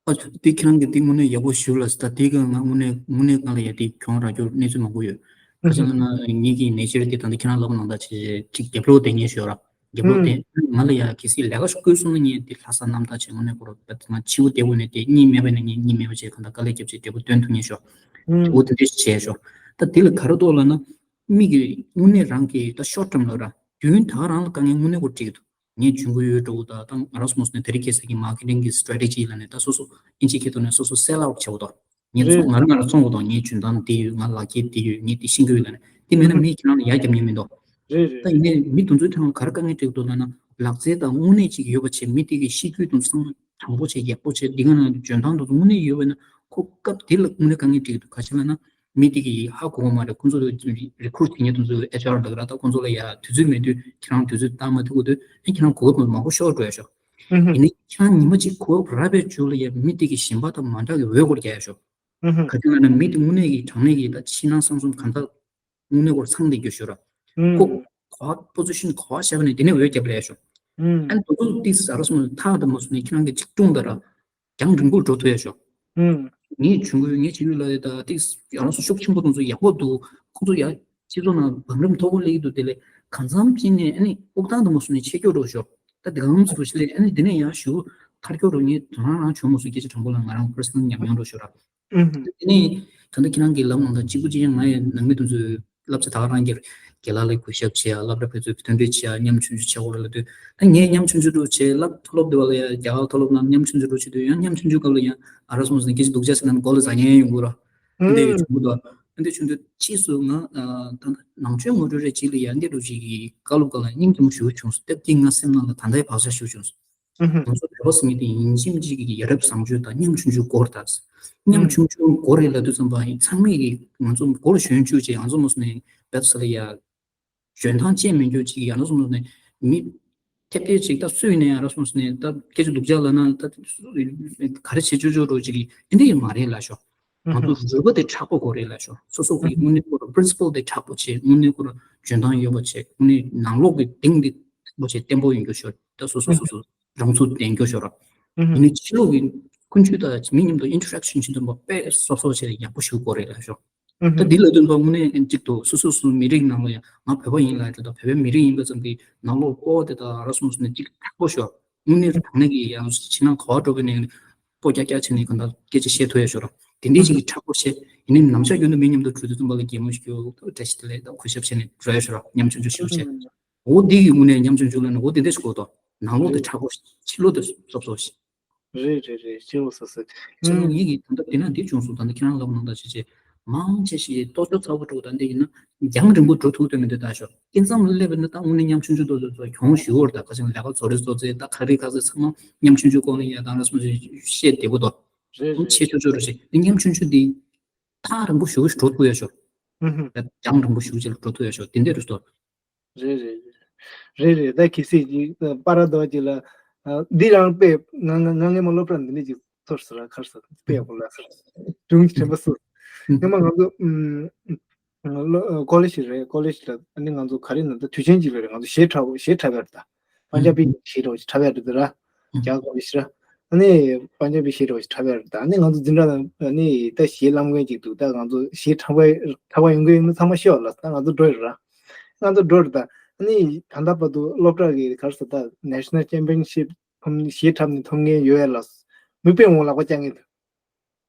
ཨ། འདི་ཁྱེད་རང་གི་འདི་དངོས་གནས་ཡག་པོ་ཞུ་ལ་ད་འདི་གི་ང་དངོས་གནས་དངོས་གནས་ང་ལ་ཡ་འདི་གྱོང་རག་རྒྱུ་གནས་ཚུལ་མང་པོ་ཡོད། ཁ་ཆེ་ལ་ན་ངེད་ཀྱི་ནེ་ཅར་འདི་ད་འདི་ཁྱེད་རང་ལབ་ནང་ད་ཆེ་ཆེ་ཅིག་རྒྱབ་ལོག་དེ་ངས་ཞུ་ར། རྒྱབ་ལོགས་དེ་ང་ལ་ཡ་གལ་སྲིད་ལས་ཀ་ཞིག་བསྐུལ་སོང་ན་ངས་དེ་ལྷག་བསམ་རྣམ་དག་བྱས་དངོས་གནས་ཁོ་རང་ང་ཕྱི་པོ་བདེ་པོ་ནས་དེ་གཉིད་མེད་པ་ནས་ངས་གཉིད་མེད་པ་བྱས་གང་ལྟར་དཀའ་ལས་རྒྱབ་བྱས་བདེ་པོ་སྟོན་ཐུབ་ངེས་ཤོག་འོ་དེ་འདྲས་བྱས་ཤོག་ད་དེ་ལ་ག་རེ་འདུག་ལབ་ན། མི་གི་དངོས་གནས་རང་གི་ད་ཤོར་ཊརམ་ལ་ར་རྒྱུན་ད་ག་རང་ལ་དཀའ་ངལ་དངོས་གནས་ཁོ་འགྲིག་འདུག་ངས་འཇུན་གོ་ཡོད་འགྲོ་གི་ད་ད་ང་རང་སོང་སོང་ནས་དེ་རིང་ཁ་སང་གི་མར་ཀེ་ཊིང་གི་སི་ཊེ་རེ་ཊི་ཇི་ལབ་ནས་ད་སོ་སོ་ཨིན་ཇི་ཁྱེད་ཐོག་ནས་སོ་སོ་སེལ་ཨའུཊ་བྱེད་དགོས་འདུག་ངས་ཚོང་ང་རང་ང་རང་ཚོང་དགོས་དང་ངའི་འཇོན་ཐང་འདི་ཡོད། ང་ལག་འཁྱེར་འདི་ཡོད། ངས་འདི་ཤེས་ཀྱི་ཡོད་ལབ་ནས་འདི་མེད་ན་མིས་ཁྱེད་རང་ལ་ཡ་རྒྱབ་མཁན་མི་འདུག་རེད་རེད། ད་ཡིན་ནའི་མི་དེ་ཚོའི་ཐང་ལ་ག་རེ་དཀའ་ངལ་འཕྲད་ཀྱི་འདུག་ལབ་ན་ལག་རྩལ་དང་དངོས་གནས་ཅིག་ཡོད་པ་བྱས་མི་དེ་གི་ཤེས་རྒྱུད་དེ་ཚང་མ་དྲང་པོ་བྱས་ཡག་པོ་བྱས་འདི་ག་ན་འཇོན་ཐང་དེ་ཚོ་དངོས་གནས་ཡོད་པ་ན་ཁོ་སྐབས་དེ་ལ་དངོས་གནས་དཀའ་ངལ་འཕྲད་ཀྱི་འདུག་ག་ཅི་ལབ་ན་མི་དེ་གི་ཧ་གོ་གི་མ་རེད། ཁོ་ཚོ་རི་ཁུ་རུཊ་བྱེད་མཁན་དེ་ཚོ་ཨེཆ་ཨར་འདུག་ར། ད་ཁོ་ཚོ་ལ་ཡ་དུས་ཚོད་མེད་དུས་ཁྱེད་རང་དུས་ཚོད་བཏང་མ་ཐུབ་ཀྱི་འདུག་ཨེ་ཁྱེད་རང་གོ་སྐབས་མང་པོ་ཤོར་འགྲོ་ཡ་ཤོག་ཡིན་ནའི་ཁྱེད་རང་ཉི་མ་གཅིག་གོ་སྐབས་རག་པའི་མཇུག་ལ་ཡ་མི་དེ་གི་གཞན་པ་དང་མ་འདྲ་གི་འོས་སྐོར་རྒྱག་ཡ་ཤོག་ག་དུས་ལབ་ན་མི་དེ་དངོས་གནས་ཀྱི་དྲང་གནས་ཀྱི་ད་ཕྱི་ནང་གསང་གསུམ་གང་དག་དངོས་གནས་སྐོར་ཚང་བསྡད་རྒྱུ་ཤོད་ར། ཁོ་ག་པོ་ཟི་ཤན་ག་བ་བཞག་ནས་དེ་ནས་འོས་རྒྱབ་ལ་ཡ་ཤོག་ཨན་དོ་ཚོ་ཏིག་ཟ་ར་སོང་ཐག་དང་མ་སོང་ནས་ཁྱེད་རང་གི་ཅིག་ཀྲུང་ད་ར་རྒྱང་རིང་པོར་འགྲོ་ཐུབ་ཡ་ཤོག་ངས་བྱུང་གི་ཡོད། ངས་བྱེད་ཡོད་ལ་ཡ་ད་ཏིག་ཡང་སོ་ཤུགས་ཆེན་པོ་དང་ཚོ་ཡག་པོ་འདུག་ཁོ་ཚོ་ཡ་སྤྱི་ཚོགས་ནང་བང་རིམ་མཐོ་པོ་སླེབས་ཀྱི་འདུག་དེ་ལས་གང་འཚམ་ཅིག་ནས་ཨ་ནི་དབུགས་ཐང་དང་མ་སོང་ནས་ཆད་སྐྱོ་འགྲོ་ཤོག་ད་དེ་གང་ཚོ་ཞུ་ཨ་ནི་དེ་ནས་ཡང་ཞུ་མཐར་སྐྱོ་འགྲོ་ངས་དོ་སྣང་རང་བྱུང་མ་སོང་སྐད་ཆ་དྲང་པོ་ལ་ང་རང་པར་སི་ནལ་ཉམས་མྱོང་འགྲོ་ཤོག་ར། དེ་ནས་ད་ལྟ་ཁྱེད་རང་གིས་ལབ་ནང་དང་གཅིག་པུ་གཅིག་རྐྱང་ང་ཡི་ནང་མི་དེ་ཚོའི་བསླབ་བྱ་ད་ག་རང་གིར་རྒན་ལགས་ལ་གུས་ཞབས་བྱེད་ཡ་སློབ་གྲྭ་ཕན་ཚུན་མཐུན་སྒྲིལ་བྱེད་ཡ་མཉམ་ཆུང་ཆུང་བྱེད་དགོས་རེད་ལབ་དུས་ད་ངས་མཉམ་ཆུང་ཆུང་འགྲོ་བྱེད་ལབ་མཐོ་སློབ་དེ་བ་ལ་ཡ་རྒྱ་གར་མཐོ་སློབ་ནང་མཉམ་ཆུང་ཆུང་འགྲོ་བྱེད་དུས་ཡང་མཉམ་ཆུང་ཆུང་སྐབས་ལ་ཡང་ཨ་ར་སོང་ཟིན་སྐད་ཆ་སྡུག་ཅག་ཟེར་ན་མགོ་ལ་ཟ་ཉན་ཡོང་གི་ར། འདི་ཡོད་བྱུང་གི་འདུག་འདི་བྱུང་དུས་ཕྱིས་སུ་ང་ད་ནང་ཆོས་ངོ་སྤྲོད་རེ་བྱེད་ལ་ཡ་འདི་འགྲོ་བྱེད་ཀྱི་བཀའ་སློབ་སྐབས་ལ་སྙིང་རྗེ་མོ་ཞུ་བྱུང་སོང་སྟབས་ཀྱིས་ང་སེམས་ནང་ལ་ད་ལྟའི་བག་ཆགས་ཞུ་བྱུང་སོང་། ང་ཚོ་བོད་པ་ཟེར་མཁན་དེ་ཡིན་གཅིག་མིན་གཅིག་གི་ཡ་རབས་བཟང་སྤྱོད་དང་ཉམ་ཆུང་ཆུང་སྐོར་དང་། ཉམ་ཆུང་ཆུང་སྐོར་རེད་ལབ་དུས་ཙམ་པ་ཡིན་ཚང་མས་ཀྱི་ང་ཚོ་སྐོར་གཞོན་བཅུག་ཅེས་ང་ཚོ་མོ་སོ་ནས་བེབ་ས་ལ་ཡ། འཇོན་ཐང་ཅན་མི་འགྱུར་ཅིག་ཡ་ང་ཚོ་མོ་སོ་ནས་མི་ཐེབས་ཐེབས་ཅིག་ད་སུས་ནས་ཡ་ར་སོང་ནས་ད་སྐད་ཆ་སྡུག་ཅག་ལབ་ན་ད་ག་རེ་བྱེད་ཆོག་ཆོག་རོགས་ཅིག་ཨེ་འདི་ཡིན་མ་རེད་ལབ་ཤོག་ང་ཚོ་རུས་པ་དེ་མཁྲེགས་པོ་དགོས་རེད་ལབ་ཤོག་སོ་སོ་གི་དངོས་གནས་ཁོ་ར་པི་རིན་སི་པལ་དེ་མཁྲེགས་པོ་བྱེད། དངོས་གནས་ཁོ་ར་འཇོན་ཐང་ཡོད་པ་བྱེད། དངོས་གནས་ནང་ལོགས་ཀྱི་གདེང་དེ་མཁྲེགས་པོ་བྱེད། བརྟན་པོ་ཡོང་རྒྱུ་ཤོག་ད་སོ་སོ་སོ་སོ་རང་ཚུགས་ལྡན་རྒྱུ་ཤོག་ར། ཡིན་ནའི་ཕྱི་ལོགས་ཀྱི་ཀུན་སྤྱོད་དང་མི་མཉམ་དུ་ཨིན་ཊར་ཨེག་ཤན་བྱེད་དུས་པ་དཔེ་སོབ་སོབ་བྱས་ཡག་པོ་ཞིག་དགོས་རེད་ལབ་ཤོག་ད་འདི་ལ་དོན་པ་དངོས་གནས་གཅིག་ཏུ་སོ་སོ་སོ་མི་རིགས་ནང་ལ་ཡང་ང་བོད་པ་ཡིན་ལབ་ཡ་དེ་དང་བོད་པའི་མི་རིགས་ཡིན་པ་ཙམ་གྱིས་ནང་ལོགས་སྤོ་བ་དེ་དག་ར་སོང་ནས་གཅིག་མཁྲེགས་པོ་ཤོག་དངོས་གནས་དྲང་གནས་ཀྱི་ཡང་ཕྱི་ནང་ག་བ་འགྲོ་གི་ནས་སྤོ་རྒྱག་རྒྱག་བྱས་ནས་གང་ལྟར་སྐད་ཆ་བཤད་ཐུབ་ཡ་ཤོག་ར། དེ་འདྲའི་ཅིག་གི་མཁྲེགས་པོ་བཤད་ཡིན་ནའི་ནམ་ཞག་རྒྱུན་དུ་མི་མཉམ་དུ་གྲོས་བསྡུར་ཚོགས་པ་ལ་གད་མོ་ཞིག་གྱོ་བཀྲ་ཤིས་བདེ་ལེགས་དང་གུས་ཞབས་བྱས་ནས་འགྲོ་ཡ་ཤོག་ར། ཉམ་ཆུང་ཆུང་ཞིག་བྱས། འོ་འདི་ཡི་དངོས་གནས་ཉམ་ཆུང་ཆུང་ལ་ནི་འོ་དེ་འདྲ་ཞིག་གོ་དོ། ནང་ལོགས་དེ་མཁྲེགས་པོ་ཕྱི་ལོགས་དེ་སོབ་སོབ་ཞིག་རེད་རེད་རེད། ཤེས་པ་སོ་སོ། ཁྱེད་རང་ངེད་ཀྱིས་ད་ལྟ་དེ་ན་འདི་བྱུང་སོང་། ད་ལྟ་ཁྱེད་རང་ལབ་ནང་ལྟར་བྱས་བྱས་ མང་ཆེ་ཞིག་ལྟོ་ཆོག་ཚ་པོ་འགྲོ་ད་འདི་ཡིན་ན་རྒྱང་རིང་པོ་འགྲོ་ཐུབ་དོན་མི་འདུག་ད་ཤོག་སྐྱིན་ཚང་ལ་སླེབས་པ་ན་ད་དངོས་གནས་ཉམ་ཆུང་ཆུང་ཏོག་ཏོག་ཚོ་གྱོང་ཞུ་བར་ད་ཁ་ཆེན་ལས་ཀ་བཟོ་རེས་བཟོ་ཚེ་ད་ག་རེ་ག་ཚོད་ཚང་མ་ཉམ་ཆུང་ཆུང་ཀོ་ལ་ཡ་དང་ལ་སོང་ཞིག་བཤད་བདེ་པོ་ཏོ། རེད་རེད་ཆེ་ཆུང་ཆུང་རུ་ཞིག་འདི་ཉམ་ཆུང་ཆུང་འདི་ཐག་རིང་པོ་ཞུ་འགྲོ་ཐུབ་ཡ་ཤོག་ཧུམ་ཧུམ། ད་རྒྱང་རིང་པོ་ཞུ་ཅིག་འགྲོ་ཐུབ་ཡ་ཤོག་དེ་འདྲ་རུ་སྟོར། རེད་རེད་རེད་རེད་རེད། ད་གལ་སྲིད་ཅིག་པ་ར་དོ་ཅིག་ལ་འདི་རང་དཔེ་ང་ང་ང་ངས་མ་སློབ་གྲྭ་འདི་འདྲ་ཅིག་ཚོར་སོང་ར། ཁར་སོང་དཔེ་ཡག་པོ་ལ་སོང་སྒྲུང་གི་དྲན་པ་སོང་། ངས་མ་ང་ཚོ་ཀོ་ལེ་ཇི་རེད། ཀོ་ལེ་ཇི་ལ་ཨ་ནི་ང་ཚོ་ག་རེ་ན་ད་དུས་ཆེན་ཅིག་ལ་རེད། ང་ཚོ་གཞས་འཁྲབ་གཞས་འཁྲབ་ཡ་རེད། ད་པན་ཇ་བི་གཞས་འཁྲབ་འཁྲབ་ཡ་རེད་ད་ར། རྒྱ་ཀོ་ལེ་ཇི་ར། ཨ་ནི་པན་ཇ་བི་གཞས་འཁྲབ་འཁྲབ་ཡ་རེད་ད། ཨ་ནི་ང་ཚོ་འཛིན་གྲྭ་ནང་ཨ་ནི་ད་གཞས་བླངས་མཁན་ཅིག་འདུག་ད་ང་ཚོ་གཞས་འཁྲབ་པ་འཁྲབ་པ་ཡོང་གི་ཡོད་ན་ཚང་མ་ཤེས་པ་ལ་ད་ང་ཚོ་འགྲོ་ཡོད་ར། ང་ཚོ་འགྲོ་རེད་ད། ཨ་ནི་ད་ལྟ་བར་དུ་སློབ་གྲྭ་གི་ག་རེ་ཟེར་ད་National Championship་གཞས་འཁྲབ་ནས་ཐོབ་མཁན་ཡོད་ཡ་ལ་མིག་དཔེ་འོང་ལག་པ་བརྐྱངས་ངེས་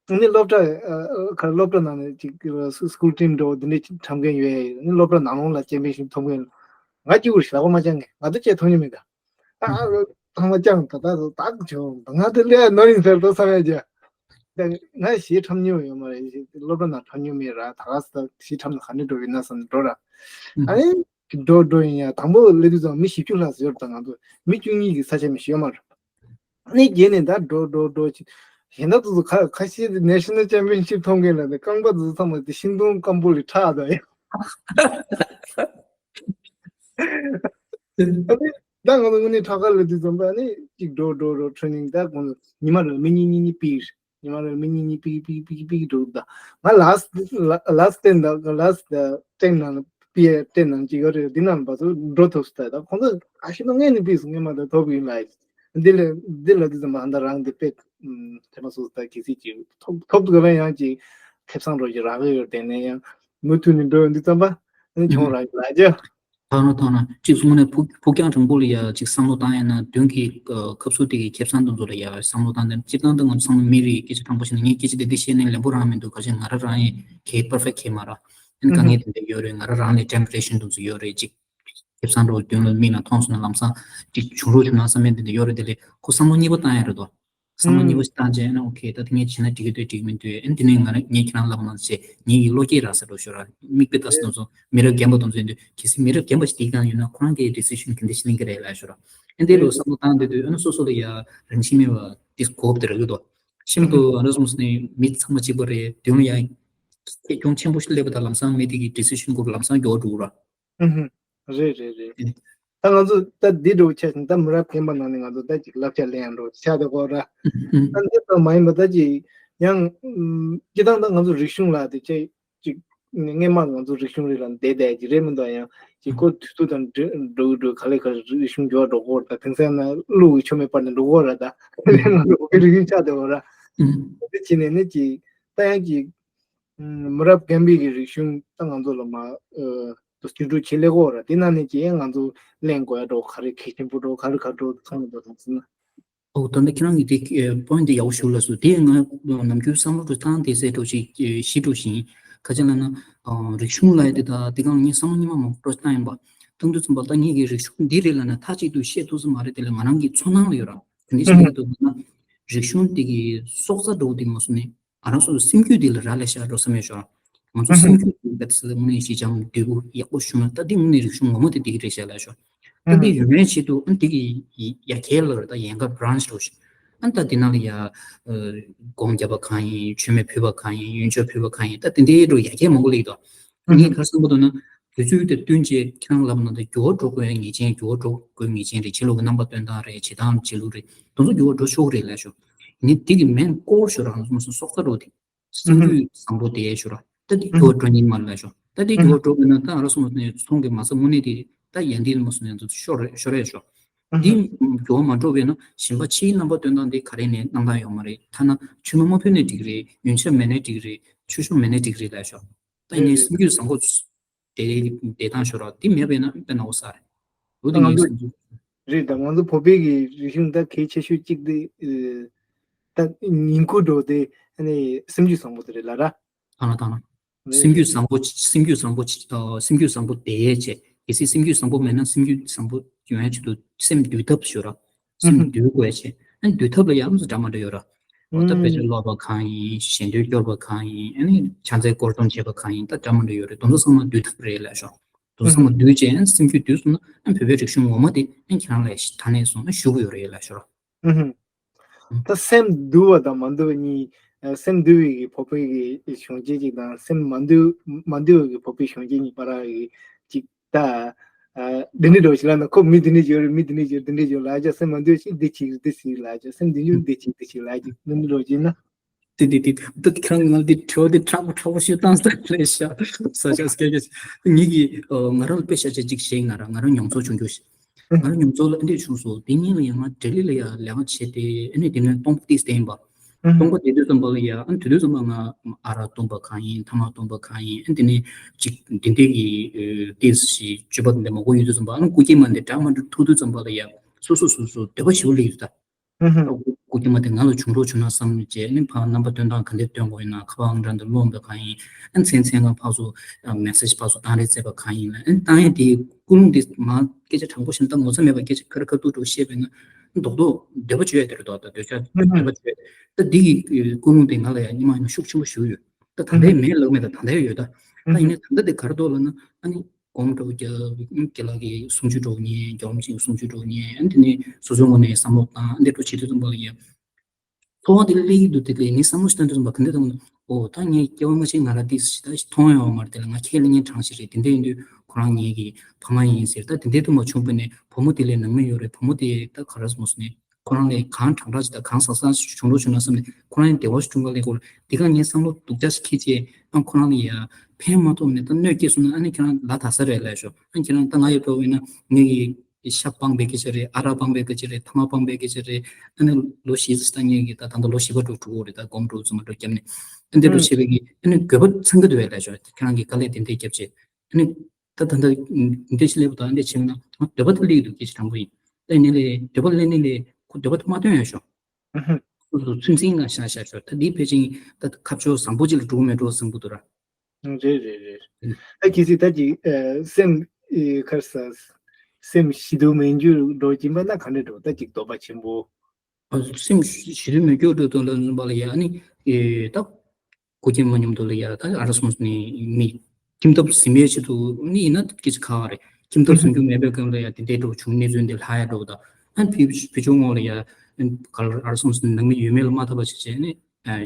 འདུག་ཨ་ནི་སློབ་གྲྭ་ཨ་ཨ་ག་སློབ་གྲྭ་ནང་ནས་ཅིག་school team་འགྲོ་འདི་འདྲའི་འཁྲབ་མཁན་ཡོད་ཡ་ཡོད། ཨ་ནི་སློབ་གྲྭ་ནང་ལོགས་ལ་championship་ཐོབ་མཁན་ང་གཅིག་པུ་ཞིག་ལག་པ་མ་བརྐྱངས་ངེས། ང་ཚོ་བཅས་ཐོབ་མྱོང་མེད་ད། ཨ་ཨ་ཚང་མ་བརྐྱངས་ད་ད་ད་བྱུང་ད་ང་དེ་ལས་ནོར་ཡིན་ཟེར་ཏོ་བསམ་ཡ་ཅི། ད་ང་གཞས་འཁྲབ་མྱོང་ཡོད་མ་རེད། སློབ་གྲྭ་ནང་འཁྲབ་མྱོང་མེད་ར། ད་ག་ས་གཞས་འཁྲབ་ན་ག་ནས་འགྲོ་ཡིན་ན་བསམ་ནས་འགྲོ་ར། ཨ་ནི་འགྲོ་འགྲོ་ཡིན་ཡ་དང་པོ་སླེབས་དུས་ཙམ་མི་བཞི་བཅུ་ལྷག་ཙམ་ཡོད་རེད། ད་ང་ཚོ་མི་བཅུ་གཉིས་ཀྱི་ས་ཆ་མི་ཞིག་ཡོད་མ་རེད། ཨ་ནི་རྗེས་ནས་ད་འགྲོ་འགྲོ་འགྲོ་ཅིག་གཞན་དག་ཚོ་ཁ་ཁ་ཤས་དེ་National Championship་ཐོབ་མཁན་ལ་ནི་རྐང་པ་ཚོ་ཚང་མ་དེ་ཤིང་སྡོང་སྐམ་པོ་ལས་ཕྲ་ད་ཡ། ཨ་ནི་ད་ང་ཚོ་དངོས་གནས་ཕྲ་ཁ་ལ་དུས་ཙམ་པ་ནི་ཅིག་འགྲོ་འགྲོ་འགྲོ་training་ད་ཁོང་ཚོ་ཉི་མ་རེ་མི་གཉིས་གཉིས་གཉིས་ཕུད། ཉི་མ་རེ་མི་གཉིས་གཉིས་ཕུད་ཕུད་ཕུད་ཕུད་འགྲོ་ད། ང་last last ten་ད་last ten་ནང་ཕུད་ten་ནང་གཅིག་ཡོད་རེད། འདི་ནང་བར་དུ་འགྲོ་ཐུབ་སོང་ད། ཁོང་ཚོ་ཨ་ཤི་ནོ་ངས་ནི་ཕུད་སོང་། ངས་མ་ད་ཐོབ་ཡིན་ལ། འདི་ལ་འདི་ལ་དུས་ཙམ་པ་ཨ་ད་རང་འདི་དཔེ་དེ་མ་སོང་ད་གལ་སྲིད་ཅིག་ཐོབ་ཐོབ་ཐུབ་ན་ཡང་ཅིག་ཁེ་བཟང་རོགས་ཀྱི་རག་གི་ཡོད་དེ་ནས་ཡང་མུ་མཐུད་ནས་འགྲོ་ཡོང་དུས་ཙམ་པ་ཨ་ནི་ཁྱོང་རང་གི་ལ་རྒྱ། ཐང་ར་ཐང་ར་གཅིག་གསུངས་ནས་ཕུགས་ཕུགས་རྒྱང་རིང་པོ་ལ་ཡ་གཅིག་བསམ་བློ་བཏང་ཡ་ན་མདུན་གྱི་སྐབས་སུ་དེ་གི་ཁེ་བཟང་དེ་ཚོ་ལ་ཡ་བསམ་བློ་བཏང་དེ་སྤྱིར་བཏང་དུ་ང་ཚོ་ཚང་མ་མི་རིགས་སྐད་ཆ་དྲང་པོ་བཤད་ན་ངས་སྐད་ཆ་དེ་འདྲ་བཤད་ནས་ལན་པོ་རང་མི་འདུག་ག་ཅི་ང་རང་རང་ཡིན་གལ་perfect་གལ་མ་ར། ཨན་དཀའ་ངལ་དེ་འདྲ་ཡོད་རེད། ང་རང་རང་ལ་temptation་དེ་ཚོ་ཡོད་རེད། གཅིག་ཁེ་བཟང་འགྲོ་མདུན་ལ་མིག་ནང་མཐོང་སོང་ན་ལམ་སང་གཅིག་བྱུང་རོགས་བྱུང་ན་བསམ་ཡ་དེ་འདྲ་ཡོད་རེད། དེ་ལས་ཁོ་བསམ་བློ་གཉིས་པ་བཏང་ཡ་རེད་དོ། བསམ་བློ་གཉིས་པ་ཞིག་བཏང་རྗེས་ཨ་ནི་ཨོ་ཁེ་ད་དེ་ངས་བྱས་ན་འགྲིག་གི་འདུག་འགྲིག་གི་མི་འདུག་ཨ་ནི་དེ་ནས་ང་རང་ངས་ཁྱེད་རང་ལབ་ན་ཆེ་ངེད་ཀྱི་བློ་སྐྱེད་རག་ས་འགྲོ་ཤོར་ར། མིག་དཔེ་ལྟ་ས་ནང་ཚོ་མི་རབས་རྒན་པ་དེ་ཚོ་ཡིན་དུས་གལ་སྲིད་མི་རབས་རྒན་པ་ཞིག་དེའི་སྒང་ཡོད་ན་ཁོ་རང་གིས་decision་ག་འདྲ་ཞིག་ལེན་གི་རེད་ལབ་ཤོར་ར། ཨ་ནི་དེ་ལོ་བསམ་བློ་བཏང་དུས་དུས་ཨ་ནི་སོ་སོ་ལ་ཡ་རང་བཞིན་མེད་པ་དེ་གོ་བ་དེ་རག་གི་འདུག་ཤིན་ཏུ་ཨ་ནི་སོང་ཟིན་ནས་མི་ཚང་མ་གཅིག་པ་རེད། དོན་ལ་ཡ་ཁེ་གྱོང་ཆེན་པོ་ཞིག་སླེབས་པ་དང་ལམ་སང་མི་དེ་གི་decision་སྐོར་ལམ་སང་མགྱོགས་འགྲོ་གི་ར། ཨུ་ཧུ། རེད་རེད་རེད། ཨེ། ད་ང་ཚོ་ད་འདི་འགྲོ་ཆ་ཞིང་ད་མི་རབས་རྒན་པ་ནང་ནས་ང་ཚོ་ད་ཅིག་བསླབ་བྱ་ལེན་ཡང་འགྲོ་ཆ་དེ་གོ་ར། ཨུ་ཧུ། ད་འདི་ལྟ་མ་ཡིན་པ་ད་ཅིག་ཡང་ཨུམ། སྤྱི་བཏང་ད་ང་ཚོ་རིག་གཞུང་ལ་དེ་ཅིག་ཅིག་སྔས་མ་ང་ཚོ་རིག་གཞུང་རིག་ལ་འདས་བསྡད་ཀྱི་རེད་མི་འདུག་ཡང་ཅིག་ཨུ་ཧུ། ཁོ་དུས་ཚོད་དང་འགྲོ་འགྲོ་གི་འགྲོ་ག་ལེ་ག་རིག་གཞུང་འགྱུར་བ་འགྲོ་གོ་ར། ད་དེང་སང་ན་གླུ་གི་ཆོ་མེད་པར་ནས་འགྲོ་གོ་ར། ད་ང་ཚོ་བོད་པའི་རིག་གཞུང་ཆགས་བསྡད་གོ་ར། ཨུ་ཧུ། དེ་བྱས་ནས་ནི་ཅིག་ད་ཡང་ཅིག་མི་རབས་རྒན་པའི་གི་རིག་གཞུང་ད་ང་ཚོ་ལ་མ་ཨ་ཏུ་སྐྱིད་སྡུག་ཆེ་ལེ་གོ་ར། དེ་ནང་ནས་ཀྱི་ང་ཚོ་གླེང་དགོས་ཡ་འགྲོ་ག་རེ་གལ་ཆེན་པོ་འགྲོ་ག་རེ་ག་འགྲོ་ཚང་མ་འགྲོ་ཐང་ཟིན་ན། ཨོ་ད་ནི་ཁྱེད་རང་གི་དེ་point་དེ་ཡག་པོ་ཞུ་ལ་སོ། དེ་ང་ནམ་རྒྱུན་བསམ་བློ་འགྲོ་སྟངས་དེ་ཟེར་འགྲོ་ཞིག་ཞིག་འགྲོ་ཞིང་ཁ་ཅིག་ལ་ན་རིག་གཞུང་ལ་ཡ་དེ་ད་དེ་གང་ངས་བསམ་བློ་ཉི་མ་མང་པོ་འགྲོ་སྟངས་ཡིན་པ་དང་དུས་ཙམ་པ་ད་ངེད་ཀྱི་རིག་གཞུང་འདི་རེད་ལ་ན་མཐའ་གཅིག་ཏུ་བཤད་ཐུབ་ས་མ་རེད། དེ་ལ་ང་རང་གི་ཚོར་སྣང་ལ་ཡོད་ར། དེ་འདྲ་ཞིག་ཡོད་འདུག་ན་རིག་གཞུང་དེ་གི་སྲོག་རྩ་འགྲོ་དེ་མ་སོང་ནས། ང་རང་ཚོ་སེམས་རྒྱུད་འདི་ལ་རག་ལས་ཤག་འགྲོ་བསམ་ཡོད་ཤག་ང་ཚོ་སེམས་རྒྱུད་འདི་བེད་སྲིད་དངོས་གནས་ཞི་འཇམ་དོད་པོ་ཡག་པོ་བྱུང་ན་ད་འདི་དངོས་གནས་རིག་གཞུང་ངོ་མ་དེ་འདི་གི་རེད་ཤག་ལབ་ཤག་ད་འདི་ཡོང་ཡའི་ཆེད་དུ་ཨ་འདི་གི་ཡ་གྱལ་ལ་རེད། ད་ཡན་གར་branch་འགྲོ་ཞིག་ཨ་ད་འདི་ནང་ལ་ཡ་སྒོམ་རྒྱབ་པ་གང་ཡིན། མཆོད་མེ་ཕུལ་བ་གང་ཡིན། ཡོན་མཆོད་ཕུལ་བ་གང་ཡིན། ད་དེ་འདྲའི་འགྲོ་ཡ་གྱལ་མང་པོ་སླེབས་འདུག་ངས་ག་རེ་བསམ་གྱི་འདུག་ན། དུས་ཚོད་དེ་བསྟུན་བྱས་ཁྱེད་རང་ལབ་ན་ད་འགྱུར་བ་འགྲོ་དགོས་ངེས་ཅན། འགྱུར་བ་འགྲོ་དགོས་ངེས་ཅན་རེད། བྱེད་ལུགས་ཀྱི་རྣམ་པ་སྟོན་སྟངས་རེད། བྱེད་སྟངས་བྱེད་ལུགས་རེད། དེ་ཚོ་འགྱུར་བ་འགྲོ་ཆོག་གི་རེད་ལབ་ཤོག་ནི་དེ་གི་main core་ཤོ་རང་སོང་སོང་སྲོག་རྩ་འགྲོ་དེ་སེམས་རྒྱུད་བཟང་པོ་དེ་ཤོ་ར། ད་དེ་འགྱུར་བ་འགྲོ་ཉིན་མ་ལབ་ཤོག་ད་དེ་འགྱུར་བ་འགྲོ་དགོས་ན་ད་ང་རང་སོང་ནས་ཚོང་གི་མ་རྩ་དངོས་གནས་དེ་ད་ཡན་དེ་མ་སོང་ནས་ཚོ་ཤོ་རེད་ཤོ་རེད་ཤོ། དེ་འགྱུར་བ་མ་འགྲོ་བས་ན་གཞན་པ་ཕྱིའི་རྣམ་པ་སྟོན་སྟངས་དེ་ག་རེ་ནས་གནང་སྟངས་ཡོད་མ་རེད། ཐ་ན་མཆོད་མེ་མ་ཕུལ་ནས་འགྲིག་རེད། ཡོན་ཆབ་མེད་ནས་འགྲིག་རེད། ཆོས་ཕྱོགས་མེད་ནས་འགྲིག་རེད་ལབ་ཤོག་ད་ཡིན་ནའི་སེམས་རྒྱུད་བཟང་པོ་དེ་བདེ་ཐང་ཤོར་བ་དེ་མེད་པས་ན་དཔེ་ན་འོ་ས་རེད། འོ་དེ་ངའི་སེམས་རྒྱུད། རེད་ད། ང་ཚོ་བོད་པའི་གི་རིག་གཞུང་ད་གལ་ཆེ་ཤོས་གཅིག་དེ་ད་ཉིང་ཁུ་འགྲོ་དེ་ཨ་ནི་སེམས་རྒྱུད་བཟང་པོ་དེ་རེད་ལ་ར། ཐང་ལ་ཐང་ལ། རེད་སེམས་རྒྱུད་བཟང་པོ་སེམས་རྒྱུད་བཟང་པོ་སེམས་རྒྱུད་བཟང་པོ་དེ་ཡས་ཆེ། གལ་སྲིད་སེམས་རྒྱུད་བཟང་པོ་མེད་ན་སེམས་རྒྱུད་བཟང་པོ་ཡོང་ཡ་ཆེད་དུ་སེམས་འདུལ་ཐབས་ཤོར་བ། སེམས་འདུལ་དགོས་ཆེ། ཨ་ནི་འདུལ་ཐབས་ལ་ཡང་འདྲ་མ་འདྲ་ཡོད་ར། འོ་ད་དཔེ་ཆ་ཀློག་པ་གང་ཡིན། ཞལ་འདོན་སྐྱོར་བ་གང་ཡིན། ཨ་ནི་ཕྱག་འཚལ་སྐོར་གཏོང་བྱེད་པ་གང་ཡིན། ད་འདྲ་མི་འདྲ་ཡོད་རེད། དེ་ཚོ་ཚང་མ་འདུས་ཐུབ་རེད་ལབ་ཤོག་དེ་ཚོ་ཚང་མ་འདུས་བྱས་སེམས་རྒྱུད་འདུས་སོང་ན་ཨ་བོད་པའི་རིག་གཞུང་ངོ་མ་དེ་ཨ་ཁྱེད་རང་ལ་ད་ནས་བཟུང་ཨ་ཞུ་གི་ཡོད་རེད་ལབ་ཤོག་ཨུ་ཧུམ། ད་སེམས་འདུལ་བ་དང་མ་འདུལ་བ་གཉིས། ཨ། སེམས་འདུལ་བའི་གི་བོད་པའི་གི་གཞོན་སྐྱེས་ཅིག་དང་སེམས་མ་འདུལ་མ་འདུལ་བའི་གི་བོད་པའི་གཞོན་སྐྱེས་གཉིས་བར་གི་ཅིག་ད། ཨ། འདི་འདྲའི་འགྲོ་ཞིག་ལ་ན་ཁོ་མི་འདི་འདྲའི་ཡོད་རེད། མི་འདི་འདྲའི་ཡོད། འདི་འདྲའི་ཡོད་ལབ་ཀྱང་སེམས་མ་འདུལ་ཞིག་འདི་ཅིག་འདི་ཞིག་ལབ་ཀྱང་སེམས་འདི་འདྲའི་འདི་ཅིག་འདི་ཞིག་ལབ་ཀྱང་འདི་འདྲའི་འགྲོ་ཞིག་ན། དེ་དེ་དེ་དེ་ཁྱེད་རང་ང་འདི་དྲི་བ་འདི་དྲག་པོ་དྲག་པོ་ཞིག་བཏང་ས་རེད་ཤག་ས་ཆ་སྐད་ཆ་ངེད་ཀྱིས་ང་རང་ལ་དཔེ་ཤ་ཆ་གཅིག་བཤད་ཡིན་ན་ར། ང་རང་མྱོང་ཚོར་བྱུང་རྒྱུ་ཞིག་ང་རང་མྱོང་ཚོར་ལ་འདི་བྱུང་སོང་། དེ་ཉིན་ལ་ཡང་ང་ལྡི་ལི་ལ་ཡང་ལས་ཀ་བྱས་ཏེ་ཨ་ནི་དེ་ནས་སྟོང་པ་ཏིས་བསྟན་པ། སྟོང་པ་དེ་དུས་ཙམ་པ་ལ་ཡ་ཨ་ནི་དེ་དུས་ཙམ་པ་ང་ཨ་རག་བཏུང་པ་གང་ཡིན། ཐ་མག་བཏུང་པ་གང་ཡིན། ཨ་ནི་དེ་ནས་ཅིག་དེ་འདྲའི་གི་ཏིས་ཞིག་སྤྱོད་པ་དེ་འདྲ་མང་པོ་ཡོད་དུས་ཙམ་པ་ཨ་ནི་སྐུ་སྐྱེ་མ་འདི་འདྲ་མ་འདྲ་ཐུག་དུས་ཙམ་པ་ལ་ཡ་སོ་སོ་སོ་སོ་འདོད་པ་ཞེ་པོ་སླེབས་ཡོད་ད། ཨུ་ཧུ། སྐུ་སྐྱེ་མ་དེ་ང་ལ་བྱུང་རོགས་བྱུང་ན་བསམ་བྱས་ནས་ཕར་རྣམ་པ་སྟོན་སྟངས་ག་འདྲ་སྟོན་དགོས་ཡིན་ན། ཁ་པར་ཨང་གྲངས་དེ་སློང་པ་གང་ཡིན། ཨ་མཚན་མཚན་གང་ཕར་ཚུར་མེ་སེ་ཇི་ཕར་ཚུར་བཏང་རེས་བྱས་པ་གང་ཡིན་ལ། ཨ་བཏང་ཡས་དེ་ཀུན་སློང་དེ་མ་སྐད་ཆ་དྲང་པོ་བཤད་ན་ངོ་ཚ་མེད་པ་སྐད་ཆ་ཁ་རི་ཁ་ཐུག་འདྲ་བཤད་པས་ན་རྡོག་རྡོག་འདོད་པ་བཅོལ་ཡས་དེ་རེད་དོ། ད་འདོད་ཆགས་འདོད་པ་བཅོལ་ཡས། ད་འདི་གི་ཀུན་སློང་དེ་ང་ལ་ཡང་སྔོན་མ་ཡིན་ན་ཤུགས་ཆེན་པོ་ཞིག་ཡོད། ད་ད་ལྟའི་མེད་ལབ་མེད། ད་ད་ལྟའི་ཡོད་ད། ད་ཡིན་ནའི་ད་ལྟ་དེ་ག་རེ་འདུག་ལབ་ན་ཨ་ནི། སྒོམ་འགྲོ་རྒྱ་རྒྱ་ལགས་ཀྱི་གསུང་ཆོས་འགྲོ་ཉན། རྒྱལ་བ་རིན་པོ་ཆེའི་གསུང་ཆོས་འགྲོ་ཉན། ཨ་དེ་ནས་སོ་སོའི་ངོས་ནས་བསམ་བློ་བཏང་། ཨ་འདི་འགྲོ་བྱེད་དུས་ཙམ་པ་ལ་ཡ། ཚོར་བ་དེ་སླེབས་ཀྱི་འདུག་དེ་ལས་ངས་བསམ་བློ་ཞིག་བཏང་དུས་ཙམ་པ་ག་འདྲ་འདུག་ན། ཨོ་ད་ངས་སྐྱེ་བ་སྔ་ཕྱི་ང་རང་ཏིས་ཞིག་ད་མཐོང་ཡོད་མ་རེད། དེ་ལ་ང་ཁས་ལེན་མཁན་གྲངས་ཤིག་རེད། དེ་འདྲ་ཡིན་དུས་ཁོ་རང་ངེད་ཀྱི་ཕ་མ་ཡིན་ཟེར། ད་དེ་འདྲ་དུ་མ་བྱུང་བ་ནས་བུ་མོ་དེ་ལས་ནང་མི་ཡོད་རེད། བུ་མོ་དེ་ད་ག་རེ་སོང་ཟེར་ནས། ཁོ་རང་ལ་གང་དྲག་དྲག་ཅིག་དང་གང་ཟང་ཟང་ཞིག་བྱུང་རོགས་བྱུང་ན་བསམ་ནས་ཁོ་རང་ཡང་བདེ་བ་ཞིག་བྱུང་ག་ལས་སྐོར་འདི་ག་ངས་བསམ་བློ་སྡུག་ཅག་ཞིག་འཁྱེར་བྱས། ཨ་ཁོ་རང་ལ་ཡ་ཕན་མ་ཐོགས་ནས་ད་གནོད་སྐྱེལ་སོང་ན་ཨ་ནི་ཁྱེད་རང་ལ་དྭགས་ས་རེད་ལབ་ཤོག་ཨ་ཁྱེད་རང་ད་ང་ཡོད་པ་ཡིན་ན་ངེད་ཀྱི་ཤ་སྤངས་པའི་སྐད་ཆ་རེད། ཨ་རག་སྤངས་པའི་སྐད་ཆ་རེད། ཐ་མག་སྤངས་པའི་སྐད་ཆ་རེད། ཨ་ནི་ལོ་བཞི་ཙམ་ད་ངེད་ཀྱི་ད་ད་ད་ལོ་བཞི་པ་འགྲོ་འགྲོ་གི་རེད། ད་སྒོམ་འགྲོ་ཚང་མ་འགྲོ་བརྒྱབ་ནས་ཨ་འདི་འགྲོ་བྱས་པའི་གི་ཨ་ནི་དགོས་པ་ཚང་གི་འདུག་བས་ལབ་ཤོག་ཁྱེད་རང་གི་དཀའ་ལས་དེ་འདྲས་བརྒྱབ་བྱས། ཨ་ནི། ད་ད་ད་འདི་ཞིག་སླེབས་པ་དང་འདི་བྱས་ན་ང་འདོད་པ་དེ་སླེབས་འདུག་སྐད་ཆ་དྲང་པོ་ཡིན། ད་ཡིན་ནའི་ལས་འདོད་པ་སླེབས་ནའི་ལས་ཁོ་འདོད་པ་དེ་མ་སྟོན་ཡ་ཤོག་ཨུ་ཧུ། སོ་སོ་ཚུན་ཚིག་ངང་བཞག་བཞག་ཤོག་ད་འདི་ཕལ་ཆེར་ད་ཁ་ཕྱོགས་བཟང་པོ་ཅིག་ལ་འགྲོ་གི་མེད་འགྲོ་བསམ་གི་འདུག་ར། རེད་རེད་རེད། ཨུ། ད་གལ་སྲིད་ད་ཅིག་ཨ་སེམས་ཨེ་ག་རེ་ཟ། སེམས་ཞི་དུལ་མི་འགྱུར་འགྲོ་གིན་པ་ན་ག་འདྲ་འགྲོ། ད་ཅིག་དོགས་པ་ཆེན་པོ། ཨ་སེམས་ཞི་དུལ་མི་འགྱུར་འགྲོ་དོན་ལ་འཛིན་པ་ལ་ཡ་ཨ་ནི་ཨེ་ད། སྐུ་སྐྱེ་མ་མཉམ་དུ་ལ་ཡ་ད་ཨ་ར་སོང་ནས་མི་ཁྱིམ་ཐབ་ཟིན་པའི་ཆེད་དུ་ནི་ཡིན་ན་སྐད་ཆ་ཁག་རེད། ཁྱིམ་ཐབ་ཟིན་རྒྱུ་མེད་པའི་སྐབས་ལ་ཡ་དེ་འདྲའི་འགྲོ་བྱུང་གནས་ཚུལ་འདི་ལྷག་ཡ་འགྲོ་ད། ཨ་ཕི་ཕི་ཆུ་ངོགས་ལ་ཡ་ག་ལ་ཨ་ར་སོང་ནང་མི་ཡོད་མེད་ལ་མ་ལྟ་བ་བྱས་བྱས་ནས་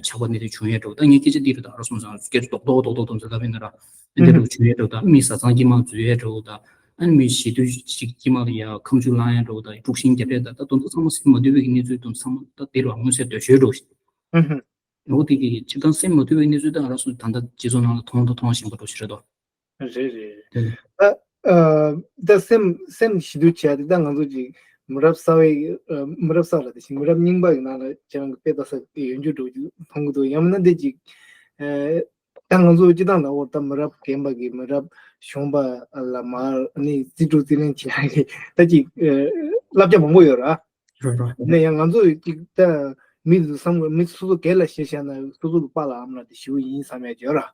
ཆགས་པ་ནི་དེ་བྱུང་ཡ་འགྲོ་ད། ངས་སྐད་ཆ་འདི་རེད་ད་ཨ་ར་སོང་སྐད་ཆ་རྡོག་རྡོག་རྡོག་རྡོག་དུ་ལབ་ཡིན་ན་ར། ཨ་འདྲ་འགྲོ་བྱུང་ཡ་འགྲོ་ད། མི་བཟའ་ཚང་དཀྱིལ་མ་འཛུལ་ཡ་འགྲོ་ད། ཨ་མི་ཞི་དུལ་ཞིག་དཀྱིལ་མ་ལ་ཡ་ཁ་མཆུ་ལངས་ཡ་འགྲོ་ད། དཀྲུག་ཤིང་རྒྱབ་ཡ་ད། ད་དོན་དུ་ཚང་མ་སེམས་མ་དུལ་བའི་གནས་ཚུལ་དུ་ཚང་མ་ད་དེ་རུ་མངོན་གསལ་དོད་ཤོས་འགྲོ་ཞིག་འོ་དེ་གི་སྤྱིར་བཏང་སེམས་མ་དུལ་བའི་གནས་ཚུལ་དང་ང་རང་ཚོ་ད་ལྟ་རྗེས་སུ་ནང་ལ་མཐོང་དང་མཐོང་བཞིན་པ་འགྲོ་ཞིག་རེད་དོ། རེད་རེད་རེད། དེ་ད་ཨ་ད་སེམས་སེམས་ཞི་དུལ་བྱས་ཏེ་ད་ང་ཚོ་ཅིག་མི་རབས་གསར་བའི་ཨ་མི་རབས་གསར་ལ་དེ་བཞིན་མི་རབས་རྙིང་པ་ཡི་ནང་ལ་ཁྱེད་རང་གི་དཔེ་ལྟ་ས་ཡོད་རྒྱུ་འགྲོ་རྒྱུ་མཐོང་གི་འདུག་ཡང་མིན་ན་འདི་ཅིག་ཨ་ད་ང་ཚོ་སྤྱི་བཏང་ལ་འོ་ད་མི་རབས་རྒན་པ་གི་མི་རབས་གཞོན་པ་ལ་མར་ནི་རྩིས་སྤྲོད་རྩིས་ལེན་བྱེད་ཡ་གི་ད་ཅིག་ཨ་བསླབ་བྱ་མང་པོ་ཡོད་ར། རེད་རེད། ནས་ཡང་ང་ཚོ་ཅིག་ད་མི་དེ་ཚོ་བསམ་དགོས། མི་སོ་སོ་སྒེར་ལ་བཤད་བཤད་ན་སོ་སོ་གི་པཱ་ལགས་ཨ་མ་ལགས་དེ་ཞེ་པོ་ཡིན་བསམ་ཡ་ཅིག་ཡོད་ར།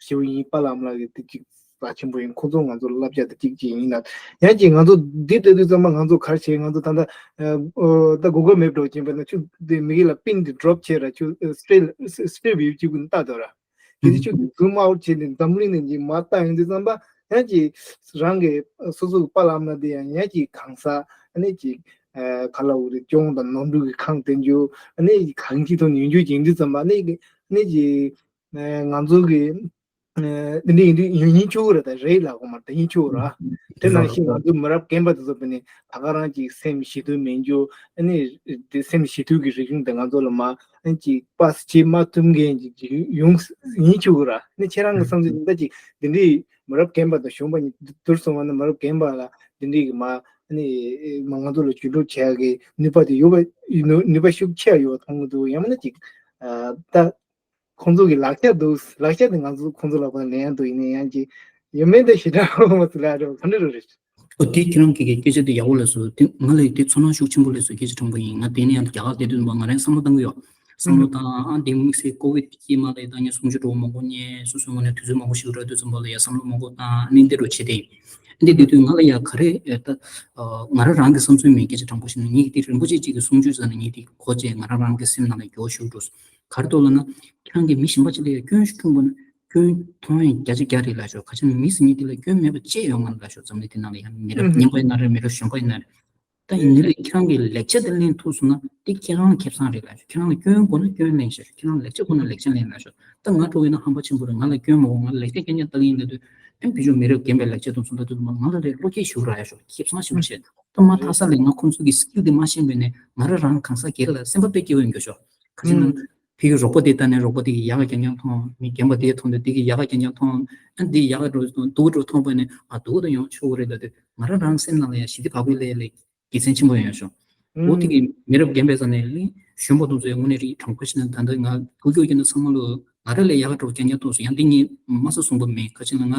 ཞེ་པོ་ཡིན། པཱ་ལགས་ཨ་མ་ལགས་དེ་ཅིག་རྩ་ཆེན་པོ་ཡིན། ཁོང་ཚོ་ང་ཚོ་ལ་བསླབ་བྱ་དེ་ཅིག་ཅིག་ཡིན་ན། ཡང་ཅིག་ང་ཚོ་འདི་ལྟ་དུས་ཙམ་པ་ང་ཚོ་ག་རེ་བྱེད། ང་ཚོ་ད་ལྟ་ཨ་ད་གུ་གལ་མེབ་འདྲ་བོ་ཅིག་ཡིན་པ་ན་ཁྱོད་དེ་མི་གི་ལ་པིན་དེ་ཌོབ་བྱས་ར། ཁྱོད་སི་ཊེ་ཊི་སི་ཊེ་ཊི་བིའུ་ཅིག་གུན་ལྟ་དོ་ར། དེ་དུས་ཁྱོད་ཛུམ་ཨའུཊ་བྱས་ནས་འཛམ་གླིང་ནས་ཅིག་མར་ལྟ་ཡོང་དུས་ཙམ་པ་ཡང་ཅིག་རང་གི་སོ་སོ་གི་པཱ་ལགས་ཨ་མ་ལགས་དེ་ཡང་ཡང་ཅིག་གང་ཟག་ཨ་ནི་ཅིག་ཨ་ག་ལབ་དགོས་རེད། གྱོང་དང་ནོར་འཁྲུལ་གྱི་ཁང་དེ་འཇོག་ཨ་ནི་གང་ཅིའི་ཐོག་ནས་ཡོང་རྒྱུ་ཡིན་དུས་ཙམ་པ་ཨ་ནི་ཨ་ནི་ཅིག་ཨ་ང་ཚོ་གི་ཨ་འདི་འདྲ་ཡིན་དུས་ཡིན་ཡིན་ཆོག་གི་རེད། ད་རེད་ལབ་དགོས་མ་རེད། ད་ཡིན་ཆོག་གི་རེད། དེ་ནང་བཞིན་ང་ཚོ་མི་རབས་རྒན་པ་དེ་ཚོ་དཔེར་ན་ད་ག་རང་ཅིག་སེམས་ཞི་དུལ་མེད་རྒྱུ་ཨ་ནི་དེ་སེམས་ཞི་དུལ་གྱི་རིག་གཞུང་དེ་ང་ཚོ་ལ་མ་ཨ་ནི་ཅིག་པཱ་སི་བྱེད་མ་ཐུབ་མཁན་ཅིག་ཅིག་ཡོང་ཡིན་ཆོག་གི་རེད། ཨ་ནི་ཁྱེད་རང་གི་བསམ་ཚུལ་འདི་འདྲ་ཅིག་འདི་འདྲའི་མི་རབས་རྒན་པ་དང་གཞོན་པ་གཉིས་བསྡུར་སོང་བ་ན་མི་རབས་རྒན་པ་ལ་འདི་འདྲའི་གི་མ་ཨ་ནི་མ་ང་ཚོ་ལ་ཇུས་གཏོགས་བྱེད་ཡག་གི་ནུས་པ་དེ་ཡོད་པ་ནུས་ནུས་པ་ཤུགས་ཆེ་ཡོད་པ་མཐོང་གི་འདུག་ཡང་མིན་ན་ཅིག་ཨ་ད། ཁོང་ཚོ་གི་ལག་ཆ་འདུག་ལག་ཆ་དེ་ང་ཚོ་ཁོང་ཚོ་ལ་ཕར་ལེན་ཡ་འདུག་ཡིན་ན་ཡང་ཅིག་ཡོད་མེད་དེ་ཞེ་དྲག་མ་ཚོ་ལ་རེ་བ་ག་འདྲ་རེད། ཨོ་དེ་ཁྱེད་རང་གི་སྐད་ཆ་དེ་ཡག་པོ་ལབ་སོང་། དེ་ང་ལ་དེ་ཚོར་སྣང་ཤུགས་ཆེན་པོ་སླེབས་སོང་། སྐད་ཆ་དྲང་པོ་ཡིན། ང་དེ་ནས་ཡང་རྒྱ་གར་བསྡད་དུས་ཙམ་པ་ང་རང་བསམ་བློ་བཏང་གི་ཡོད། བསམ་བློ་བཏང་། ཨ་འདི་དམིགས་བསལ་ཀོ་བིད་དཀྱིལ་མ་ལ་ད་ངས་གསུང་ཆོས་འགྲོ་མང་པོ་ཉན། སོ་སོའི་ངོས་ནས་དུས་ཚོད་མང་པོ་ཞིག་རག་དུས་ཙམ་པ་ལ་ཡ་བསམ་བློ་མང་པོ་བཏང་། ཨ་ནི་འདི་འདྲ་བྱེད་དེ་ཡིན། འདི་འདི་དུས་ང་ལ་ཡ་ག་རེ་ད་ང་རང་རང་གི་བསམ་ཚུལ་མིན། སྐད་ཆ་དྲང་པོ་ཞིག་ན་ངས་འདི་རིན་པོ་ཆེ་གཅིག་གི་གསུང་ཆོས་ཟེར་ན་ངས་འདི་གོ་བྱས་ང་རང་རང་གི་སེམས་ནང་ལ་འགྱོ་ཞུགས་འགྲོ། ག་རེ་འདུག་ལབ་ན། ཁྱེད་རང་གིས་མི་གཞན་པ་ཅིག་ལ་ཡ་སྐྱོན་ཞིག་འཁྲུངས་པ་ན་སྐྱོན་མཐོང་ཡ་བརྒྱ་ཆ་བརྒྱ་རེད་ལབ་ཤོག། ག་ཅི་ན་མི་ཟེར་མཁན་དེ་ལ་སྐྱོན་མེད་པ་ཅི་ཡོད་མ་རེད་ལབ་ཤོག། འཛམ་གླིང་འདི་ནང་ལ་ཡ་མི་རབས་རྙིང་པ་ཡིན་ན་རེད། མི་རབས་གཞོན་པ་ཡིན་ན་རེད། ད་ཡིན་ནའི་ལས་ཁྱེད་རང་གིས་ལེགས་ཆ་དེ་ལེན་ཐུབ་སོང་ན་དེ་ཁྱེད་རང་ལ་ཁེ་བཟང་རེད་ལབ་ཤོག། ཁྱེད་རང་ལ་སྐྱོན་དགོས་ན་སྐྱོན་ལེན་ཤོག། ཁྱེད་རང་ལ་ལེགས་ཆ་དགོས་ན་ལེགས་ཆ་ལེན་ལབ་ཤོག། ད་ང་འདྲ་བོ་ཡིན་ན་ཧམ་པ་ཆེན་པོ་རེད། ང་ལ་སྐྱོན་མ་དགོས། ང་ལ་ལེགས་ཆ་རྐྱང་རྐྱང་ལྟ་གི་ཡིན་ལབ་དུས་ཨེ་བུ་ཆུང་མི་རབས་རྒན་པའི་ལེགས་ཆ་དང་གསུང་ད་དུས་ང་ལ་རེ་བློ་སྐྱེད་ཞིག་རག་ཡ་ཤོག། ཁེ་བཟང་ཞིག་བྱས། ད་མ་མཐའ་ས་ལས་ང་ཁོང་ཚོ་གི་སི་ཀིལ་དེ་མ་ཤེས་པས་ནས་ང་རང་རང་གང་ཟག་སྒེར་ལ་སེམས་པ་དཔེ་སྐྱིད་པོ་ཡོང་གི་ཤོག། ག་ཅི་ན་ཕ་གི་རོགས་པ་དེ་ལྟ་ནས་རོགས་པ་དེ་གི་ཡག་ག་རྐྱང་རྐྱང་མཐོང་། མི་རྒན་པ་དེ་མཐོང་དུས་དེ་གི་ཡག་ག་རྐྱང་རྐྱང་མཐོང་། ཨ་འདི་ཡག་ག་འགྲོ་སྡུག་ག་འགྲོ་མཐོང་པས་ནས་ཨ་སྡུག་ག་ད་ཡོང་ཆོག་གི་རེད་ལབ་དུས་ང་རང་རང་སེམས་ནང་ལ་ཡང་ཞི་བདེ་བག་ཕེབས་ལས་ལས་དགེ་མཚན་ཆེན་པོ་ཡོང་ཤོག། འོ་དེ་གི་མི་རབས་རྒན་པའི་ས་ནས་ལས་གཞོན་པ་དེ་ཚོ་ཡང་དངོས་གནས་རེད། དྲང་པོ་བཤད་ན་ད་ལྟ་ང་སྐུ་སྐྱོ་སྐྱོ་ན་ཚང་མ་ལོ་ང་རང་ལས་ཡག་ག་འགྲོ་རྐྱང་རྐྱང་ཐོག་སོང་། ཡང་འདི་ངས་མ་ས་གསུངས་པ་མེད། ག་ཅི་ན་ང་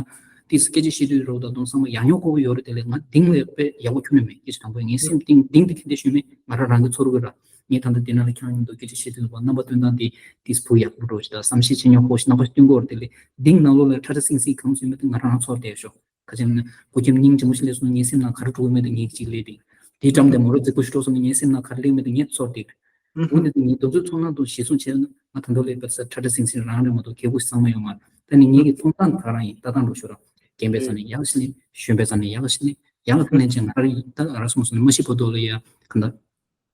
དེ་སྐད་ཆ་བཤད་དུས་རོགས་ད་དུང་ཚང་མ་ཡག་ཉོག་གོ་གི་ཡོད་རེད། དེ་ལས་ང་དེང་ལས་དཔེ་ཡག་པོ་ཁྱོན་ནས་མེད། སྐད་ཆ་དྲང་པོ་ངའི་སེམས་གཏིང་གཏིང་དེ་ག་འདྲ་ཞུ་མེད། ང་རང་རང་གི་ཚོར་གི་ར། ངས་ད་ལྟ་འདི་ནང་ལ་ཁྱེད་རང་མཉམ་དུ་སྐད་ཆ་བཤད་དུས་ཙམ་པ་རྣམ་པ་སྟོན་སྟངས་དེ་དེ་བུ་ཡག་པོ་འགྲོ་ཞིག་དང་བསམ་ཤེས་བྱེད་ཉོག་གོ་ཞིག་རྣམ་པ་སྟོན་གོ་རེད། དེ་ལས་དེང་ནང་ལོགས་ལ་ཁྲ་ཁྲ་སིང་སིང་གང་ཟེར་མེད་དེ་ང་རང་རང་ཚོར་བསྡད་ཤོག། ག་ཅི་ན་སྐུ་ཁྱིམ་སྙིང་རྗེ་མོ་ཞིག་སླེབས་སོང་། ངའི་སེམས་ནང་ག་རེ་འགྲོ་གི་མེད་དེ་ངས་ཅིག་ལས་དེ་དེ་འགྲམ་དེ་མོ་ར་རྫིག་པོ་ཞིག་འགྲོ་སོང་། ངའི་སེམས་ནང་ག་རེ་སླེབས་མེད་དེ་ངས་ཚོར་བསྡད། འོ་ནི་དེ་ངས་དུས་ཚོད་ཚང་ནང་དུ་གཞི་བཟུང་བྱས་ན་ང་ད་དུང་ལས་པ་ས་ཁྲ་ཁྲ་སིང་སིང་རང་རེད་མ་གཏོགས་གལ་པོ་ཞིག་ཚང་མ་ཡོད་མ་རེད། ད་ནི་ངེད་ཀྱི་མཐོང་སྟངས་ག་རང་ཡིན། ལྟ་སྟངས་འགྲོ་ཤོར་ར། རྒན་པའི་ས་ནས་ཡག་ཞིག་ལས། གཞོན་པའི་ས་ནས་ཡག་ཞིག་ལས། ཡག་ལ་ལན་ཅན་ང་རང་ཡིན། ད་ང་རང་སོང་སོང་ནས་མ་ཤི་བར་དུ་ལ་ཡ་ག་འདྲ་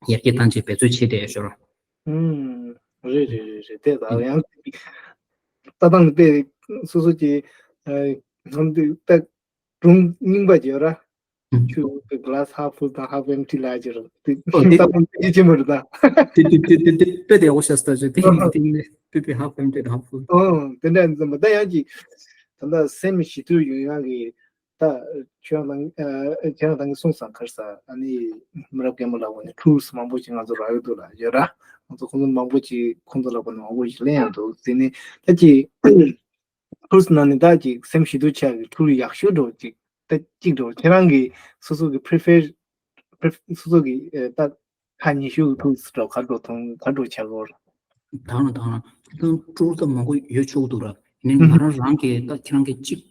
ཡར་རྒྱས་བཏང་བྱས་འབད་རྩོལ་བྱས་བསྡད་ཤོར་ར། ཨུམ། རེད་རེད་རེད་རེད། དེ་ད་ཡང་ལྟ་སྟངས་དཔེ་སོ་སོ་གྱི་ཨ་ནམ་དུས་ད་སྒྲུང་རྙིང་པ་བརྗོད་ར། ཆུ་གི་glass half full དང་half empty ལ་ཅིག་རེད། དེ་ཨོ་དེ་ལྟ་སྟངས་དཔེ་ཆེན་པོ་རེད་ད། དེ་དེ་དེ་དེ་དེ་དཔེ་དེ་ཡག་པོ་ཤ་སྟག་བརྗོད། དེ་ཡིན་དེ་ཡིན་ལས་དཔེ་དཔེ་half empty half full། ཨོ་དེ་འདྲ་ཡིན་ཙམ་པ་ད་ཡང་ཅིག་ད་ལྟ་སེམས་ཞི་དུལ་ཡོང་ཡག་གི་ད་ཁྱོད་རང་ཨ་ཁྱེད་རང་གིས་གསུངས་སོང་ག་རེ་ཟེར། ཨ་ནི་མི་རབས་རྒན་པ་ལ་བ་ནི་tools མང་པོ་ཞིག་ང་ཚོ་རག་གི་འདུག་ལ་ཡོད་ར། ང་ཚོ་ཁོང་ཚོ་མང་པོ་ཞིག་ཁོང་ཚོ་ལ་བ་ནི་མང་པོ་ཞིག་ལེན་ཡང་འདུག། དེ་ནི་ད་ཅིག་tools ནང་ནས་ད་ཅིག་སེམས་ཞི་དུལ་ཆགས་ཀྱི་tool ཡག་ཤོས་འགྲོ་ཅིག་ད་ཅིག་འགྲོ། ཁྱེད་རང་གིས་སོ་སོ་གི་prefer prefer- སོ་སོ་གི་ཨེ་ད་ཁ་ཉེ་ཤོས་ཀྱི་tools འགྲོ་ག་འགྲོ་མཐོང་ག་འགྲོ་བྱ་དགོས། དང་དང་དང་tool ད་མང་པོ་ཡོད་ཆོག་འདུག་ར། ཡིན་ནའི་ང་རང་རང་གིས་ད་ཁྱེད་རང་གིས་གཅིག་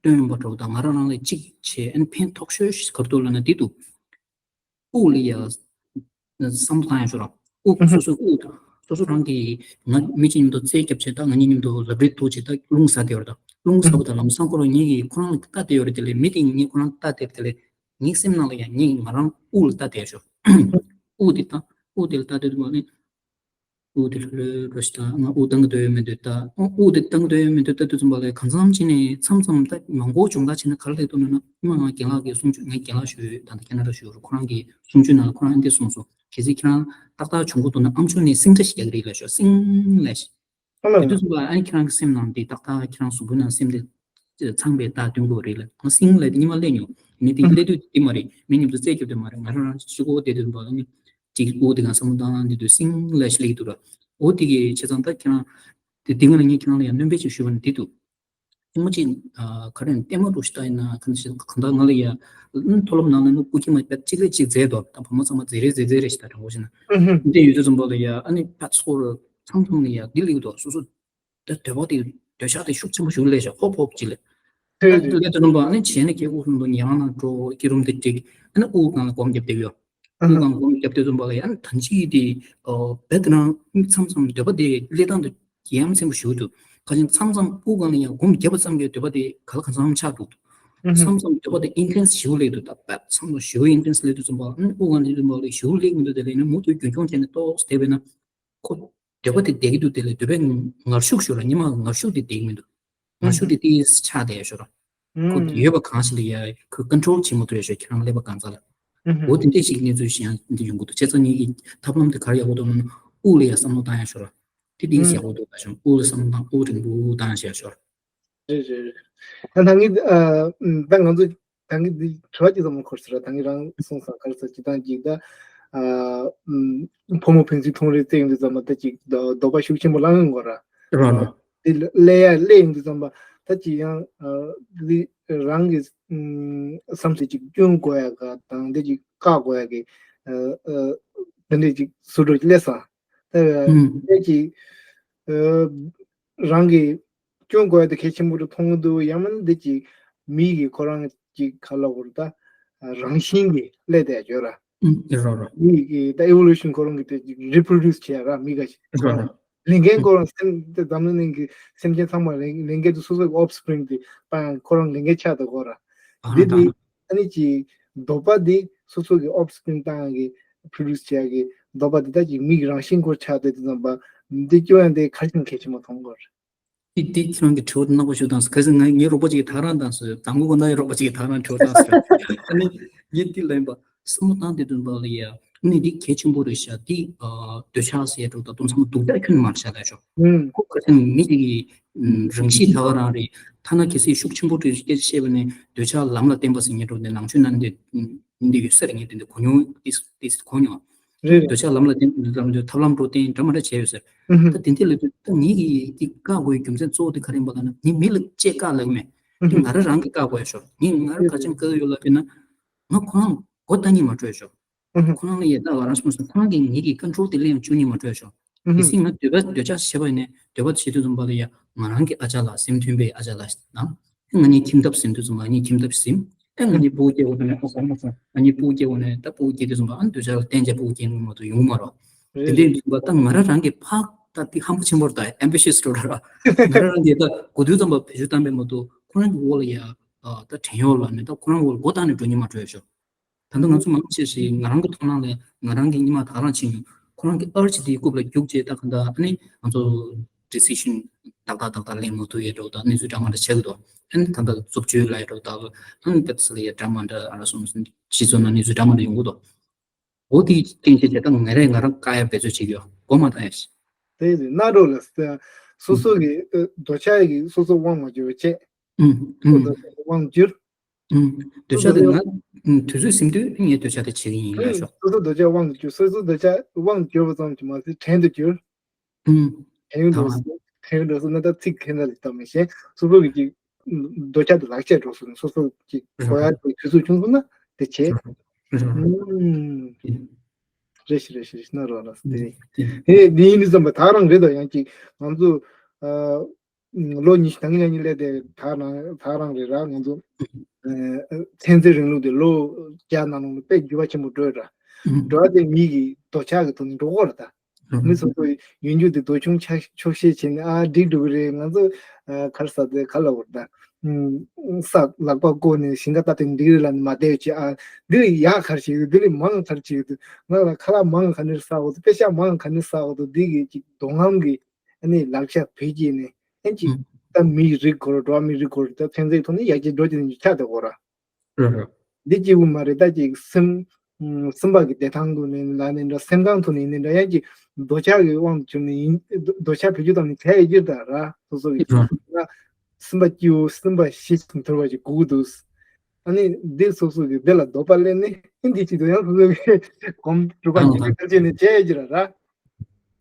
སྟོན་པ་འགྲོ་དང་ང་རང་རང་ལ་གཅིག་བྱས་ཨ་ནི་ཕན་ཐོགས་ཤོས་ཤིག་ག་རེ་འདུག་ལབ་ན་འདི་འདུག། དབུགས་ལ་ཡ་བསམ་བློ་བཏང་ཡ་ཤོག་ར། དབུགས་སོ་སོའི་དབུགས་དང་སོ་སོ་རང་གིས་ང་མི་གཅིག་མཉམ་དུ་རྩལ་རྒྱབ་བྱས་ད་ང་གཉིས་མཉམ་དུ་ལབ་རེས་ཐུག་བྱས་ད་རླུང་ཟ་བསྡད་ཡོད་ར། ད་རླུང་ཟ་བ་དང་ལམ་སང་ཁོ་རང་ངེད་ཀྱིས་ཁོ་རང་ལ་ལྟ་བསྡད་ཡོད་རེད། དེ་ལས་མི་དེ་ངེད་ཁོ་རང་ལ་ལྟ་བསྡད་དེ་ལས་ངའི་སེམས་ནང་ལ་ཡང་ངས་ང་རང་དབུགས་ལ་ལྟ་བསྡད་ཤོག། དབུགས་དེ་ལྟ་དབུགས་དེ་ལ་ལྟ་བསྡད་དུས་མ་ནི་དབུགས་དེ་ལྷོད་ལྷོད་ཞིག་ལྟ། ང་དབུགས་བཏང་གི་འདུག་ཡོད་མེད་འདུག་ལྟ། དབུགས་དེ་བཏང་གི་འདུག་ཡོད་མེད་འདུག་ལྟ་དུས་ཙམ་པ་ལ་གང་འཚམ་བྱས་ནས་མཚམས་མཚམས་ད་མང་པོ་སྦྱོང་བརྡར་བྱས་ན་ག་རེ་སླེབས་འདུག་ལབ་ན་སྔོན་མ་ང་རྒན་ལགས་ཀྱིས་གསུང་ཆོས་ངས་རྒན་ལགས་ཞུ་ཡོད་རེད། ད་ལྟ་ཁེ་ན་ཌ་ཞུ་ཡོད་རེད། ཁོ་རང་གིས་གསུང་ཆོས་ནང་ལ་ཁོ་རང་ཨ་འདི་གསུངས་སོང་། གལ་སྲིད་ཁྱེད་རང་ཏག་ཏག་བྱུང་གི་འདུག་ན་ཨམ་ཅོག་ནས་སིང་སྒྲ་ཞིག་རྒྱག་གི་རེད་ལབ་ཤོག། སིང་ལབ་ཤིག། ཨ་ལ། དེ་དུས་ཙམ་པ་ཨ་ནི་ཁྱེད་རང་གི་སེམས་ནང་འདི་ཏག་ཏག་ཁྱེད་རང་གཟུགས་པོའི་ནང་སེམས་འདི་ཚངས་པའི་རྟགས་སྟོན་དགོས་རེད་ལ། ང་སིང་ལབ་དེ་ཉི་མ་སླེབས་མྱོང་། ནི་དེ་སླེབས་དུས་དེ་མ་རེད། མི་མཉམ་དུ་རྩལ་རྒྱབ་དེ་མ་རེད། ང་རང་རང་གཅིག་པོ་བསྡད་དུས་ཙམ་པ་ཨ་ནི་གཅིག་དབུགས་དེ་གང་བསམ་བློ་བཏང་དེ་དུས་སིང་ལབ་ཞིག་སླེབས་འདུག་ར། འོ་དེ་གི་བྱས་ཙང་ད་ཁྱེད་རང་དེ་དེ་སྔོན་ལ་ངས་ཁྱེད་རང་ལ་ཡང་སྣོན་པ་ཅིག་ཞུས་པ་ནི་དེ་འདུག། ཐེངས་མ་གཅིག་ཨ་ག་རེ་ལྟད་མོ་འདྲ་ཞིག་ལྟ་ཡིན་ན་གང་ཞིག་གང་ལྟར་ང་ལ་ཡ་ཨ་ནི་མཐོ་སློབ་ནང་ལ་ནི་སྐུ་ཁྱིམ་མ་དཔེ་གཅིག་ལས་གཅིག་མཛེས་འདུག། ད་བུ་མོ་ཚང་མ་མཛེས་རེ་མཛེས་མཛེས་རེ་ཞིག་ད་དྲང་པོ་བཤད་ན། ཨུ་ཧུ། འདི་ཡོད་དུས་ཙམ་པ་ལ་ཡ་ཨ་ནི་ཕ་ཚོར་མཚམས་མཚམས་ལ་ཡ་འདི་ལེགས་འདུག། སོ་སོ་ད་འདོད་པ་དེ་འདོད་ཆགས་དེ་ཤུགས་ཆེན་པོ་ཞིག་སླེབས་ཤག། ཧོབ་ཧོབ་ཅིག་ལས། ད་དེ་ལས་དུས་ཙམ་པ་ཨ་ནི་བྱས་ནས་ཁྱེད་དབུགས་ལྷུང་དུ་ཉལ་ཁང་ནང་འགྲོ། སྐྱིད་རུམ་དེ་བསྒྲིགས། ཨ་ནི་དབུགས་སྒང་ལ་སྒོམ་རྒྱབ་བསྡད་ཡོད། དབུགས་སྒང་སྒོམ་རྒྱབ་དུས་ཙམ་པ་ལ་ཡ་ཨ་ནི་ད་ཅིག་དེ་ཨ་བེད་རང་མཚམས་མཚམས་འདོད་པ་དེ་སླེབས་སྟངས་དེ་ཡ་མཚན་པོ་ཞིག་འདུག། ཁ་ཅིག་མཚམས་མཚམས་དབུགས་སྒང་ལ་ཡང་སྒོམ་བརྒྱབ་པ་ཙམ་གྱིས་འདོད་པ་དེ་ག་ལ་གང་འཚམ་ཆགས་འདུག། མཚམས་མཚམས་འདོད་པ་དེ་ཨིན་ཊེན་སི་ཞེ་པོ་སླེབས་འདུག། ད་བབ་མཚམས་མཚམས་ཞེ་པོ་ཨིན་ཊེན་སི་སླེབས་དུས་ཙམ་པ་ཨ་ནི་དབུགས་སྒང་སླེབས་དུས་ཙམ་པ་ལ་ཞེ་པོ་སླེབས་མི་འདུག། དེ་ལས་ནི་མུ་མཐུད་རྒྱུན་འཁྱོངས་བྱས་ནས་ཏོག་ཙམ་བསྡད་པས་ན་ཁོ་འདོད་པ་དེ་བསྡད་ཀྱི་འདུག། དེ་ལས་འདོད་པའི་ངར་ཤུགས་ཞུ་ར་ཉི་མ་ངར་ཤུགས་དེ་བསྡད་ཀྱི་མི་འདུག། ངར་ཤུགས་དེ་ཏོག་ཙམ་ཆག་བསྡད་ཡ་ཞུ་ར། ཁོ་ཡོད་པ་གང་ཞིག་ལ་ཡ་ཁོས་ཀོན་ཊོལ་བྱེད་མ་ཐུབ་ཡ་ཞུ། ཁྱེད་རང་སླེབས་པ་གང་ཙམ་ལ། འོ་དེ་འདྲ་ཞིག་གནས་ཚུལ་ཞིག་ཡང་འདི་ཡོང་གི་འདུག། བྱས་ཙང་ངེད་ཀྱི་ཐབས་ལམ་དེ་ག་རེ་ཡག་པོ་འདུག་ལབ་ན་དབུགས་ལ་ཡ་བསམ་བློ་བཏང་ཡ་ཞུ་ར། དེ་འདི་ཡག་པོ་འདུག་ལབ་བྱུང་། དབུགས་ལ་བསམ་བློ་བཏང་། དབུགས་རིང་པོ་བཏང་ཡ་ཞུ་ར། རེད་རེད་རེད། ད་ད་ངས་ཨ་ད་ང་ཚོ་ད་ངས་འདི་དྲི་བ་ཅིག་ཙམ་འཁོར་ཟེར་ར། ད་ངས་རང་གསུངས་སོང་ག་རེ་ཟེར། སྤྱིར་བཏང་ཅིག་ད་ཨ་ཕོ་མོ་ཕན་ཚུན་མཐོང་རེས་བརྩད་ཡོང་དུས་ཙམ་པ་ད་ཅིག་འདོད་པ་ཤུགས་ཆེན་པོ་ལངས་ཡོང་གི་ར། རང་རང་དེ་སླེབས་ཡ་སླེབས་ཡོང་དུས་ཙམ་པ་ད་ཅིག་ཡང་ཨ་འདི་རང་གི་ཨ་བསམ་ཚུལ་ཅིག་སྐྱོན་དགོས་ཡ་ག་དང་འདི་ཅིག་བཀག་དགོས་ཡ་གི་ཨ་ཨ་དེ་འདྲས་ཅིག་ཟུར་འགྲོ་ཅིག་སླེབས་སོང་། ད་ཨུམ། དེ་ཅིག་ཨ་རང་གི་སྐྱོན་དགོས་ཡ་དེ་གལ་ཆེན་པོ་རུ་མཐོང་གི་འདུག་ཡང་མིན་འདི་ཅིག་མི་གི་ཁོ་རང་ཅིག་ག་ལ་བོར་ད་རང་བཞིན་གྱི་སླེབས་བསྡད་ཡོད་ར། ཨུམ། རོ་རོ། མི་གི་ད་ཨི་བོ་ལུ་ཤན་ཁོ་རང་གི་དེ་ཅིག་རི་པྲོ་ཌུས་བྱས་ར། མི་ག་ཞིག་ཁོ་རོ་རང་རོ། ལས་འགན་ཁོ་རང་སེམས་དེ་འཛམ་གླིང་གི་སེམས་ཅན་ཚང་མ་ལས་ལས་འགན་དེ་སོ་སོ་གི་ཨོཕ་སི་པྲིང་དེ་བཏང་ཁོ་རང་ལས་འགན་ཆགས་འདུག་གོ་ར། ཨ་འདི་ར་དེ་ད། ཨ་ནི་ཅིག་འདོད་པ་དེ་སོ་སོ་གི་ཨོཕ་སི་པྲིང་བཏང་གི་པྲོ་ཌུས་བྱས་གི་འདོད་པ་དེ་ད་ཅིག་མི་གི་རང་བཞིན་ཁོ་ཆགས་བསྡད་དུས་ཙམ་པ་འདི་སྐྱོ་ཡང་དེ་ག་རེ་བྱས་ན་གལ་ཆེན་པོ་མཐོང་གོ་ར། དེ་དེ་ཁྱེད་རང་གི་དྲི་བ་དེ་རྣོ་པོ་ཞིག་བཏང་སོང་། གལ་སྲིད་ང་ངའི་རོགས་པ་ཅིག་གིས་ཐག་རང་བཏང་སོང་། དང་པོ་དགོང་དག་ཡི་རོགས་པ་ཅིག་གིས་ཐག་རང་དྲི་བ་བཏང་སོང་། ཨ་ནི་ངས་དེ་ལན་པ་བསམ་བློ་བཏང་དེ་དུས་པ་ལ་ཡ། ཨ་ནི་འདི་གལ་ཆེན་པོ་རེད་ཤག་འདི་ཨ་འདོད་ཆགས་ཟེར་འགྲོ་ད་དུང་ཚང་མ་སྡུག་ཅག་ཁྱོན་མ་བྱ་ལ་ཤོག་ཨུམ། ཁོ་ག་ཚོད་མི་ཞིག་གི་ཨུམ་རང་གཤིས་ད་ག་རང་རེད། ཐ་ན་གལ་སྲིད་ཤུགས་ཆེན་པོ་རེད་སྐད་ཆ་བཤད་པ་ནས་འདོད་ཆགས་ལམ་ལ་བརྟེན་པ་ཟེར་ངེས་འགྲོ་འདི་ནང་ཆོས་ནང་འདི་འདི་ཡོད་ས་རེད། ངས་དེ་འདི་གོ་མྱོང་ཏིས་ཏིས་གོ་མྱོང་། རེད་རེད། འདོད་ཆགས་ལམ་ལ་བརྟེན་ལམ་འདི་ཐབས་ལམ་འགྲོ་བསྟན་འདྲ་མ་འདྲ་བྱས་ཡོད་ཟེར། ཨུ་ཧུ། ད་དེ་འདི་ལ་དུས་ད་ངེད་ཀྱིས་འདི་བཀག་དགོས་རྒྱུ་མཚན་གཙོ་བོ་དེ་ག་རེ་ཡིན་པ་ལབ་ན་ངས་མི་ལ་ཅེས་བཀག་ལབ་མེད། ཨུ་དེ་ཧུ། ང་རང་རང་གིས་བཀག་དགོས་ཡ་ཤོག་ངས་ང་རང་ག་ཅང་བཀག་ཡོད་ལབ་ཡིན་ན། ང་ཁོ་རང་མགོ་བཏགས་སྙིང་མ་བྲོ་ཡ་ཤོག་ཨུ་ཧུ། ཁོ་རང་ལ་ཡ་ད་ང་རང་སོང་སོང་ཁོ་རང་གིས་ངེད་ཀྱི་ཀོན་ཊོལ་དེ་ལ་ཡང་བཅུག་སྙིང་མ་བྲོ་ཡ་ཤོག་ཨུ་ཧུ། གལ་སྲིད་ང་འདོད་པ་འདོད་ཆགས་བྱེད་པ་ཡིན་ན་འདོད་པ་བྱེད་དུས་ཙམ་པ་ལ་ཡ་ང་རང་གི་ཨ་ཅག་ལ་སེམས་མཐུན་པའི་ཨ་ཅག་ལ་དང་། ང་གཉིས་ཁྱིམ་ཐབ་ཟིན་དུས་ཙམ་པ་ང་གཉིས་ཁྱིམ་ཐབ་ཟིན། ཨེ་ང་གཉིས་སྤུ་གུ་སྐྱེ་བོ་དང་ནས་ཨོ་ཧོ་མ་སོང་ང་གཉིས་སྤུ་གུ་སྐྱེ་བོ་ནས་ད་སྤུ་གུ་སྐྱེ་དུས་ཙམ་པ་ཨ་འདོད་ཆགས་ལ་བརྟེན་བྱས་སྤུ་གུ་སྐྱེ་ནི་མ་གཏོགས་ཡོང་མ་རོགས། དེ་རེད། འདྲའི་དུས་ཙམ་པ་ད་ང་རང་རང་གི་ཕག་ད་དེ་ཧམ་པ་ཆེན་པོ་རེད། ད་ཨེམ་བི་ཤི་ཡ་སི་འགྲོ་ར། ང་རང་རང་གི་ད་དགོས་དུས་ཙམ་པ་བེད་སྤྱོད་བཏང་པའི་མ་གཏོགས་ཁོ་རང་གི་འོག་ལ་ཡ་ད་བྲན་གཡོག་ལ་ནས་ད་ཁོ་རང་འོག་ལ་མགོ་བཏགས་ནས་འགྲོ་ཉིན་མ་འགྲོ་ཡ་ཤོག་ད་ལྟ་ང་ཚོ་མང་ཆེ་ཞིག་ང་རང་གི་མཐོང་སྣང་ལས་ང་རང་གི་ཉི་མ་ད་རང་ཕྱིན་ཡོང་ཁོ་རང་གི་ཨར་ཇི་དེའི་རྐུབ་ལ་རྒྱུགས་རྗེས་ད་ག་འདྲ་ཨ་ནི་ང་ཚོ་ཌི་སི་ཤན་ཏག་ཏག་ཏག་ཏག་ལེན་མ་ཐུབ་ཡས་འགྲོ་ད་གནས་ཚུལ་འདྲ་མ་འདྲ་ཆགས་ཀྱི་འདུག་ཨ་ནི་ད་ལྟ་རྩུབ་སྤྱོད་ལ་ཡས་འགྲོ་ད་ཨ་ནི་ད་ཚོ་ལ་ཡས་འདྲ་མ་འདྲ་ཨ་ར་སོང་སྤྱི་ཚོགས་ནང་གནས་ཚུལ་འདྲ་མ་འདྲ་ཡོང་གི་འདུག་འོ་དེའི་རྐྱེན་བྱས་བྱས་ད་ང་རས་ང་རང་བཀག་ཡ་འབད་རྩོལ་བྱེད་ཀྱི་ཡོད་མགོ་མ་བཏང་ཡ་ཞིག་དེ་ཡིན་ན་རོ་ལ་སོ་སོ་གི་འདོད་ཆགས་ཀྱི་སོ་སོ་དབང་མ་བསྒྱུར་བ་བྱས། ཨུམ་ཨུམ། སོ་སོ་དབང་བསྒྱུར། ཨུམ། འདོད་ཆགས་དེ་ང་ཨུམ་དུས་ཚོད་ཟིན་དུས་ངས་འདོད་ཆགས་དེ་བྱེད་ཀྱི་ཡིན་ལབ་ཤོག་སོ་སོ་འདོད་ཆགས་དབང་དུ་བསྒྱུར། སོ་སོ་འདོད་ཆགས་དབང་དུ་བསྒྱུར་བ་ཙམ་གྱིས་མ་ཟད་བྲན་དུ་བསྒྱུར། ཨུམ། བྲན་གཡོག་འགྲོ་སོང་། བྲན་གཡོག་འགྲོ་སོང་ན་ད་ཚིག་ཁེ་ན་ལས་བཏང་མི་ཤེས། སོ་སོ་གི་ཅིག་འདོད་ཆགས་དེ་ལག་ཆད་འགྲོ་སོང་། སོ་སོ་ཅིག་གོ་ཡ་དེ་དུས་ཚོད་བྱུང་སོང་ན་དེ་བྱེད། ཨུམ། རེ་ཞིག་རེ་ཞིག་རེ་ཞིག་ན་རོ་ལ་སོ་དེ་ནི། དེ་འདི་ཡིན་དུས་ཙམ་པ་ད་རང་རེད་དོ། ཡང་ཅིག་ང་ཚོ་ཨ། ལོ་ཉི་ཤུ་ད་གིན་ཡང་གཉིས་སླེབས་ཏེ་ད་རང་ད་རང་རེད་ར། ང་ཚོ་ཨ་ཚན་རྩལ་རིང་ལུགས་དེ་ལོ་བརྒྱ་ནང་ལོགས་ལ་དཔེ་འགྱུར་བ་ཆེན་པོ་འགྲོ་ཡོད་ར། འགྲོ་བ་དེ་མི་གི་འདོད་ཆགས་ཀྱི་ཐོག་ནས་འགྲོ་གོ་ར། ད་མི་སོ་སོ་ཡོན་རྒྱུ་དེ་འདོད་ཆུང་ཆ་ཆོག་ཤེས་བྱས་ནས་ཨ་འགྲིག་འགྲོ་གི་རེད། ང་ཚོ་ཨ་ག་རེ་ཟ་དེ་ག་ལ་བོར་ད་ས་ལག་པ་བསྐོར་ནས་ཞིང་ཁ་ལྟ་དེ་འགྲིག་རེད་ལ་ནི་མ་བསྡད་ཀྱི་ཨ་འདི་ལ་ཡག་ག་རེ་བྱེད་ཡོད། འདི་ལ་མང་ག་རེ་བྱེད་ཡོད། ང་ལ་ཁ་ལག་མང་ག་ནས་ཟ་འོ་དུ་དཔེ་ཤ་མང་ག་ནས་ཟ་འོ་དུ་འདི་གི་ཅིག་འདོད་རྔམ་གི་ཨ་ནི་ལག་ཆ་བེད་སྤྱད་ནས་ཨ་ཅིག་ཨུ། ད་མི་རིགས་སྐོར་འགྲོ་བ་མི་རིགས་སྐོར་ད་ཚན་རྩལ་ཐོག་ནས་ཡར་རྒྱས་འགྲོ་རྒྱུ་ནི་ཆགས་བསྡད་ཡོད་ར། རེད་རེད། འདི་གཅིག་པུ་མ་རེད། ད་ཅིག་སེམས་སེམས་པ་གི་བདེ་ཐང་དུ་ནས་ལ་ནས་འདྲ་སེམས་ཁམས་ཐོག་ནས་ནས་འདྲ་ཡང་ཅིག་འདོད་ཆགས་ཀྱི་དབང་དུ་གྱུར་ནས་ཡིན། འདོད་ཆགས་བེད་སྤྱོད་བཏང་ནས་བྱས་ཡོད་རྒྱུ་ད་ར་སོ་སོ་གི་རེད་རེད། ད་སེམས་པ་སྐྱིད་པོ་སེམས་པ་ཞི་ཞིང་དུལ་བ་ཞིག་དགོས་ཀྱི་འདུག་ཨ་ནི་འདི་སོ་སོ་གི་བདེ་ལ་འདོད་པ་སླེབས་ནས་ཨ་འདི་གཅིག་ཏུ་ཡང་སོ་སོ་གི་གོམ་སྒྲུབ་པ་ཨང་ཅིག་ཨང་ཐམས་ཅད་ནས་བྱས་ཡོད་རྒྱུ་ར་ར།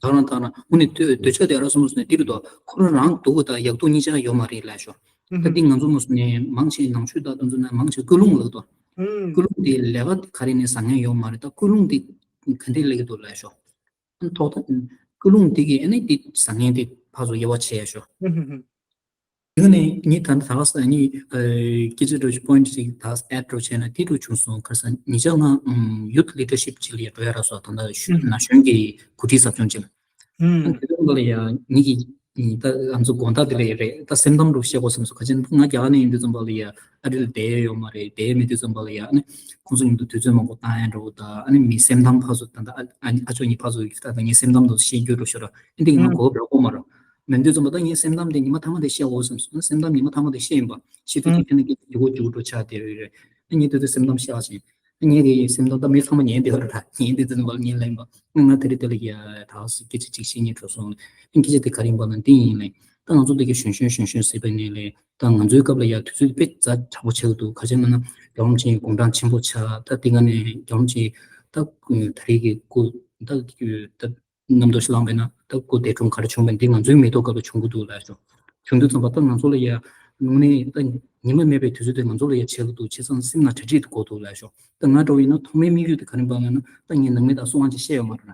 ད་རང་ད་རང་དངོས་གནས་འདོད་འདོད་ཆགས་དེ་ཨ་ར་སོ་མོ་སོ་ནས་འདི་རུ་དོ་ཁོ་རང་རང་སྡུག་གི་ད་ཡག་སྡུག་གཉིས་ཆ་ཡོད་མ་རེད་ལབ་ཤོག་ད་འདི་ང་ཚོ་མོ་སོ་ནས་མང་ཆེ་ནང་ཆོས་ད་དུང་ཚོ་ན་མང་ཆེ་ཀུན་སློང་ལབ་དོ། ཀུན་སློང་དེ་ལས་ཀ་ག་རེ་ནས་བཟང་ངན་ཡོད་མ་རེད། ད་ཀུན་སློང་དེ་ག་འདྲས་སླེབས་ཀྱི་འདུག་ལབ་ཤོག་ཐོག་ད་ཀུན་སློང་དེ་གིས་ཨ་ནི་དེ་བཟང་ངན་དེ་ཕར་ཚུར་དབྱེ་བ་ཕྱེ་ཡ་ཤོག་དེ་ནས་ངས་ད་ལྟ་ད་ག་ས་ངས་སྐད་ཆ་འདྲ་པོ་ཞིག་point་ཞིག་ད་add་འདྲ་པོ་བྱས་ན་དེ་འདྲ་བྱུང་སོང་། ཁ་སང་ཉེ་ཆར་ང་youth leadership་ཅིག་ལ་འགྲོ་ཡ་རག་སོང་། ད་ལྟ་ཤུ་ན་གཞོན་གྱི་འགོ་ཁྲིད་ཟབ་སྦྱོང་ཅིག་ལ། དེ་དུས་ལ་ཡ་ངེད་ཀྱི་ད་ང་ཚོ་དགོང་དག་དེ་ལ་ཡ་རེད། ད་སེམས་གཏམ་འདྲ་པོ་བཤད་དགོས་བསམ་སོང་། ག་ཅི་ན་ང་རྒྱ་གར་ནས་ཡིན་དུས་ཙམ་པ་ལ་ཡ་ཨ་རི་ལ་བསྡད་ཡ་ཡོད་མ་རེད། བསྡད་ཡ་མེད་དུས་ཙམ་པ་ལ་ཡ་ཨ་ནི་ཁོང་ཚོ་མཉམ་དུ་དུས་ཚོད་མང་པོ་བཏང་ཡ་འདྲ་པོ་ད་ཨ་ནི་མི་སེམས་གཏམ་ཕར་ཚུར་ད་ལྟ་ཨ་ཨ་ཅོ་གཉིས་ཕར་ཚུར་ད་ལྟ་ངའི་སེམས་གཏམ་དུ་བཤད་རྒྱུ་འདྲ་པོ་ཤོར་ར། ཨ་འདི་ང་གོ་བར་གོ་མ་ར། མི་འདུག་ཙམ་པ་ད་ངའི་སེམས་གཏམ་དེ་ཉི་མ་ཐ་མ་དེ་བཤད་འོ་བསམ་སོང་། སེམས་གཏམ་ཉི་མ་ཐ་མ་དེ་བཤད་ཡིན་པ་ཤི་དུས་ཀྱི་ཁྱེད་ནི་ཀྱི་འཇུག་གོ་འཇུག་འགྲོ་ཆགས་དེ་རེད་རེད། ངས་དེ་དུས་སེམས་གཏམ་བཤད་ཅིང་ངས་ཀྱི་སེམས་གཏམ་ད་མི་ཚང་མ་ཉན་བསྡད་པ་རེད། ད་ཉན་དེ་དུས་ཙམ་པ་ངས་ལན་པ་ང་དེ་རེད་དེ་ལ་ཡ་ད་སྐད་ཆ་གཅིག་བཤད་སྙིང་བྲོ་སོང་། སྐད་ཆ་དེ་ག་རེ་ཡིན་པ་ན་འདི་ཡིན་ལེ། ད་ང་ཚོ་འདི་གི་གཞོན་གཞོན་གཞོན་གཞོན་ཟེར་བའི་ནས་ལེ་ད་ང་ཚོའི་སྐབས་ལ་ཡ་དུས་ཚོད་དཔེ་ཛ་དྲག་པོ་ཆགས་འདུག་ག་ཅི་མིན་ན་རྒྱལ་བ་རིན་པོ་ཆེ་དགུང་གྲངས་ཆེན་པོ་ཆགས། ད་དེ་ག་ནས་རྒྱལ་བ་རིན་པོ་ཆེ་ད་ད་རེས་ཀྱི་སྐུ་ད་ད། རྣམ་རྟོག་ཞིག་ལངས་པས་ན་ད་སྐུ་འདས་གྲོངས་ག་རེ་བྱུང་བས་འདི་ང་ཚོའི་མེ་ཏོག་སྐབས་ལ་བྱུང་གི་འདུག་ལབ་ཤོག་བྱུང་དུས་ཙམ་པ་ད་ང་ཚོ་ལ་ཡ་དངོས་གནས་ད་ཉི་མ་མེད་པའི་དུས་ཚོད་དེ་ང་ཚོ་ལ་ཡ་ཆགས་ཀྱི་འདུག་བྱས་ཙང་སེམས་ནང་གྲ་སྒྲིག་དགོས་འདུག་ལབ་ཤོག་ད་ང་འདྲ་བོ་ཡིན་ན་ཐོག་མའི་དམིགས་ཡུལ་དེ་ག་རེ་ཡིན་པ་ལབ་ན་ད་ངས་ནང་མི་དང་སུ་དབང་ཆ་བཤད་ཡོད་མ་རེད་ན།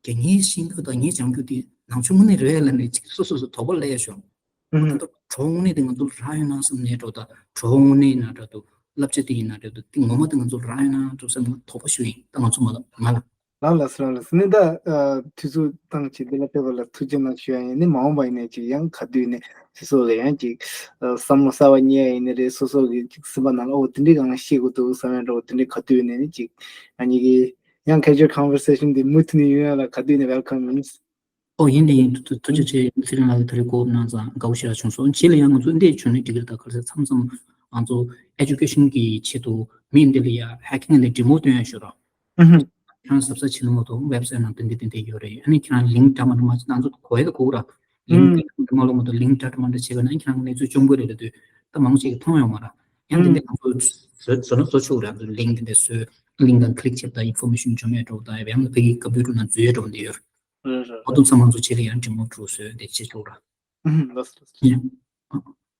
རྒྱ་ངའི་ཤེས་རྒྱུ་དང་ངའི་སྦྱང་རྒྱུ་དེ་ནང་ཆོས་དངོས་གནས་རེད་ལབ་ནས་ཅིག་སོ་སོ་སོ་དོགས་པ་སླེབས་ཡ་བྱུང་། ད་ལྟ་གྲོགས་དངོས་གནས་དེ་ང་ཚོ་ལ་རག་ཡོད་ན་བསམ་ནས་འགྲོ། ད་གྲོགས་དངོས་གནས་ན་འདྲ་འདུག་བསླབ་བྱ་དེ་ཡིན་ན་འདྲ་འདུག་དེ་ངོ་མ་དེ་ང་ཚོ་ལ་རག་ཡོད་ན་འགྲོ་བསམ་ནས་དོགས་པ་ཞུ་ཡིན། ད་ང་ཚོ་མ་ལ་ང་ལ། ལགས་ལགས་སོ། ལགས་སོ། ནི་ད་ཨ་དུས་ཚོད་བཏང་བྱས་འདི་ལ་ཕེབས་པ་ལ་ཐུགས་རྗེ་གནང་ཞུ་ཡ་ཡིན། ནི་མ་འོངས་པ་ཡིན་ནའི་ཅིག་ཡང་ག་དུས་ནས་སོ་སོ་ལ་ཡང་ཅིག་ཨ་བསམ་བློ་གསར་པ་རྙེད་ཡ་ཡིན་ནི་རེད། སོ་སོ་གི་ཅིག་སེམས་པ་ནང་ལ་ཨོ་དེ་འདྲའི་སྒང་ལ་ཤེས་དགོས་འདུག་བསམ་ཡ་འདྲ་བོ་དེ་འདྲའི་ག་དུས་ནས་ནི་ཅིག་ཨ་ཉིད་ཀྱི་ཡང་casual conversation་འདི་མུ་མཐུད་ནས་ཡོང་ཡ་ལ་ག་དུས་ནས་welcome་ཡིན། ཨོ་ཡིན་དེ་ཡིན། ཐུགས་ཐུགས་རྗེ་ཆེ། ཚེ་རིང་ལགས་ཀྱིས་ད་རེས་གོ་སྐབས་གནང་ཙང་དགའ་པོ་ཞེ་དྲག་བྱུང་སོང་། རྗེས་ལ་ཡང་ང་ཚོ་འདི་བྱུང་ན་འགྲིག་གི་རེད། ད་ག་རེ་ཟེར་མཚམས་མཚམས་ང་ཚོ་education་གི་ཆེད་དུ་མི་འདི་ལ་ཡ་hacking་ལ་demo་སྟོན་ཡ་ཤོད་རོགས། ཁྱེད་རང་གཟབ་གཟབ་བྱེད་ན་མ་གཏོགས་website་ནང་དེ་འདྲ་དེ་འདྲ་ཡོད་རེད། ཨ་ནི་ཁྱེད་རང་link་འདྲ་མ་འདྲ་མ་ང་ཚོ་གོ་ཡ་ད་གོ་ར། link་འདྲ་མ་ལོ་མ་གཏོགས་link་འདྲ་འདྲ་མ་འདྲ་བྱེད་པ་ན་ཁྱེད་རང་གནས་ཚུལ་བཅོམ་དགོས་རེད་ལབ་དུས་ད་མང་ཆེ་གི་མཐོང་ཡོང་མ་ར། ཡང་དེ་འདྲ་ང་ཚོ་བཟོ་བཟོ་ན་བཟོ་ཆོག་ར། ང་ཚོ་link་དེ་འདྲ་བཟོས། link་དང་click་བྱེད་པ་ད་information་འཇོམས་ཡ་འགྲོ། ད་ཡང་ཕ་གི་computer་ནང་འཛུལ་ཡ་འགྲོ་འདི་ཡོད་ར། རེད་རེད་ཨོ་དུམ་ཚང་མང་ཚོ་ཆེད་ལ་ཡང་demo་འགྲོ་བཟོས་དེ་བྱེད་ཆོག་ར། ཨུམ་ལགས་སོ་ལགས་སོ། ཡང་།